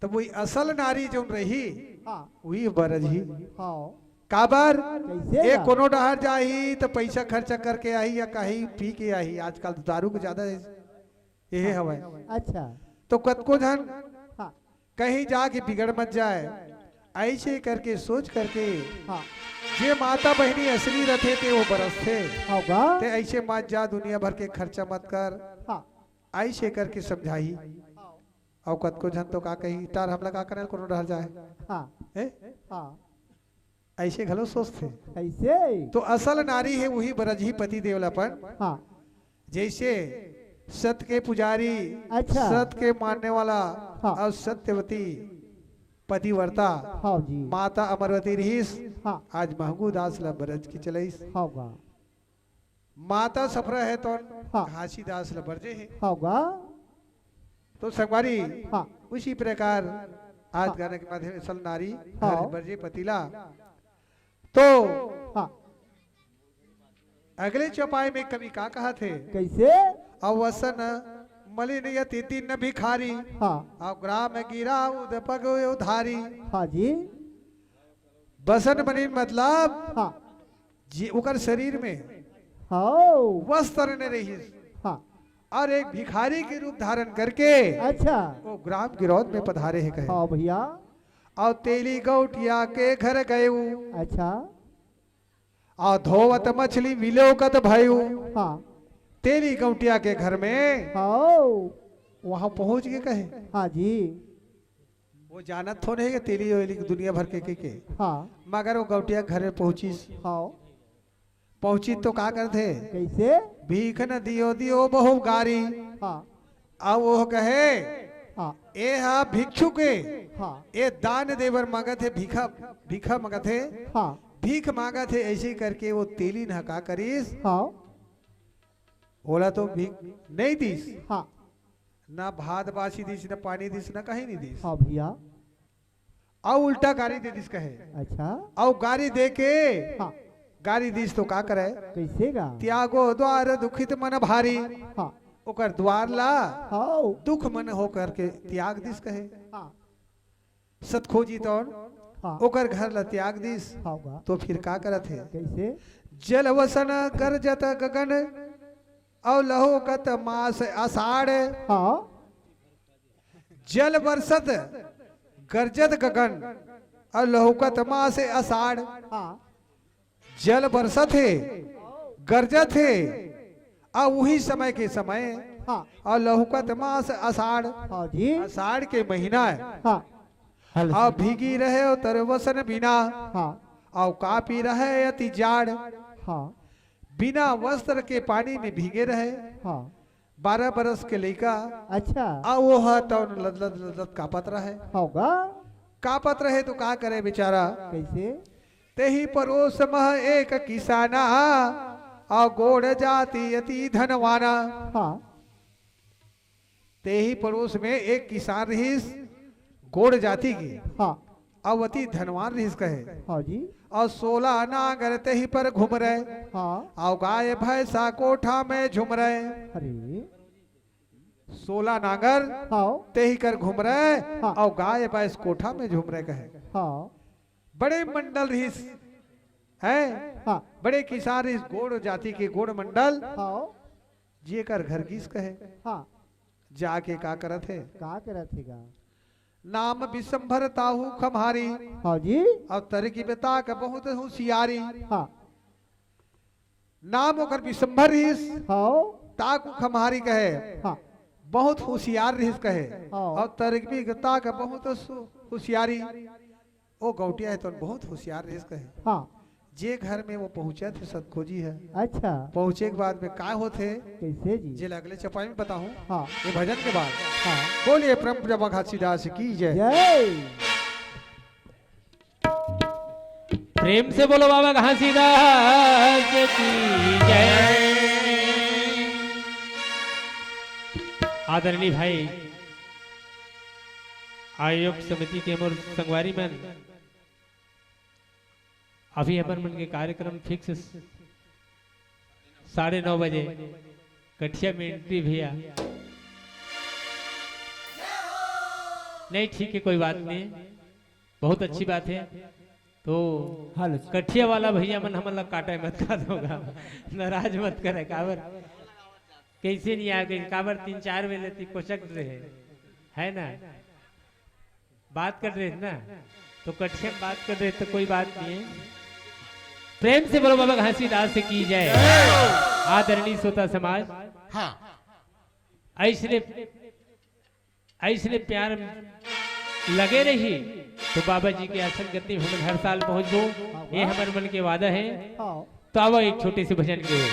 तब वही असल नारी जौन रही, हाँ। वही बरजही। हव। काबर? कइसे ए गा? कोनो डहर जाही त पइसा खर्चा करके आही या कहीं पी के आही। आजकल तो दारू के ज्यादा एहे हवय। अच्छा। तो कतको झन हाँ। कहीं जाके बिगड़ मत जाए, ऐसे करके सोच करके हाँ। जे माता बहिनी असली रथे ते वो बरसथे। हव गा। ते ऐसे मत जा, दुनिया भर के खर्चा मत कर। हाँ। ऐसे करके समझाही। अउ कतको झन तो का कही, "तार हमला का करना, कोनो डहर जाए।" हाँ। हैं? हाँ। ऐसे घलो सोचथे। कैसे? तो असल नारी हे, वही बरजही पति देव ला अपन। हाँ। जैसे सत के पुजारी, अच्छा। सत के मानने वाला हाँ। अउ सत्यवती पतिव्रता हाँ जी। माता अमरवती रहिस। हाँ। आज महंगू दास ला बरज के चलइस। हाँ गा। माता सफरा हे तो हाँ। घासीदास ल बरजे हे। हाँ गा। तो संगवारी हाँ। उसी प्रकार आज हाँ। गाने के माध्यम से असल नारी हाँ। घर बरजे पति ला। तो हाँ। अगले चौपाई में कवि का कहा थे? कैसे? अवसन मलिन यति दीन भिखारी। हाँ। अउ ग्राम गिरा उदपग उधारी। हाँ जी। बसन मलिन मतलब हाँ। जी, ओकर शरीर में हाँ। वस्त्र न रहिस। हाँ। और एक भिखारी के रूप धारण करके अच्छा। वो ग्राम गिरौद में पधारे हे कहे। हाँ भैया। और तेली गौटिया के घर गयू। अच्छा। और धोवत मछली विलोकत भयू। हाँ। तेली गौटिया के घर में हाँ। वहां पहुंच के कहे। हाँ जी। वो जानत थोन हे कि तेली वेली दुनिया भर के, के, के। हाँ। मगर वो गौटिया घर में पहुंचिस। हाँ। पहुंची तो का करथे? कैसे? भीख न दियो, दियो बहु गारी। हाँ। अब वो कहे, हाँ। ए हा भिक्षु के, हाँ। ए दान देबर मांगत हे, भीखा, भीखा मांगत हे। हाँ। भीख मांगत हे, ऐसे करके वो तेली न का करिस? हाँ। ओला तो भीख नहीं दिस। हाँ। ना भात बासी दिस, ना पानी दिस, ना कहीं नहीं दिस। हाँ भैया। अउ उल्टा गारी दे दिस कहे। अच्छा। अउ गारी दे के हाँ। गारी दिस तो का करे? कैसे गा? त्यागो द्वार दुखित मन भारी। हाँ। ओकर द्वार ला हाँ। दुख मन हो करके त्याग दिस कहे। हाँ। सतखोजी तौन हाँ। ओकर घर ला त्याग दिस। हाँ गा। तो फिर का करत हे? कैसे? जल वसन गरजत गगन अउ लहोकत मास आषाढ़। हाँ। जल बरसत गरजत गगन अउ लहुकत मास आषाढ़। हाँ। जल बरसत हे, गरजत हे, अउ उही समय के समय हाँ। अउ लहुकत मास आषाढ़। हाँ जी। आषाढ़ के महीना हे। हाँ। अउ भीगी रहे अउ तरवसन बिना। हाँ। अउ कापी रहे अति जाड़। हाँ। बिना वस्त्र के पानी में भीगे रहे। हाँ। बारह बरस के लइका। अच्छा। आ वो ह तौन लदलद लदलद कापत रहे। हव गा। कापत रहे तो का करे बेचारा? कैसे? तेही परोस मह एक किसाना, आ गोड़ जाति अति धनवाना। हाँ। तेही परोस में एक किसान रहिस, गोड़ जाति के। हाँ। अउ अति धनवान रहिस कहे। हाँ जी। अउ सोला नांगर तेही पर घुमरय। हाँ। अउ गाय भैंसा कोठा में झुमरय। अरे। सोला नांगर हाँ। तेही कर घुमरय। हाँ। अउ गाय भैंस कोठा में झुमरय कहे। हाँ। बड़े मंडल रहिस, हैं? हाँ। बड़े किसान रहिस, गोड़ जाति के गोड़ मंडल। हाँ। जेकर घर गिस कहे। हाँ। जाके का करत हे? का करत हे गा? नाम बिसंभर ताहू खम्हारी। हाँ जी। अउ तरकीब ताक बहुत होशियारी। हाँ। नाम ओकर बिसंभर रहिस। हाँ। ताकू खम्हारी कहे। हाँ। बहुत होशियार रहिस कहे। हाँ। अउ तरकीब ताक बहुत सु-, होशियारी। ओ गौटिया हे तो बहुत होशियार रहिस कहे। हाँ। जे घर में वो पहुंचत हे सतखोजी हे। अच्छा। पहुंचे के बाद में का होथे? कैसे जी? जेला अगले चौपाई में बताहूं। हाँ। ये भजन के बाद। हाँ। बोलिए परम पूज्य बाबा घासीदास की जय। जय। प्रेम से बोलो बाबा घासीदास की जय। आदरणीय भाई आयोजक समिति के मोर संगवारी मन, अभी अपन मन के कार्यक्रम फिक्स साढ़े नौ बजे कठिया में एंट्री भैया। नहीं, ठीक है, कोई बात नहीं, बहुत अच्छी बात है। तो हेलो। कठिया वाला भैया मन हमन ला काटे मत, का होगा, नाराज मत करे। काबर कैसे नहीं आ गए, काबर तीन चार बजे लेती कोचक रहे, है ना? बात कर रहे थे ना, तो कठिया में बात कर रहे थे, कोई बात नहीं है। प्रेम से बोलो बाबा घासीदास की जय। आदरणीय श्रोता समाज, हाँ। ऐसने, ऐसने प्यार लगे रही तो बाबा जी के आसन गति में हम हर साल पहुंचबो, ये हमर मन के वादा है। हाँ। तो आओ एक छोटे से भजन के ओर।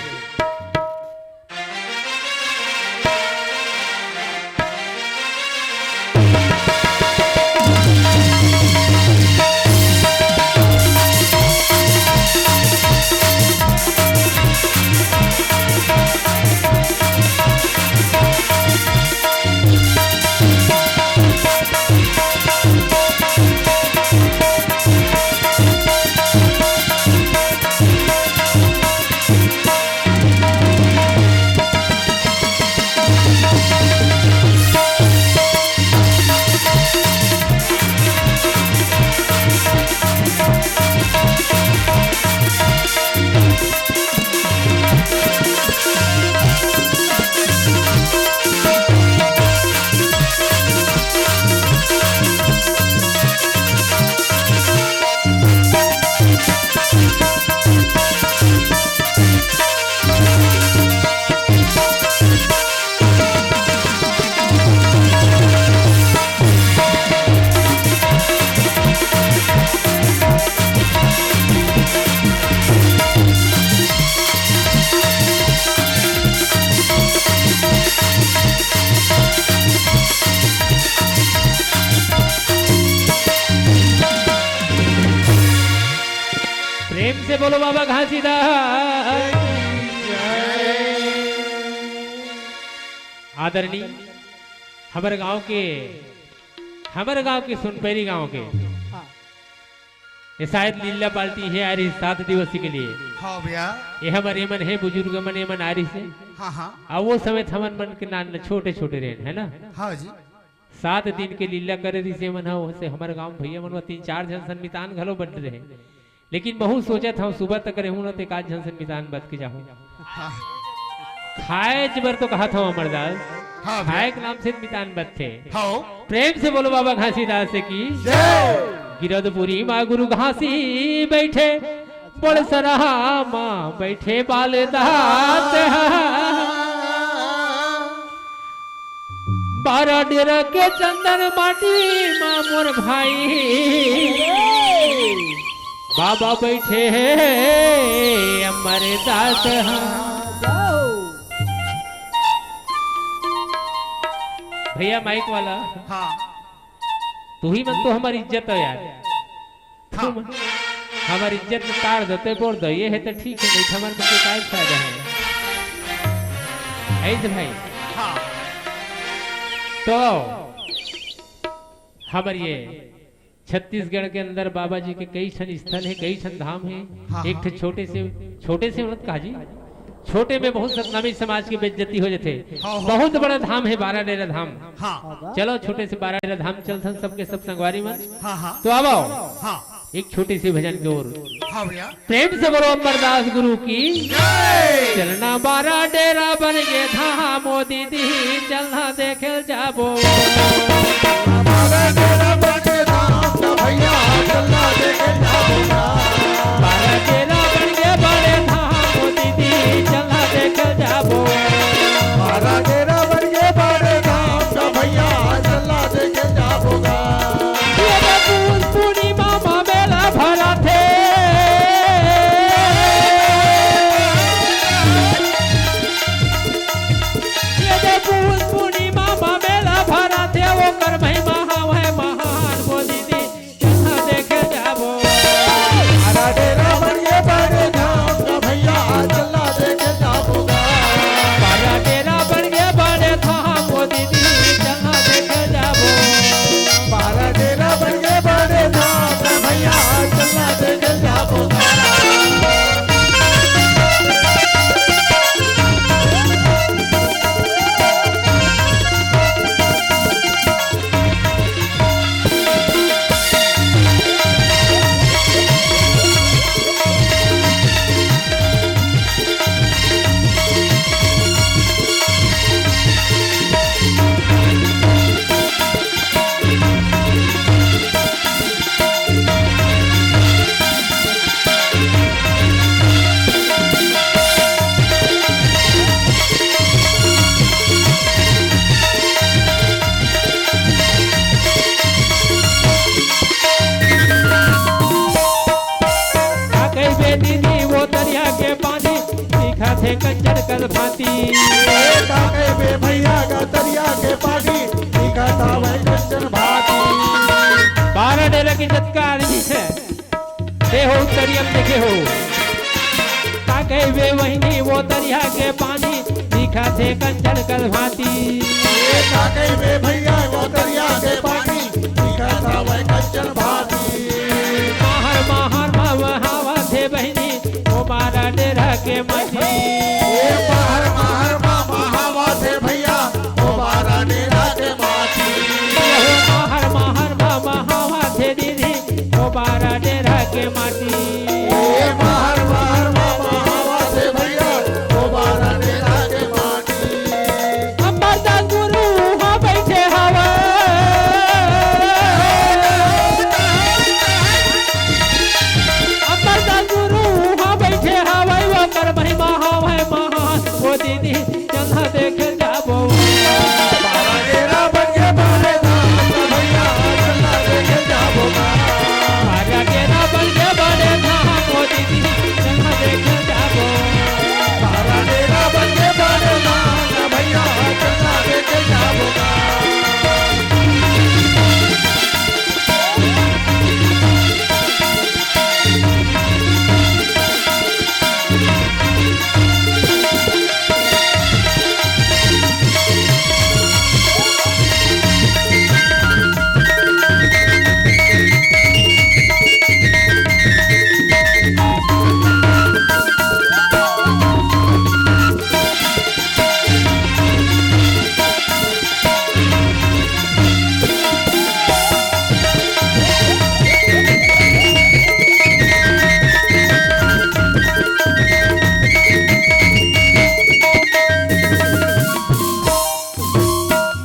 प्रेम से बोलो बाबा घासीदास। आदरणीय हमर गांव के, हमर गांव के सुनपैरी गांव के, हाँ। ये शायद लीला पार्टी है यार, इस सात दिवसीय के लिए। हाँ भैया। ये हमर, ये मन है, बुजुर्ग मन, ये मन आ रही से। हाँ, हाँ। अब वो समय हमन मन के नान छोटे छोटे रहे, है ना? हाँ जी। सात दिन के लीला करे रिहिसे मन ह, ओसे हमर गांव भैया मन तीन चार झन सन मितान घलो बंट रहे। लेकिन महू सोचत हंव, सुबह तक रहूं ना, ते एकाध झन सन मितान बच के जाहूं। हाँ। खाए बर तो कहत हंव अमरदास, हाँ भैया। खाए के नाम से मितान बचथे। हाँ। प्रेम से बोलो बाबा घासीदास की जय। गिरदपुरी माँ गुरु घासी बैठे, बड़सरहा माँ बैठे बालदास। बारा डेरा के चंदन माटी मा मोर भाई, बाबा बैठे हे अमरदास। भैया माइक वाला, हाँ। तुही मन तो हमर इज्जत हो यार। हाँ। तुम हमर इज्जत में तार देते बोल दो, ये है तो ठीक है, नहीं तो हमर मन के काय फायदा है? ऐसे भाई। हाँ। तो हमर ये छत्तीसगढ़ के अंदर बाबा जी के कई ठन स्थल है, कई ठन धाम है। हाँ, एक हाँ। ठे छोटे से, छोटे से मत कहा जी, छोटे में बहुत सतनामी समाज की बेइज्जती हो जाते। हाँ, हाँ। बहुत बड़ा धाम है बारा डेरा धाम। हाँ। चलो छोटे से बारा डेरा धाम चलथन सबके सब संगवारी मन। हाँ, हाँ। तो आवो। हाँ। एक छोटे से भजन के ओर। हाँ भैया। प्रेम से बोलो अमरदास गुरु की जय। चलना बारा डेरा बन के धाम ओ दीदी, चलना देखे जाबो। बारा डेरा बन के धाम ना भैया, चलना देखे जाबो ना। बारा डेरा बन के बड़े धाम ओ दीदी, चलना देखे जाबो। बारा डेरा बन के बड़े धाम ना भैया, चलना देखे जाबो गा। ये तो पूस पूर्णिमा मा मेला भराथे। ये तो पूस पूर्णिमा मा मेला भराथे, ओकर महिमा हवय महान ओ दीदी, चलना देखे जाबो। कंचन कल भांति। ए का कहिबे भैया, गतरिया के पानी दिखत हवय कंचन भांति। बारह डेरा के जतका आदमी हे, ते हो उत्तरिया म देखे हो। का कहिबे बहिनी, वो तरिया के पानी दिखत हे कंचन कल भांति। ए का कहिबे भैया, वो तरिया के पानी दिखत हवय कंचन भांति। महर महर म बहावत हे बहिनी, ओ बारह डेरा के माटी। ए महर महर म बहावत हे भैया, ओ बारह डेरा के माटी। ए महर महर म बहावत हे दीदी, ओ बारह डेरा के माटी। ए महर महर म बहावत हे भैया, ओ बारह डेरा के माटी। अमरदास गुरु उहाँ बइठे हवय। अमरदास गुरु उहाँ बइठे हवय, ओकर महिमा हवय महान। ओ दीदी, चल ना देखे जाबो। बारह डेरा बन के बारे धाम, भैया, चल ना देखे जाबो। बारह डेरा बन के बारे धाम, ओ दीदी, चल ना देखे जाबो। बारह डेरा बन के बारे धाम, भैया, चल ना देखे जाबो।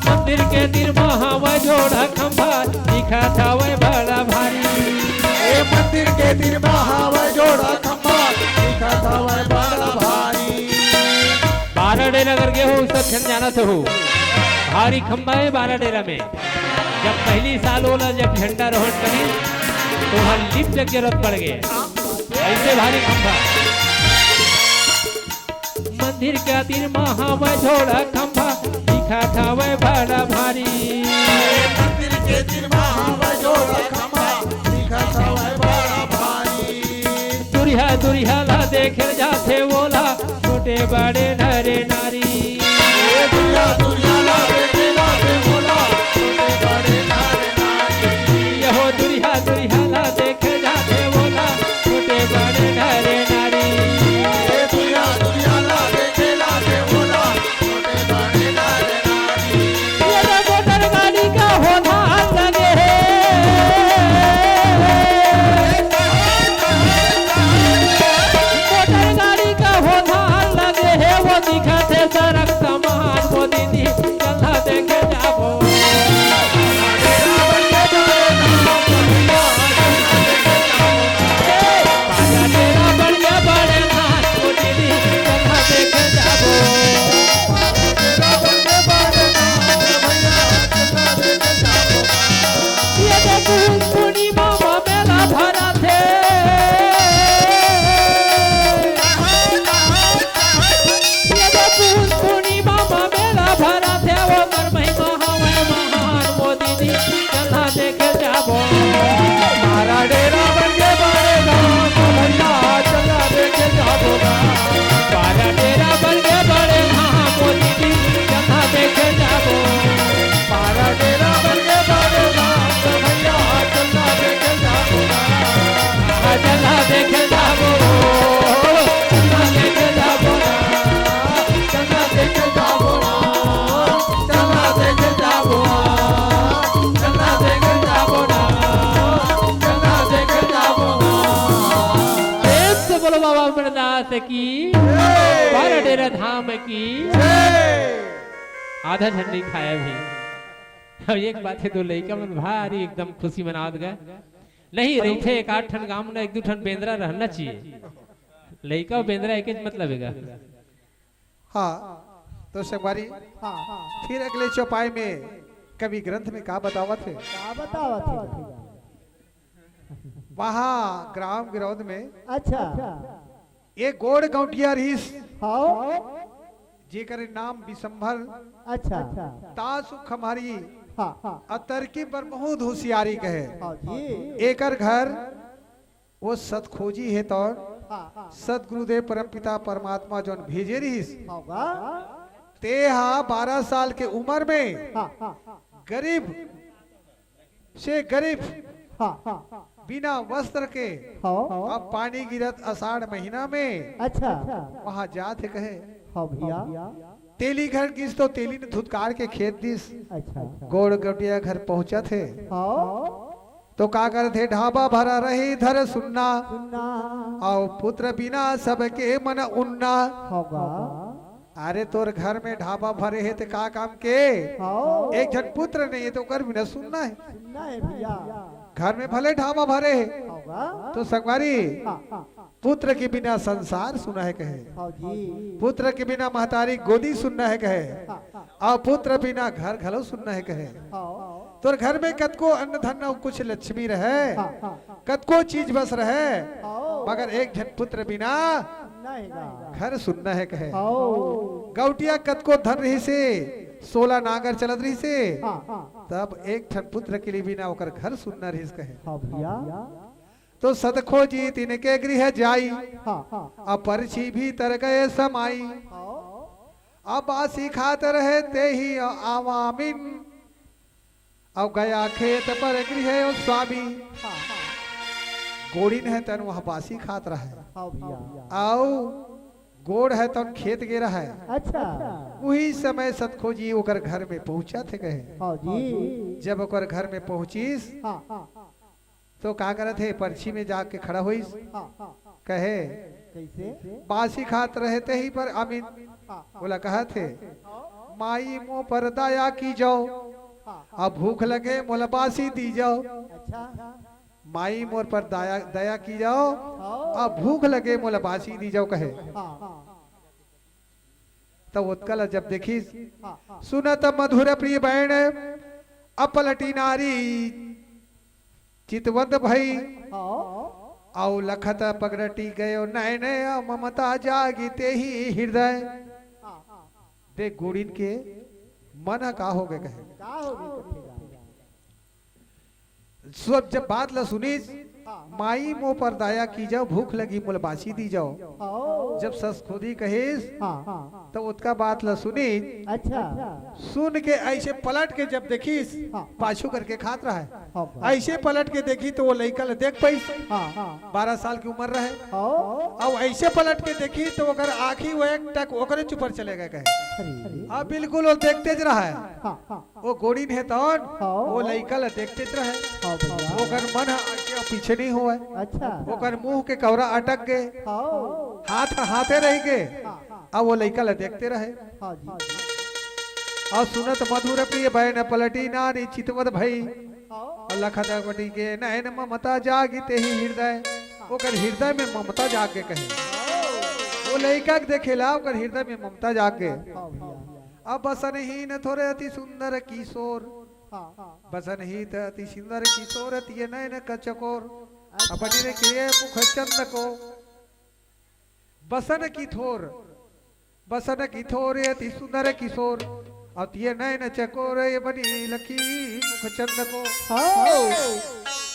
मंदिर के तीर म हवय जोड़ा खंभा, दिखत हवय बड़ा भारी। ए मंदिर के तीर म हवय जोड़ा खंभा, दिखत हवय बड़ा भारी। बारह डेरा अगर गे हो, सब झन जानत हो, भारी खंभा हे बारह डेरा में। जब पहली साल ओला जब झंडा रोहण करिस, तो ओहा लिफ्ट के जरूरत पड़ गे, ऐसे भारी खंभा। मंदिर के तीर म हवय जोड़ा खंभा, दिखत हवय बड़ा भारी। मंदिर के तीर म हवय जोड़ा खंभा, दिखत हवय बड़ा भारी। दुरिहा दुरिहा ला देखे जाथे ओला, छोटे बड़े नरे नारी। ए दुरिहा दुरिहा ला देखे जाथे ओला, छोटे बड़े नरे नारी। यहो दुरिहा दुरिहा ला देखे जाथे ओला, छोटे बड़े नरे नारी। ए दुरिहा दुरिहा ला देखे जाथे ओला, छोटे बड़े नरे नारी। ये रे मोटर गाड़ी का होना लगे हे। मोटर गाड़ी का होना लगे हे, वो दिखत हे सड़क समान, वो दीदी चल ना देखे जाबो। बाजा डेरा बन के बड़े नाच, ओ दीदी, चल ना देखे जाबो। ये देखो, पूर्णिमा में मेला भरा थे। ये देखो, पूर्णिमा में मेला भरा थे, वो कर महिमा हवय महान, वो दीदी, चल ना देखे जाबो। बारह डेरा बन के बड़े नाच, भैया, चल ना देखे जाबो गा। बारह डेरा बन के बड़े नाच, वो दीदी, चल ना देखे जाबो। बारह डेरा बन के बड़े नाच, भैया, चल ना देखे जाबो गा। हाँ, चल ना देखे जाबो, चल ना देखे जाबो गा। चल ना देखे जाबो ना, चल ना देखे जाबो ना, चल ना देखे जाबो ना, चल ना देखे जाबो ना। प्रेम से बोलो बाबा अमरनाथ की, जय। बारह डेरा धाम की। जय। आधा झन नइ खाय अभी। अब एक बात हे, दो लइका मन भारी एकदम खुशी मनावत गा। नहीं, रहिथे एक आध ठन गांव में एक दू ठन बेंदरा रहना चाहिए। लइका अउ बेंदरा एकेच मतलब हे गा। हाँ, तो संगवारी, हाँ, हाँ। फिर अगले चौपाई में कवि ग्रंथ में का बतावत हे? का बतावत हे? वहाँ ग्राम गिरौद में अच्छा। एक गोड़ गौंटिया रहिस, हाँ। जेकर नाम बिसंभर। अच्छा। तासु खम्हारी हाँ, हाँ। अउ तरकीब बर बहुत होशियारी कहे। हाँ जी। एकर घर वो सतखोजी हे तौन हाँ, हाँ। सतगुरुदेव परमपिता परमात्मा जौन भेजे रहिस। हाँ गा। ते हा बारह साल के उम्र में हाँ, हाँ। गरीब से गरीब हाँ, हाँ। बिना वस्त्र के हाँ। अब पानी गिरत आषाढ़ महीना में अच्छा। वहाँ जात हे कहे। हाँ भैया। तेली घर गिस तो तेली ने धुतकार के खेत दिस। अच्छा। गोड़ गौंटिया घर पहुँचत हे। हाँ। तो का करत हे, ढाबा भरा रही धर सुन्ना। सुन्ना। अउ पुत्र बिना सबके मन उन्ना। हाँ गा। अरे तोर घर में ढाबा भरे हे ते का काम के? हाँ। एक झन पुत्र नहीं हे तो ओकर बिना सुन्ना हे। सुन्ना हे भैया। घर में भले ढाबा भरे हे हाँ गा। तो संगवारी हाँ, हाँ। पुत्र के बिना संसार सुन्ना हे कहे। हाँ जी। पुत्र के बिना महतारी गोदी सुन्ना हे कहे। हाँ, हाँ। अउ पुत्र बिना घर घलो सुन्ना हे कहे। हाँ। तोर घर में कतको अन्न धन अउ कुछ लक्ष्मी रहे, हाँ, हाँ। कतको चीज बस रहे, हाँ। मगर एक झन पुत्र बिना सुन्ना हे गा। घर सुन्ना हे कहे। हाँ। गौंटिया कतको धन रहिसे, सोला नांगर चलत रहिसे, हाँ, हाँ। तब एक ठन पुत्र के लिए बिना ओकर घर सुन्ना रहिस कहे। हाँ भैया। तो सतखोजी तिनके गृह जाई, हाँ, हाँ। अउ परछी भीतर गए समाई। हाँ। अउ बासी खात रहे तेही अवामिन, अउ गया खेत पर गृह अउ स्वामी। हाँ, हाँ। गोड़िन हे तन वहाँ बासी खात रहे। हाँ भैया। अउ गोड़ हे तन खेत गे रहे। अच्छा। उही समय सतखोजी ओकर घर में पहुँचत हे कहे। हाँ जी। जब ओकर घर में पहुँचिस, हाँ, हाँ। तो का करत हे, परछी में जाके खड़ा होइस। हाँ, हाँ। कहे, कैसे? बासी खात रहे तेही पर अमिन। हाँ, हाँ। ओला कहत हे, माई मोर पर दया कीजव, हाँ, हाँ। अब भूख लगे मोला बासी दीजव। अच्छा। माई मोर पर दया, दया कीजव, हाँ। अब भूख लगे मोला बासी दीजव कहे। हाँ, हाँ। तब ओतका ला जब देखिस, हाँ, हाँ। सुनत मधुर प्रिय बैन, अपलटी नारी चितवंत भई। हाँ। अउ लखत पगरटी गयो नैन, अउ ममता जागी तेही हृदय। हाँ, हाँ। देख गोड़िन के मन ह का हो गए कहे। का हो गए कहे? सब जब बात ला सुनिस, हाँ। माई मोर पर दया कीजव, भूख लगी मोला बासी दीजव। हाँ। जब सतखोजी कहिस, हाँ, हाँ। तो ओतका बात ला सुनिस। अच्छा। सुन के ऐसे पलट के जब देखिस, हाँ। पाछू करके खात रहे। हाँ, हाँ। ऐसे पलट के देखी तो वो लइका ला देख पाइस। हाँ, हाँ। बारह साल की उम्र रहे। हाँ। अउ ऐसे पलट के देखी तो ओकर आँखी वो एक टक ओकरे ऊपर चले गए कहे। अरे। अब बिल्कुल वो देखते ज रहे। हाँ, हाँ। वो गोड़िन हे तौन, हाँ। वो लइका ला देखते रहे। हाँ भैया। ओकर मन ह आगे अउ पीछे नहीं होवय। अच्छा। ओकर मुंह के कौरा अटक गे। हाँ। हाथ ह हाथे रह गे। हाँ, हाँ। अब वो लइका ला देखते रहे। हाँ जी। अउ सुनत मधुर प्रिय बैन पलटी नारी चितवत भई। हाँ। अउ लखत पटी के नैन ममता जागी तेही हृदय। ओकर हृदय में ममता जाग के कहे। वो लइका के देखेला, ओकर हृदय में ममता जाग गे। हाँ भैया। अब बसनहीन थोर अति सुंदर किशोर। हाँ। बसनहीन अति सुंदर किशोर, तिय नैन क चकोर। अच्छा। अपनी रे के मुख चंद को। बसन की थोर, बसन की थोर अति सुंदर किशोर। अउ तिय नैन चकोर, ए बनी लखी मुख चंद को। हाँ।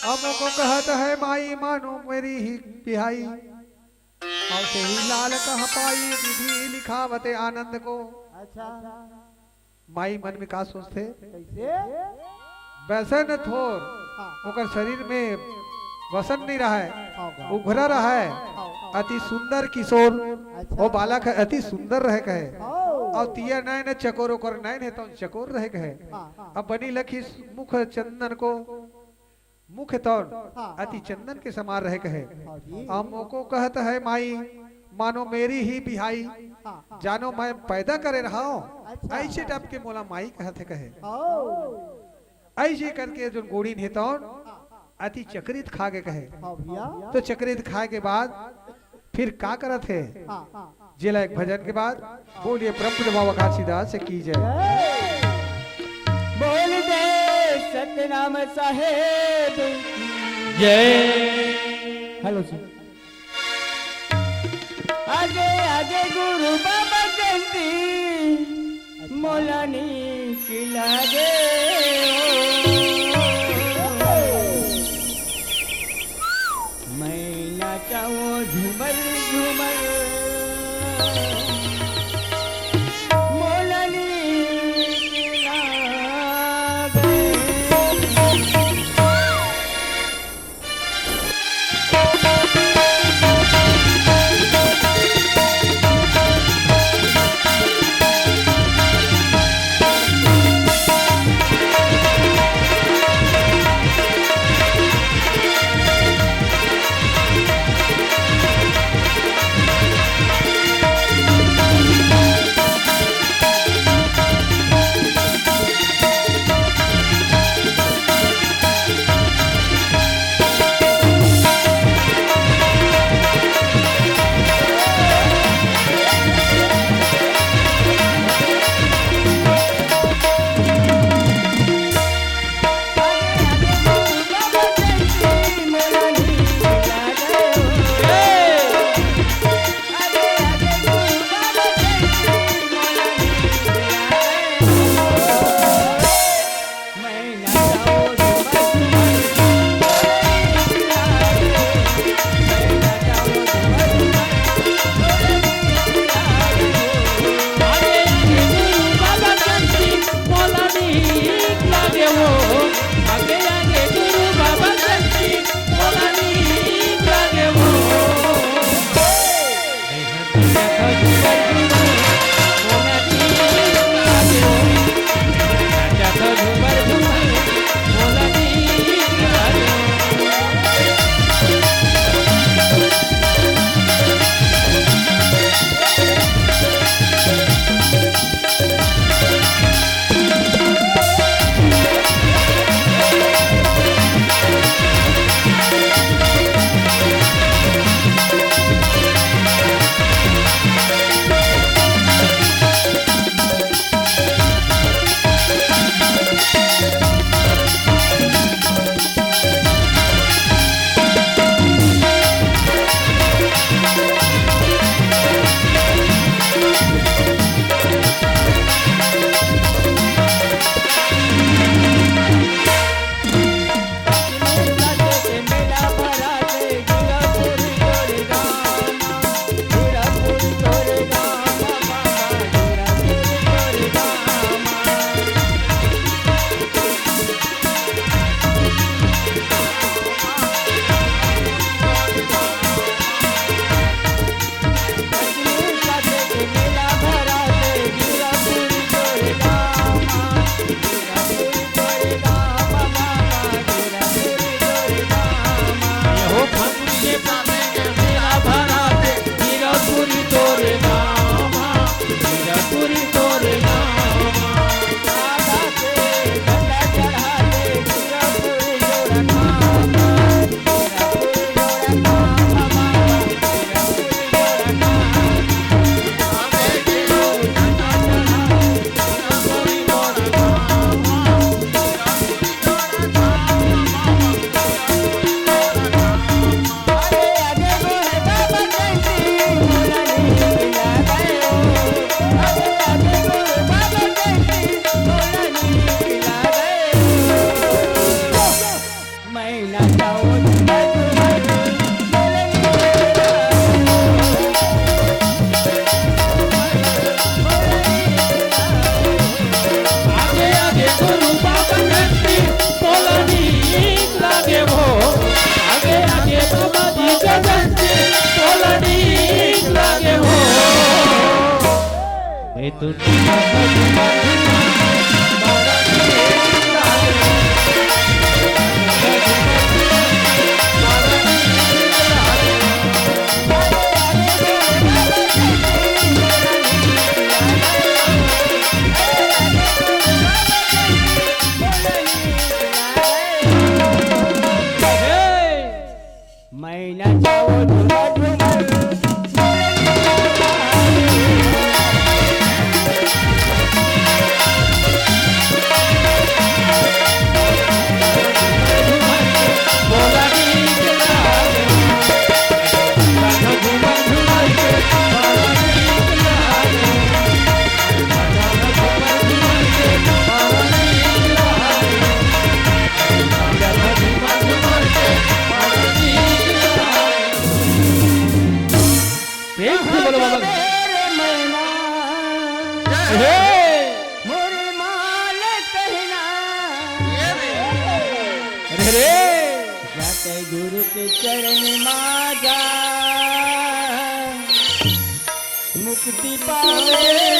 अमो को कहत हे माई मानो मेरी ही बिहाई। अउ तेही लाल कह पाई विधि लिखावत आनंद को। अच्छा। माई मन में का सोचथे? कैसे? वैसे न थोर, हाँ। ओकर शरीर में वसन नहीं रहे, हाँ, हाँ। उघरा रहे, हाँ, हाँ। अति सुंदर किशोर, अच्छा। वो बालक ह अति सुंदर रहे कहे। हाँ। अउ तिय नैन चकोर, ओकर नैन हे तौन चकोर रहे कहे। हाँ, हाँ। अब बनी लखी मुख चंदन को, मुख तौन हाँ, अति हाँ। चंदन के समान रहे कहे। हाँ जी। अमो को कहत हे माई, मानो मेरी ही बिहाई, हाँ, हाँ। जानो मैं पैदा करे रहा हूँ, अच्छा। ऐसे टाइप के मोला माई कहत हे कहे। हाँ। ऐसे करके जोन गोड़िन हे तौन हाँ, हाँ। अति चकरित खा गे कहे। हाँ भैया। तो चकरित खाए के बाद फिर का करत हे? हाँ, हाँ। जेला एक भजन के बाद बोलिए परम पूज्य बाबा घासीदास की जय। जय। बोल दे सतनाम साहेब की जय। हेलो जी। आगे आगे गुरु बाबा जयंती, मोला नीक लागे। मैं नाचाओ झूमर झूमर, मोला नीक लागे। एक से बोलो बाबा। मेरे मैना, हे। मोरे माल कहना। अरे रे। जाके गुरु के चरण मा जा, मुक्ति पावे।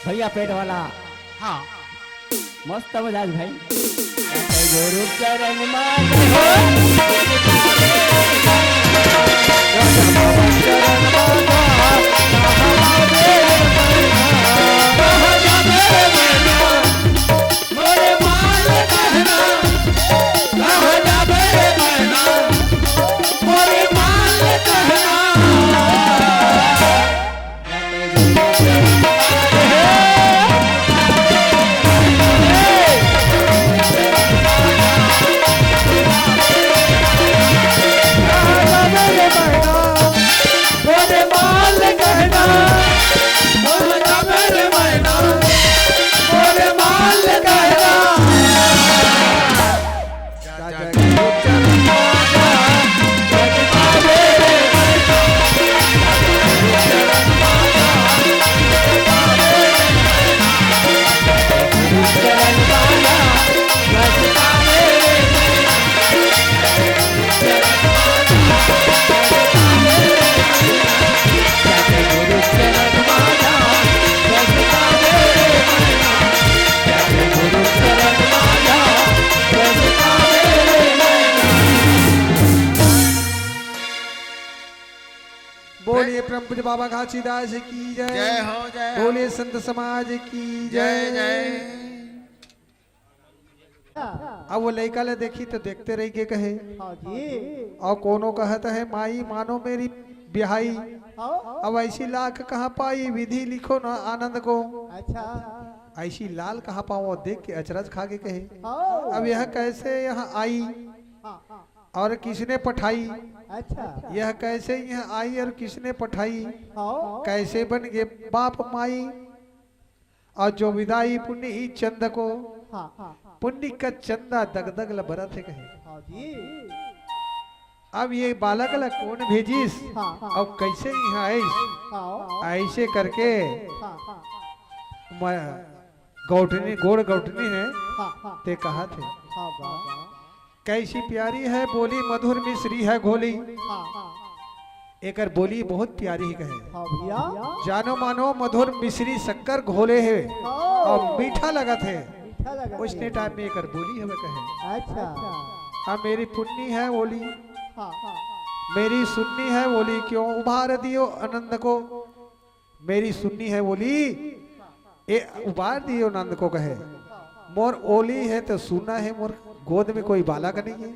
भैया पेट वाला। हाँ। मस्त मिजाज भाई। गुरु चरण मा पूज्य बाबा घासीदास की जय। जय हो, जय हो। बोले संत समाज की जय, जय। जय। अब वो लइका ले देखी तो देखते रहि गे कहे। हाँ जी। अउ कोनो कहत हे, माई मानो मेरी बिहाई। हाँ। अब ऐसी लाख कहाँ पाई, विधि लिखो ना आनंद को। अच्छा। ऐसी लाल कहाँ पावों, देख के अचरज खा गे कहे। हाँ। अब यह कैसे यहाँ आई हाँ, हाँ। और किसने पठाई? अच्छा। यह कैसे यहाँ आई और किसने पठाई? हाँ। कैसे बन गे बाप माई? अउ जो विदाई पुन्नी ही चंद को, हाँ, हाँ। पुन्नी का चंदा दगदग ल बरत हे कहे। हाँ जी। अब ये बालक ल कोन भेजिस? हाँ, हाँ। अउ कैसे यहाँ आइस? हाँ। ऐसे करके हाँ, हाँ। म-, गौठनी, गोड़ गौठनी हे, हाँ, हाँ। ते कहत हे। हाँ, वाह। कैसी प्यारी है बोली, मधुर मिश्री है घोली। हाँ, हाँ। एकर बोली बहुत प्यारी हे कहे। हाँ भैया। जानो मानो मधुर मिश्री शक्कर घोले हे हाँ। अउ मीठा लगत हे। मीठा लगत हे। ओइसने टाइप में एकर बोली हवे कहे। अच्छा। अब मेरी पुन्नी है ओली, हाँ, हाँ। मेरी सुन्नी है ओली, क्यों उभार दियो आनंद को। मेरी सुन्नी है ओली, ए उबार दियो नंद को कहे। मोर ओली हे तो सुन्ना हे, मोर गोद में कोई बालक नहीं हे।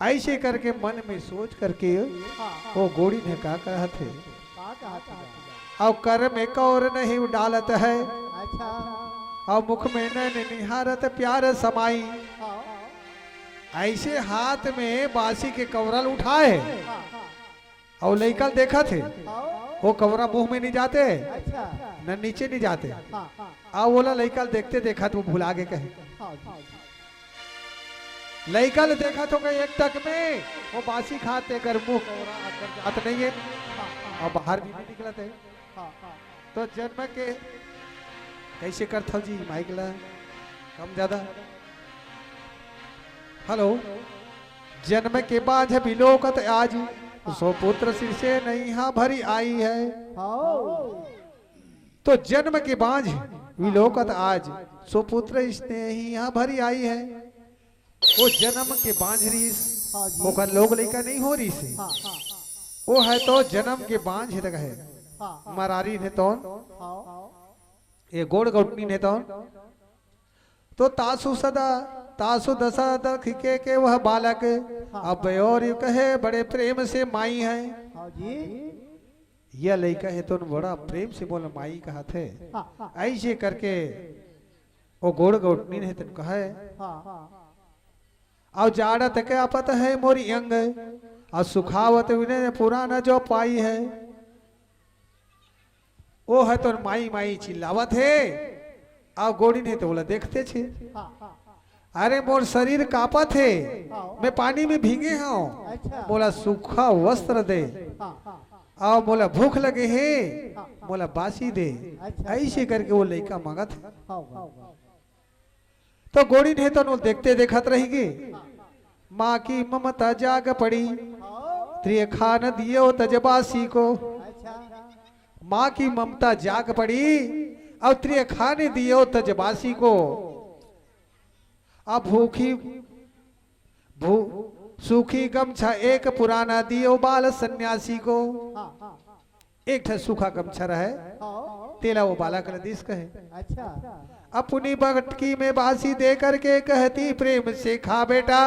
ऐसे करके मन में सोच करके वो गोड़िन हे का कहत हे। का कहत हे? अउ कर में कौर नहीं डालत है, अच्छा। अउ मुख में नैन निहारत प्यार समाई। हाँ। ऐसे हाथ में बासी के कौरा ल उठाए हे। हाँ, हाँ। अउ लइका ल देखत हे, हाँ। वो कौरा मुंह में नहीं जाते, अच्छा। न नीचे नहीं जाते। हाँ, हाँ। अउ ओला लइका ल देखते देखत वो भुला गे कहे। हाँ, हाँ। लइका ल देखत हो कहे एक टक में, वो बासी खात हे, एकर मुंह कौरा आकर जात नहीं हे। हाँ, हाँ। अउ बाहर भी नहीं निकलत हे। हाँ, हाँ। तो जन्म के कैसे करथव जी माइक ला कम ज्यादा। हेलो। जन्म के बांझ बिलोकत आज, सो पुत्र सिर से नहीं हा भरी आई है। हाँ। तो जन्म के बांझ बिलोकत आज, सो पुत्र स्नेही हा भरी आई है। वो जन्म के बांझ रहीस, हाँ जी। ओकर लोग लइका नहीं हो रहीस हे। हाँ, हाँ। वो हे तो जन्म के बांझ हे तक हे। हाँ, हाँ। मरारी ने तौन, हाँ। ये गोड़ गौटनी ने तौन। तो तासु सदा, तासु दशा दख के, के वह बालक, हाँ। अब और यू कहे बड़े प्रेम से माई है। हाँ जी। यह लइका हे तो बड़ा प्रेम से बोल माई कहत हे। हाँ, हाँ। ऐसे करके वो गोड़ गौटनी ने तन कहे। हाँ, हाँ। अउ जाड़त के आपत है मोरी अंग, अउ सुखावत विनय पुराना जो पाई है। वो हे तो माई माई चिल्लावत हे, अउ गोड़िन हे तो ओला देखते छे। हाँ, हाँ। अरे मोर शरीर कांपत हे, हाँ। मैं पानी में भींगे हंव, अच्छा। मोला सूखा वस्त्र दे, हाँ, हाँ। अउ मोला भूख लगे हे, हाँ। मोला बासी दे। अच्छा। ऐसे करके वो लइका मांगत हे। हाँ, हाँ। तो गोड़िन हे तो ओला देखते देखत रहिगे। माँ की ममता जाग पड़ी, त्रिय खान दियो तज बासी को। अच्छा। माँ की ममता जाग पड़ी, अउ त्रिय खान दियो तज बासी को। अब भूखी भू-, सूखी गमछा एक पुराना दियो बाल सन्यासी को। हाँ, हाँ। एक ठा सूखा गमछा रहे, हाँ। तेला वो बालक ल दिस कहे। अच्छा। अपनी बटकी में बासी दे करके कहती प्रेम से खा बेटा।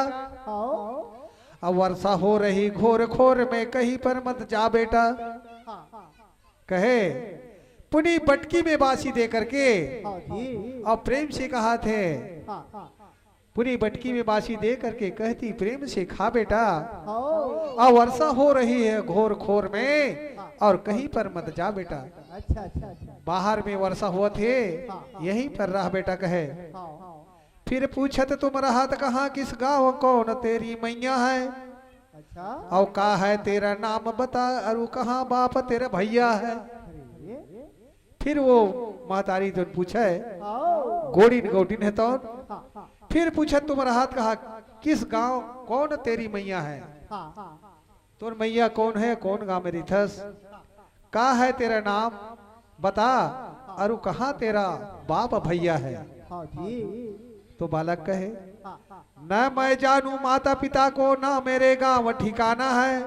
हाँ। अब वर्षा हो रही घोर खोर में, कहीं पर मत जा बेटा। हाँ। कहे, पुनी बटकी में बासी दे करके हाँ जी। अउ प्रेम से कहत हे। हाँ, हाँ। पुनी बटकी में बासी दे करके कहती प्रेम से खा बेटा। हाँ। अउ वर्षा हो रही है घोर खोर में, हाँ। अउ कहीं पर मत जा बेटा। अच्छा, अच्छा, अच्छा। बाहर में वर्षा होवत हे, हाँ, हाँ। यहीं पर रह बेटा कहे। हाँ। फिर पूछत तुम रहत कहाँ, किस गाँव कौन तेरी मैया है? अच्छा। अउ का है तेरा नाम बता, अरु कहाँ बाप तेरा भैया है? अरे। फिर वो महतारी तौन पूछे, हाँ। गोड़िन गौटिन हे तौन। हाँ, हाँ। फिर पूछत तुम रहत कहाँ, किस गाँव कौन तेरी मैया है? हाँ, हाँ। तोर मैया कौन है, कौन गाँव में रहिथस? का है तेरा नाम? बता, अरु कहाँ तेरा बाप भैया है? हाँ जी। तो बालक कहे, हाँ, हाँ। न मैं जानू माता पिता को, ना मेरे गाँव ठिकाना है।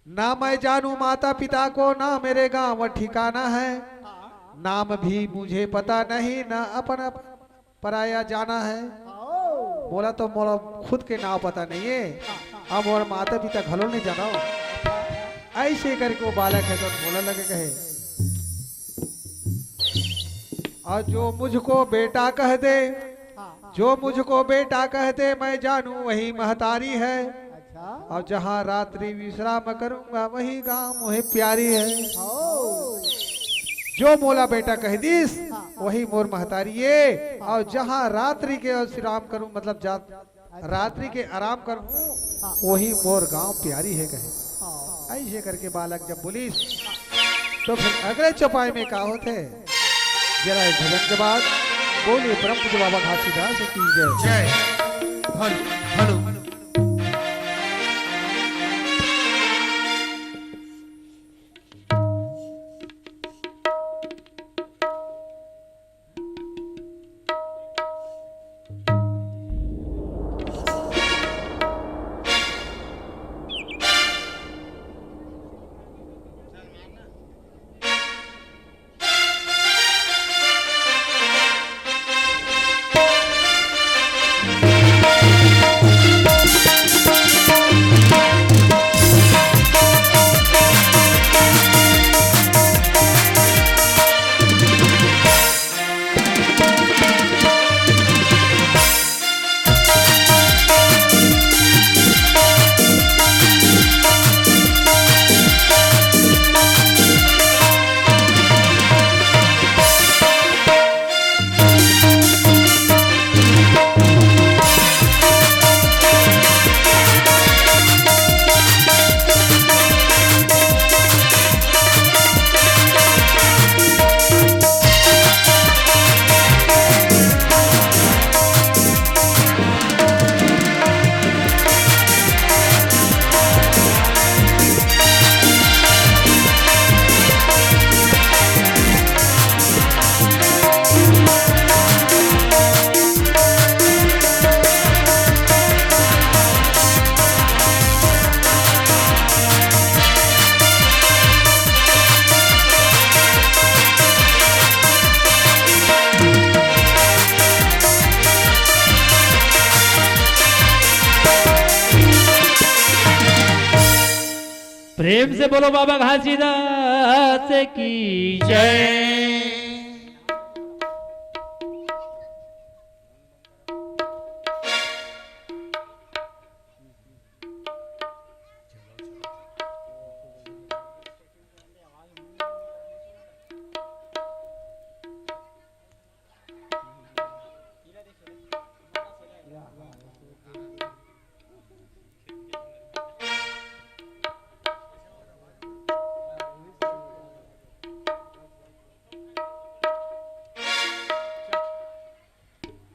ना मैं जानू माता पिता को, ना मेरे गांव ठिकाना है, नाम भी मुझे पता नहीं, ना अपन पराया जाना है। मोला तो मोला खुद के नाव पता नहीं है, अब मोर माता पिता घलो नहीं जानो। ऐसे करके वो बालक है तो बोला लगे कहे, और जो मुझको बेटा कह दे, जो मुझको बेटा कह दे, मैं जानू वही महतारी है। अच्छा। और जहाँ रात्रि विश्राम करूंगा, वही गांव वही प्यारी है। ओ। जो मोला बेटा कह दिस, वही मोर महतारी है। और जहाँ रात्रि के विश्राम करूं, मतलब जा रात्रि के आराम करहूं, वही मोर गांव प्यारी है कहे। ऐसे करके बालक जब बोलिस, तो फिर अगले चौपाई में का होथे, जरा एक भजन के बाद बोलिए परम पूज्य बाबा घासीदास की जय। जय। हनु, हनु। प्रेम से बोलो बाबा घासीदास की जय।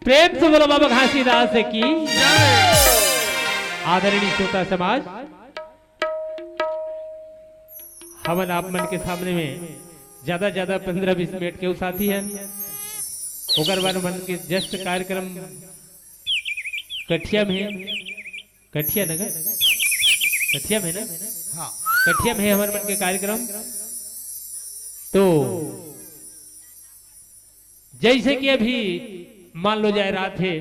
प्रेम से बोलो बाबा घासीदास की। आदरणीय श्रोता समाज, हमन आप मन के सामने में ज्यादा ज्यादा पंद्रह बीस मिनट के साथी हैं, ओकर बाद मन के जस्ट कार्यक्रम कठिया में, कठिया नगर, कठिया में ना? हाँ। कठिया में हमर मन के कार्यक्रम। तो जैसे कि अभी मान लो जाए रात है,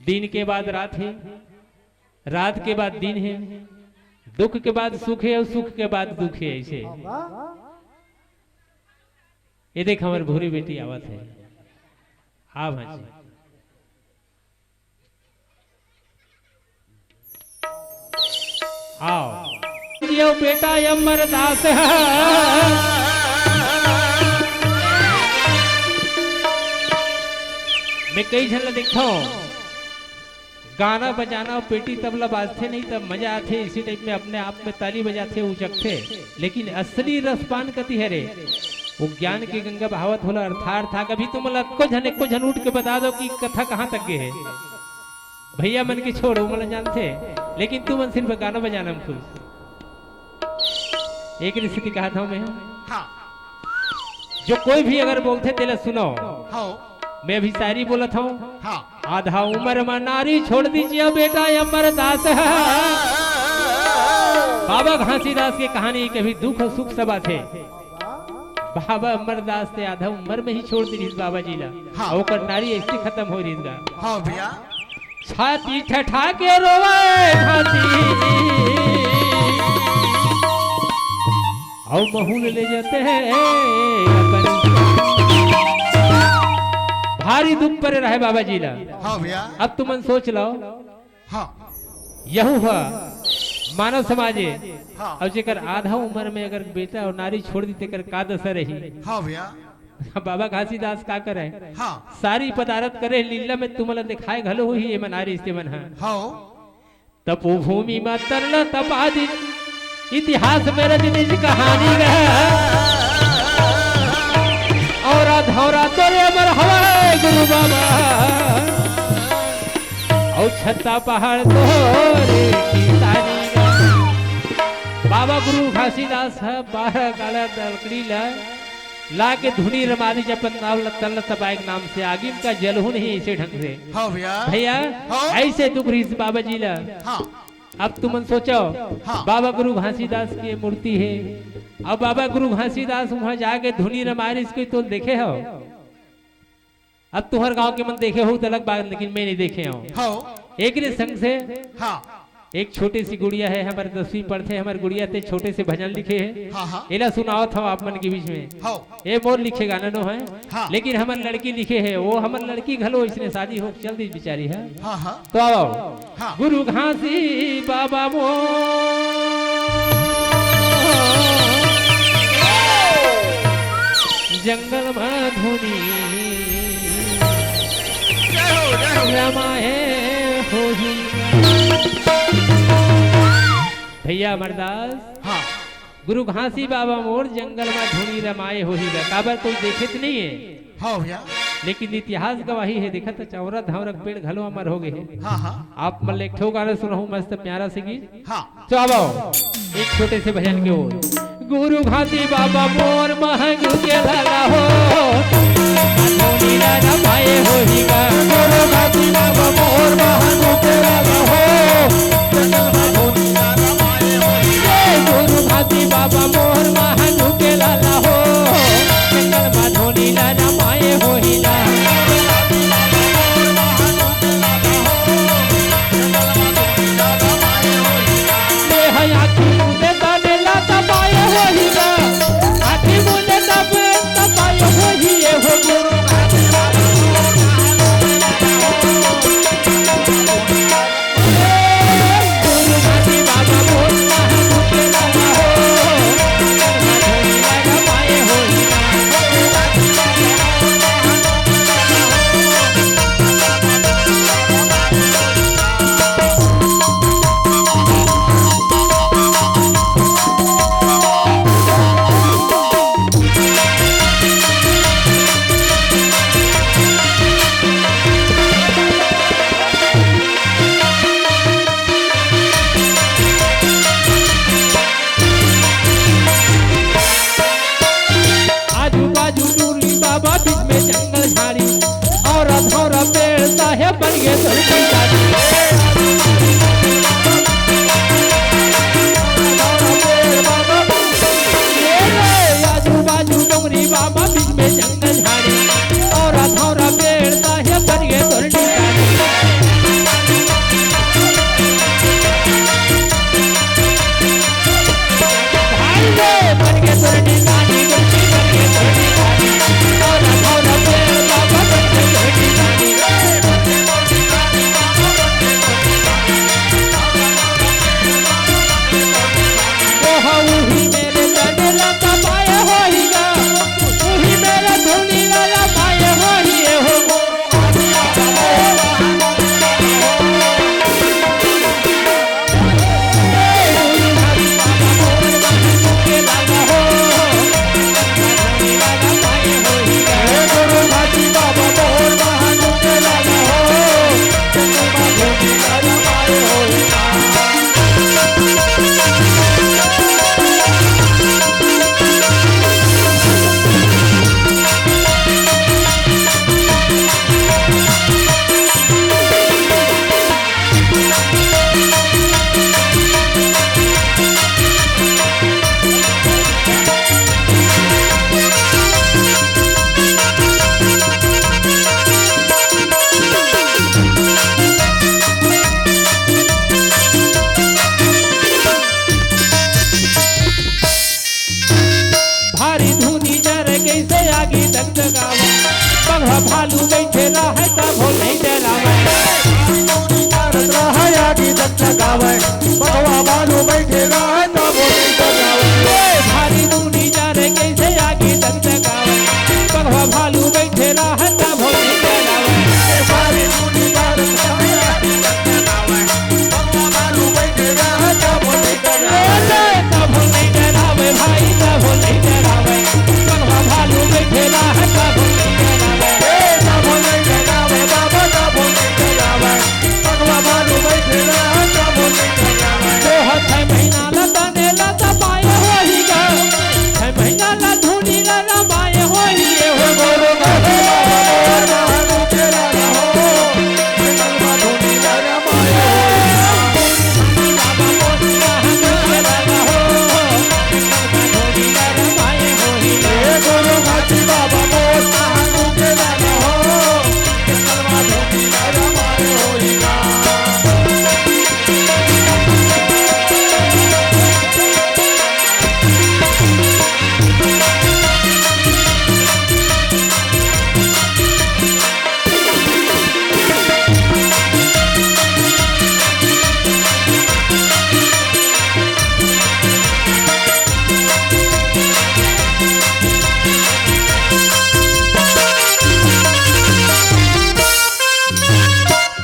दिन के बाद रात है, रात के बाद दिन है, दुख के बाद सुख है और सुख के बाद दुख है। ऐसे ये देख, हमारी भूरी बेटी आवत है। हाँ भाई, आओ। जियो बेटा अमरदास। मैं कई झन ला देखता हूँ, गाना बजाना, पेटी तबला बाजथे नहीं, तब मजा आथे। इसी टाइप में अपने आप में ताली बजाथे, उचकथे, लेकिन असली रसपान कति हरे, वो ज्ञान के गंगा बहावत होला। अर्थात, अर्थात अभी तुम ला एको झन, एको झन उठ के बता दो कि कथा कहाँ तक गए है। भैया मन के छोड़, वो मन जानथे, लेकिन तुमन सिर्फ गाना बजाना में खुश। एक स्थिति कहा था मैं, हाँ। जो कोई भी अगर बोलथे, तेला सुनो। हाँ। मैं अभी शायरी बोलत हूँ। हाँ। आधा उम्र में नारी छोड़ दीजिए बेटा अमरदास। बाबा घासीदास के कहानी कभी दुख अउ सुख सब आथे। बाबा अमरदास ते आधा उमर में ही छोड़ दे रिहिस बाबा जी ला। हाँ। अउ ओकर नारी ऐसे खतम हो रिहिस गा। हाँ भैया। छाती ठठा के रोवे घासी, अउ महूल ले जाते हैं अपन। भारी दुख परे रहे बाबा जी ला। हाँ भैया। अब तुमन सोच लो, हाँ। यहू ह मानव समाज ए। हाँ। अउ जेकर आधा उमर में अगर बेटा अउ नारी छोड़ दी, तेकर का दशा रही? हाँ भैया। बाबा घासीदास का करे? हाँ। सारी पदारथ करे लीला में तुमन ला दिखाए घलो होही, एमन नारी से मन ह। हाँ। तपोभूमि म तरला तपा दिन, इतिहास में रच निज कहानी गा। औरा धौरा तोरे अमर हवय गुरु बाबा, अउ छत्ता पहाड़ तोरे किसानी गा। बाबा गुरु घासीदास ह बारह गाड़ा लकड़ी ला ला के धुनी रमा दीस अपन नाव ल-, तन ल तपाए के नाम से आगी में का जलहू नहीं ऐसे ढंग से। हाँ भैया। भैया, हाँ। ऐसे दुख रहिस बाबा जी ला। हाँ। अब तुमन सोचो, हाँ। बाबा गुरु घासीदास के मूर्ति हे, अब बाबा गुरु घासीदास वहाँ जाके धुनी रमाए रिहिस, कोई तो देखे हो? अब तुहर गांव के मन देखे हो त अलग बात, लेकिन मैं नहीं देखे हूँ। हाँ। एकरे संग से हाँ। एक छोटी सी गुड़िया है, हमर दसवीं पढ़थे, हमर गुड़िया ते छोटे से भजन लिखे है। हाँ, हाँ। एला सुनावत हव आप मन के बीच में। हाँ। ए मोर लिखे गाना नो है, हाँ। लेकिन हमर लड़की लिखे है, वो हमर लड़की घलो इसने शादी हो चल दी बेचारी है। हाँ, हाँ। तो आओ। हाँ। गुरु घासी बाबा मोर जंगल में धुनी जय हो, जय हो। रमाए होही। भैया अमरदास, हाँ। गुरु घासी बाबा मोर जंगल में धुनी रमाए होही गा। काबर कोई देखे तो नहीं है। हाँ भैया। लेकिन इतिहास गवाही है, देखत चौरा धावरक पेड़ घलो अमर हो गए हैं। हाँ, हाँ। आप मन ल एक ठो गाना सुनाहूँ मस्त प्यारा से गीत। हाँ। तो अब आओ, एक छोटे से भजन के ओर। गुरु घासी बाबा मोर महंगू के लाला हो। धोनी लाला पाए होही गा। गुरु घासी बाबा मोर महंगू के लाला हो। ए गुरु घासी बाबा मोर महंगू के लाला हो। जंगल मा धोनी लाला पाए होही गा। ए है आँखी मुंदे तने ला तपाए होही गा। आँखी मुंदे तब तपाए होही ए हो गुरु। आजू बाजू डूरी बाबा, बीच में जंगल झाड़ी, औरा धौरा पेड़ साहेब बन गए स्वर्गीय दादी। ए रे, आजू बाजू डोंगरी बाबा, बीच में जंगल झाड़ी, औरा धौरा पेड़ साहेब बन गए स्वर्गीय दादी। भालू बइठे रहय तभो नइ डरावय। भालू नइ डरत रहय आगी तक लगावय। बघवा भालू बइठे रहय तभो नइ डरावय। ए भारी मुनि डरे कइसे आगी तक लगावय। बघवा भालू बइठे रहय तभो नइ डरावय। ए भारी मुनि डरत रहय आगी तक लगावय। बघवा भालू बइठे रहय तभो नइ डरावय। ए तभो नइ डरावय भाई, तभो नइ डरावय। बघवा भालू बइठे रहय तभो नइ डरावय। ए तभो नइ डरावय बाबा, तभो नइ डरावय। बघवा भालू बइठे रहय तभो नइ डरावय। तोह छै महीना ल ताने ल त पाए होही गा। छै महीना ल धुनी ल रमाए होही ए हो।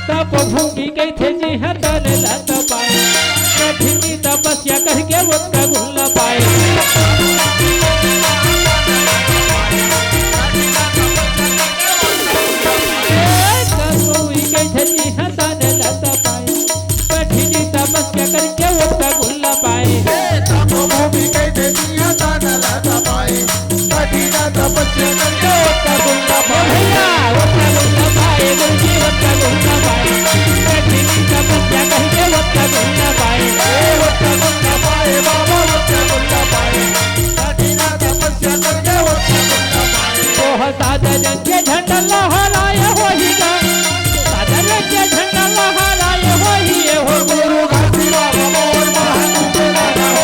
तपोभूमि कहिथे जिहां तन ल त पाए। कठिन तपस्या करके ओतका गुण ल पाए। ए, तपोभूमि कहिथे जिहां तन ल त पाए। कठिन तपस्या करके ओतका गुण ल पाए। ए, तपोभूमि कहिथे जिहां तन ल त पाए। कठिन तपस्या करके ओतका गुण ल पाए। भैया, ओतका गुण ल पाए, गुरुजी, ओतका गुण ल पाए। कठिन तपस्या करके ओतका गुण ल पाए। ए, ओतका गुण ल पाए, बाबा, ओतका गुण ल पाए। कठिन तपस्या करके ओतका गुण ल पाए। ओह सादा रंग के झंडा लहराए होही गा। सादा रंग के झंडा लहराए होही ए हो। गुरु घासी बाबा मोर महान चेला हो।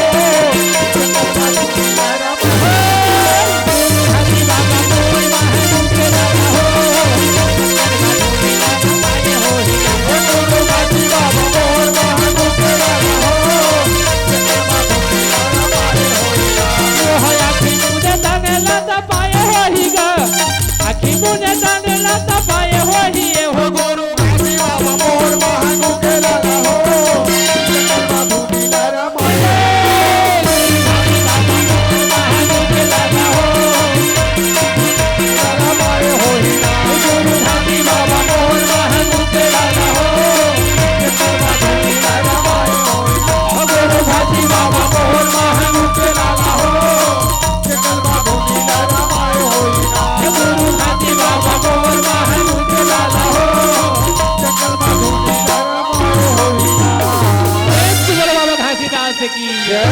प्रेम से बोलो बाबा घासीदास की जय।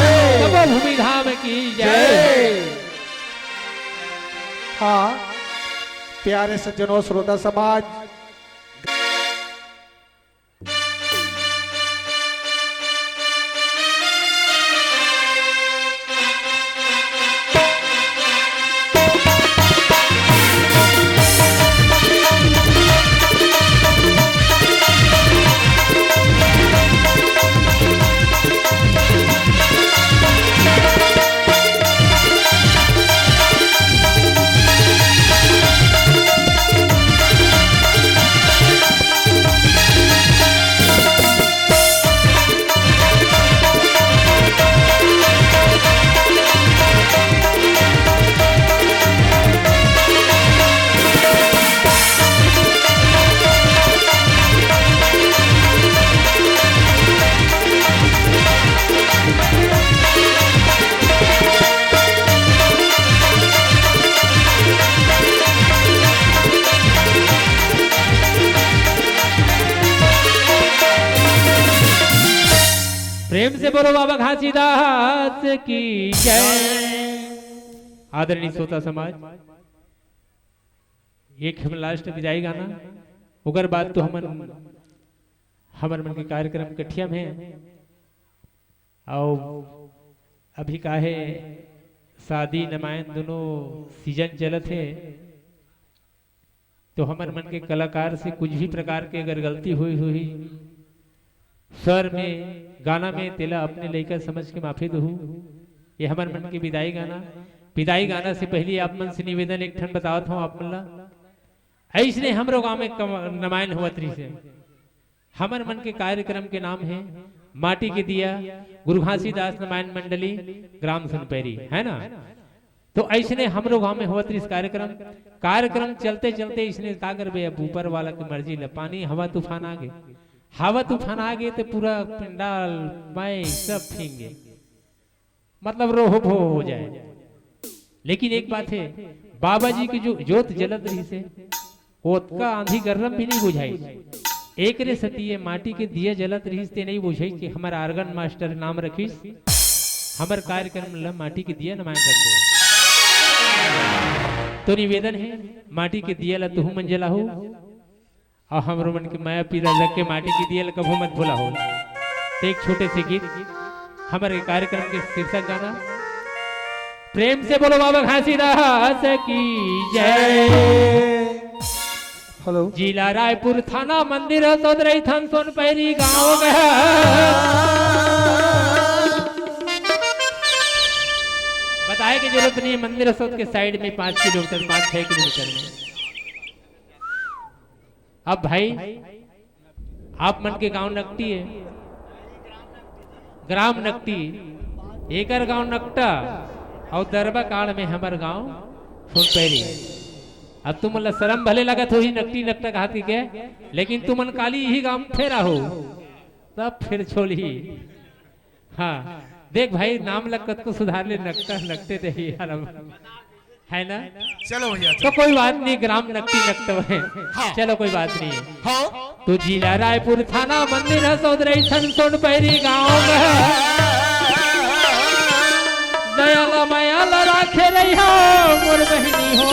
तपोभूमि धाम की जय। जय। हाँ, प्यारे सज्जनों, श्रोता समाज, प्रेम से बोलो बाबा घासीदास की जय। आदरणीय श्रोता समाज, एक हम लास्ट विदाई गाना, ओकर बाद तो हमन, हमर मन के कार्यक्रम कठिया में हे। अउ अभी का हे, शादी नमायन दोनों सीजन चलत हे, तो हमर मन के कलाकार से कुछ भी प्रकार के अगर गलती होई होही स्वर में, गाना में, तेला अपने लइका समझ के माफी दहू। ये हमर मन के विदाई गाना। विदाई गाना से पहले आप मन से निवेदन एक ठन बतावत हूँ आप मन ला। ऐसने हमरो गांव में कम-, नमायन होवत रहिस हे। हमर मन के कार्यक्रम के नाम हे माटी के दिया, गुरु घासीदास नमायन मंडली, ग्राम सुनपैरी, है ना? तो ऐसने हमरो गांव में होवत रहिस कार्यक्रम। कार्यक्रम चलते चलते इसने का करबे, अब ऊपर वाला के मर्जी ले, पानी, हवा तूफान आ गे। हवा तूफान आ गे तो पूरा पंडाल, माई, सब भींग गे, मतलब रोहो भो हो जाए। लेकिन एक बात है, बाबा जी के जो जोत जलत रहिस हे, ओतका आंधी गर्रम भी नहीं बुझाई। एकरे सेती ये माटी के दिया जलत रहिस ते नहीं बुझाई कि हमर आर्गन मास्टर नाम रखिस, हमर कार्यक्रम ला माटी के दिया नमायन रख दे। तो निवेदन है, माटी के दिया ला तुहू मन जलाहू, अउ हमरो मन के मया पीरा रख के माटी के दिया ला कभू मत भुलाहू। तो एक छोटे से गीत, हमर ये कार्यक्रम के शीर्षक गाना। प्रेम से बोलो बाबा घासीदास की जय। हेलो। जिला रायपुर, थाना मंदिर हसोद, रहिथन सोनपैरी गांव में। बताए के जरूरत नहीं है, मंदिर हसोद के साइड में पाँच किलोमीटर, पाँच छह किलोमीटर में। अब भाई, आप मन के गांव नकटी है, ग्राम नकटी, एकर गांव नकटा, अउ दरबा कांड में हमर गांव सोनपैरी। अब तुमन ला शरम भले लगत होही नकटी नकटा कहात के, लेकिन तुमन काली इही गांव फेर आहू, तब फेर छोलही। हाँ, देख भाई, नाम ला कतको सुधार ले, नकटा नकटे रही यार, अब, है ना? चलो भैया, तो चलो। कोई बात नहीं, ग्राम नकटी नकटो है। हाँ। चलो, कोई बात नहीं। हाँ। तो जिला रायपुर, थाना मंदिर हसोद, रहिथन सोनपैरी गांव में। दयाला मयाला राखे रहिहा मोर बहिनी हो,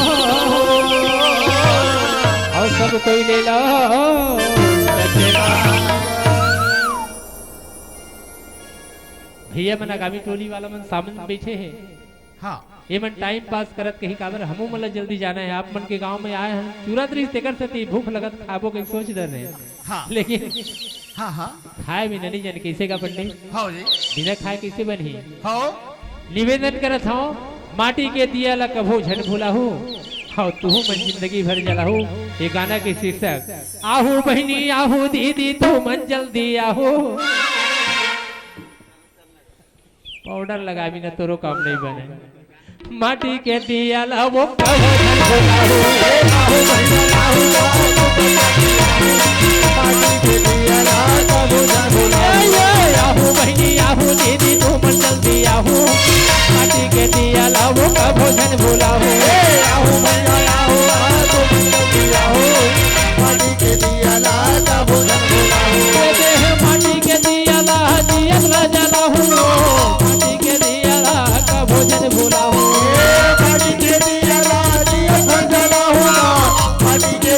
अउ सब कोई ले ला। भैया मन आगामी टोली वाला मन सामने बैठे हैं। हाँ। ये मन टाइम पास करत कहीं काबर, हमू मन ला जल्दी जाना है। आप मन के गांव में आए हैं, तुरंत रहिस तेकर सेती भूख लगत खाबो के सोच डर रहे। हाँ। लेकिन हाँ, हाँ। खाए बिना नहीं जाने कैसे का पंडित। हाँ जी। बिना खाए कैसे बनही। हाँ। निवेदन करत हूँ, माटी के दिया ला कभू झन भुलाहू, हाँ, तुहू मन जिंदगी भर जलाहू। ये गाना के शीर्षक, आहू बहिनी, आहू दीदी, तू मन जल्दी आहू। पाउडर लगाबी ना, तोरो काम नहीं बने। माटी के दिया ला वो कभू झन भुलाहू। माटी के दिया ला कभू झन भुलाहू। ए, ए, आहू बहिनी, आहू दीदी, तू मन जल्दी आहू। माटी के दिया ला वो कभू झन भुलाहू। ए, आहू भैया, आहू, आहू, तू मन जल्दी आहू। माटी के दिया ला कभू झन भुलाहू। ए, देह माटी के दिया ला, जियत ला जलाहू। माटी के दिया ला कभू झन भुलाहू। ए, माटी के दिया ला, जियत ला जलाहू। माटी के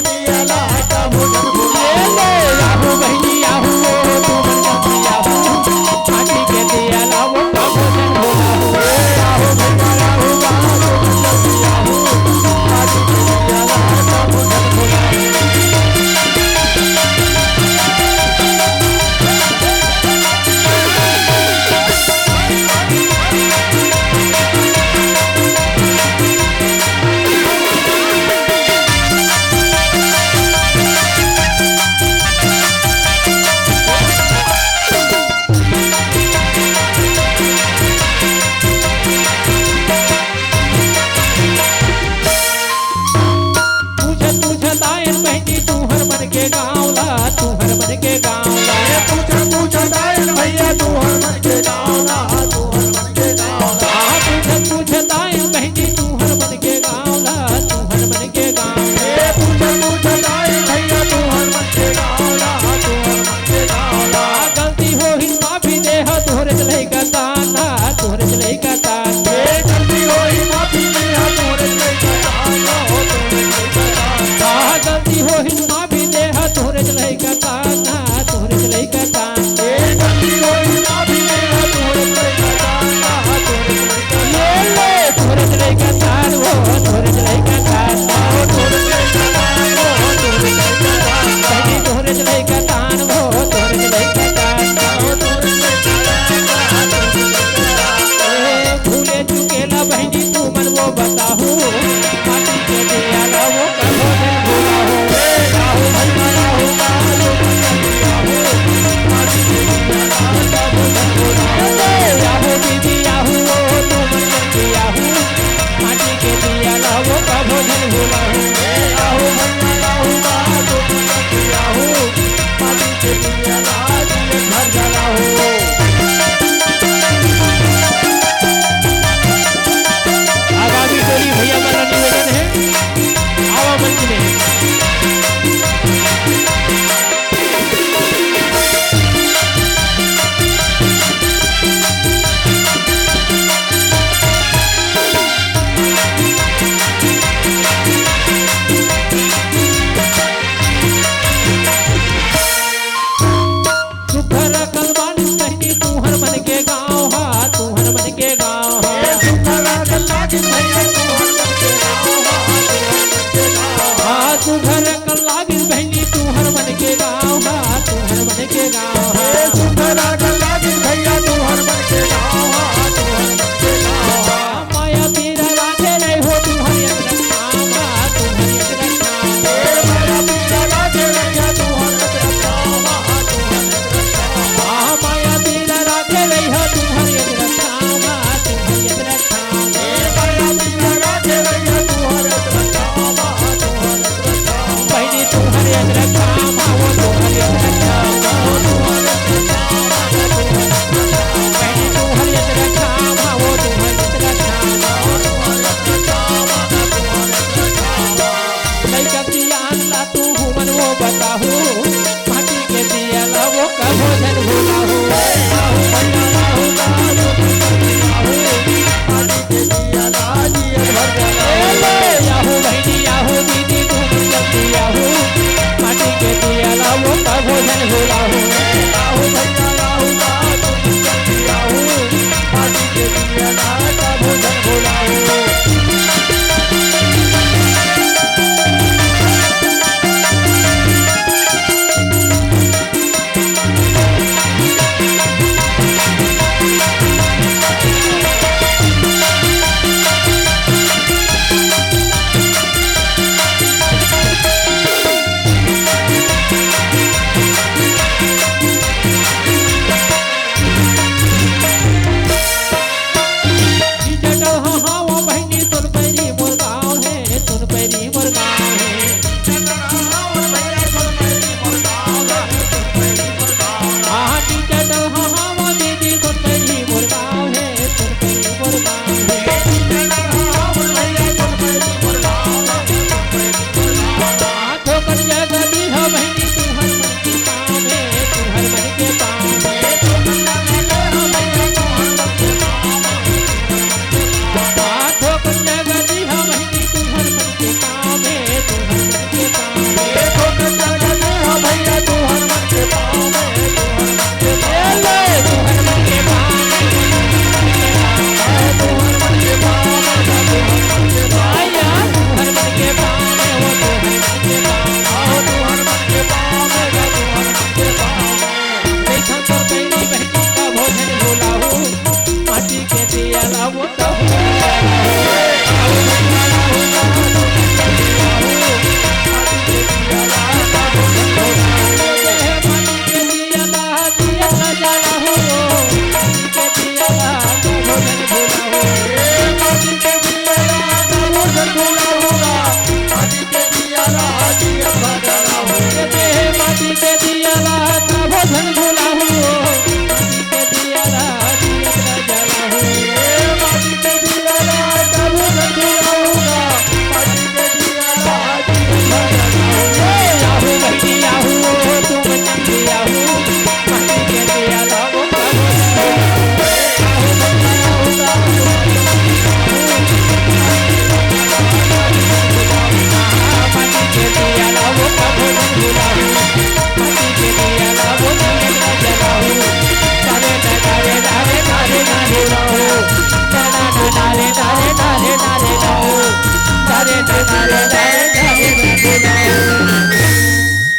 लइका सियान ला तू हुमन वो बताहू, माटी के दिया ला वो कभो झन भुलाहू। ए ले, आहो बहिनी, आहो दीदी, तुम जल्दी आहो, माटी के दिया ला वो कभो झन भुलाहू।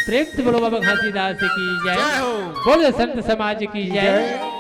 प्रेम से बोलो बाबा घासीदास की जय। जय हो। बोलो संत समाज की जय। जय।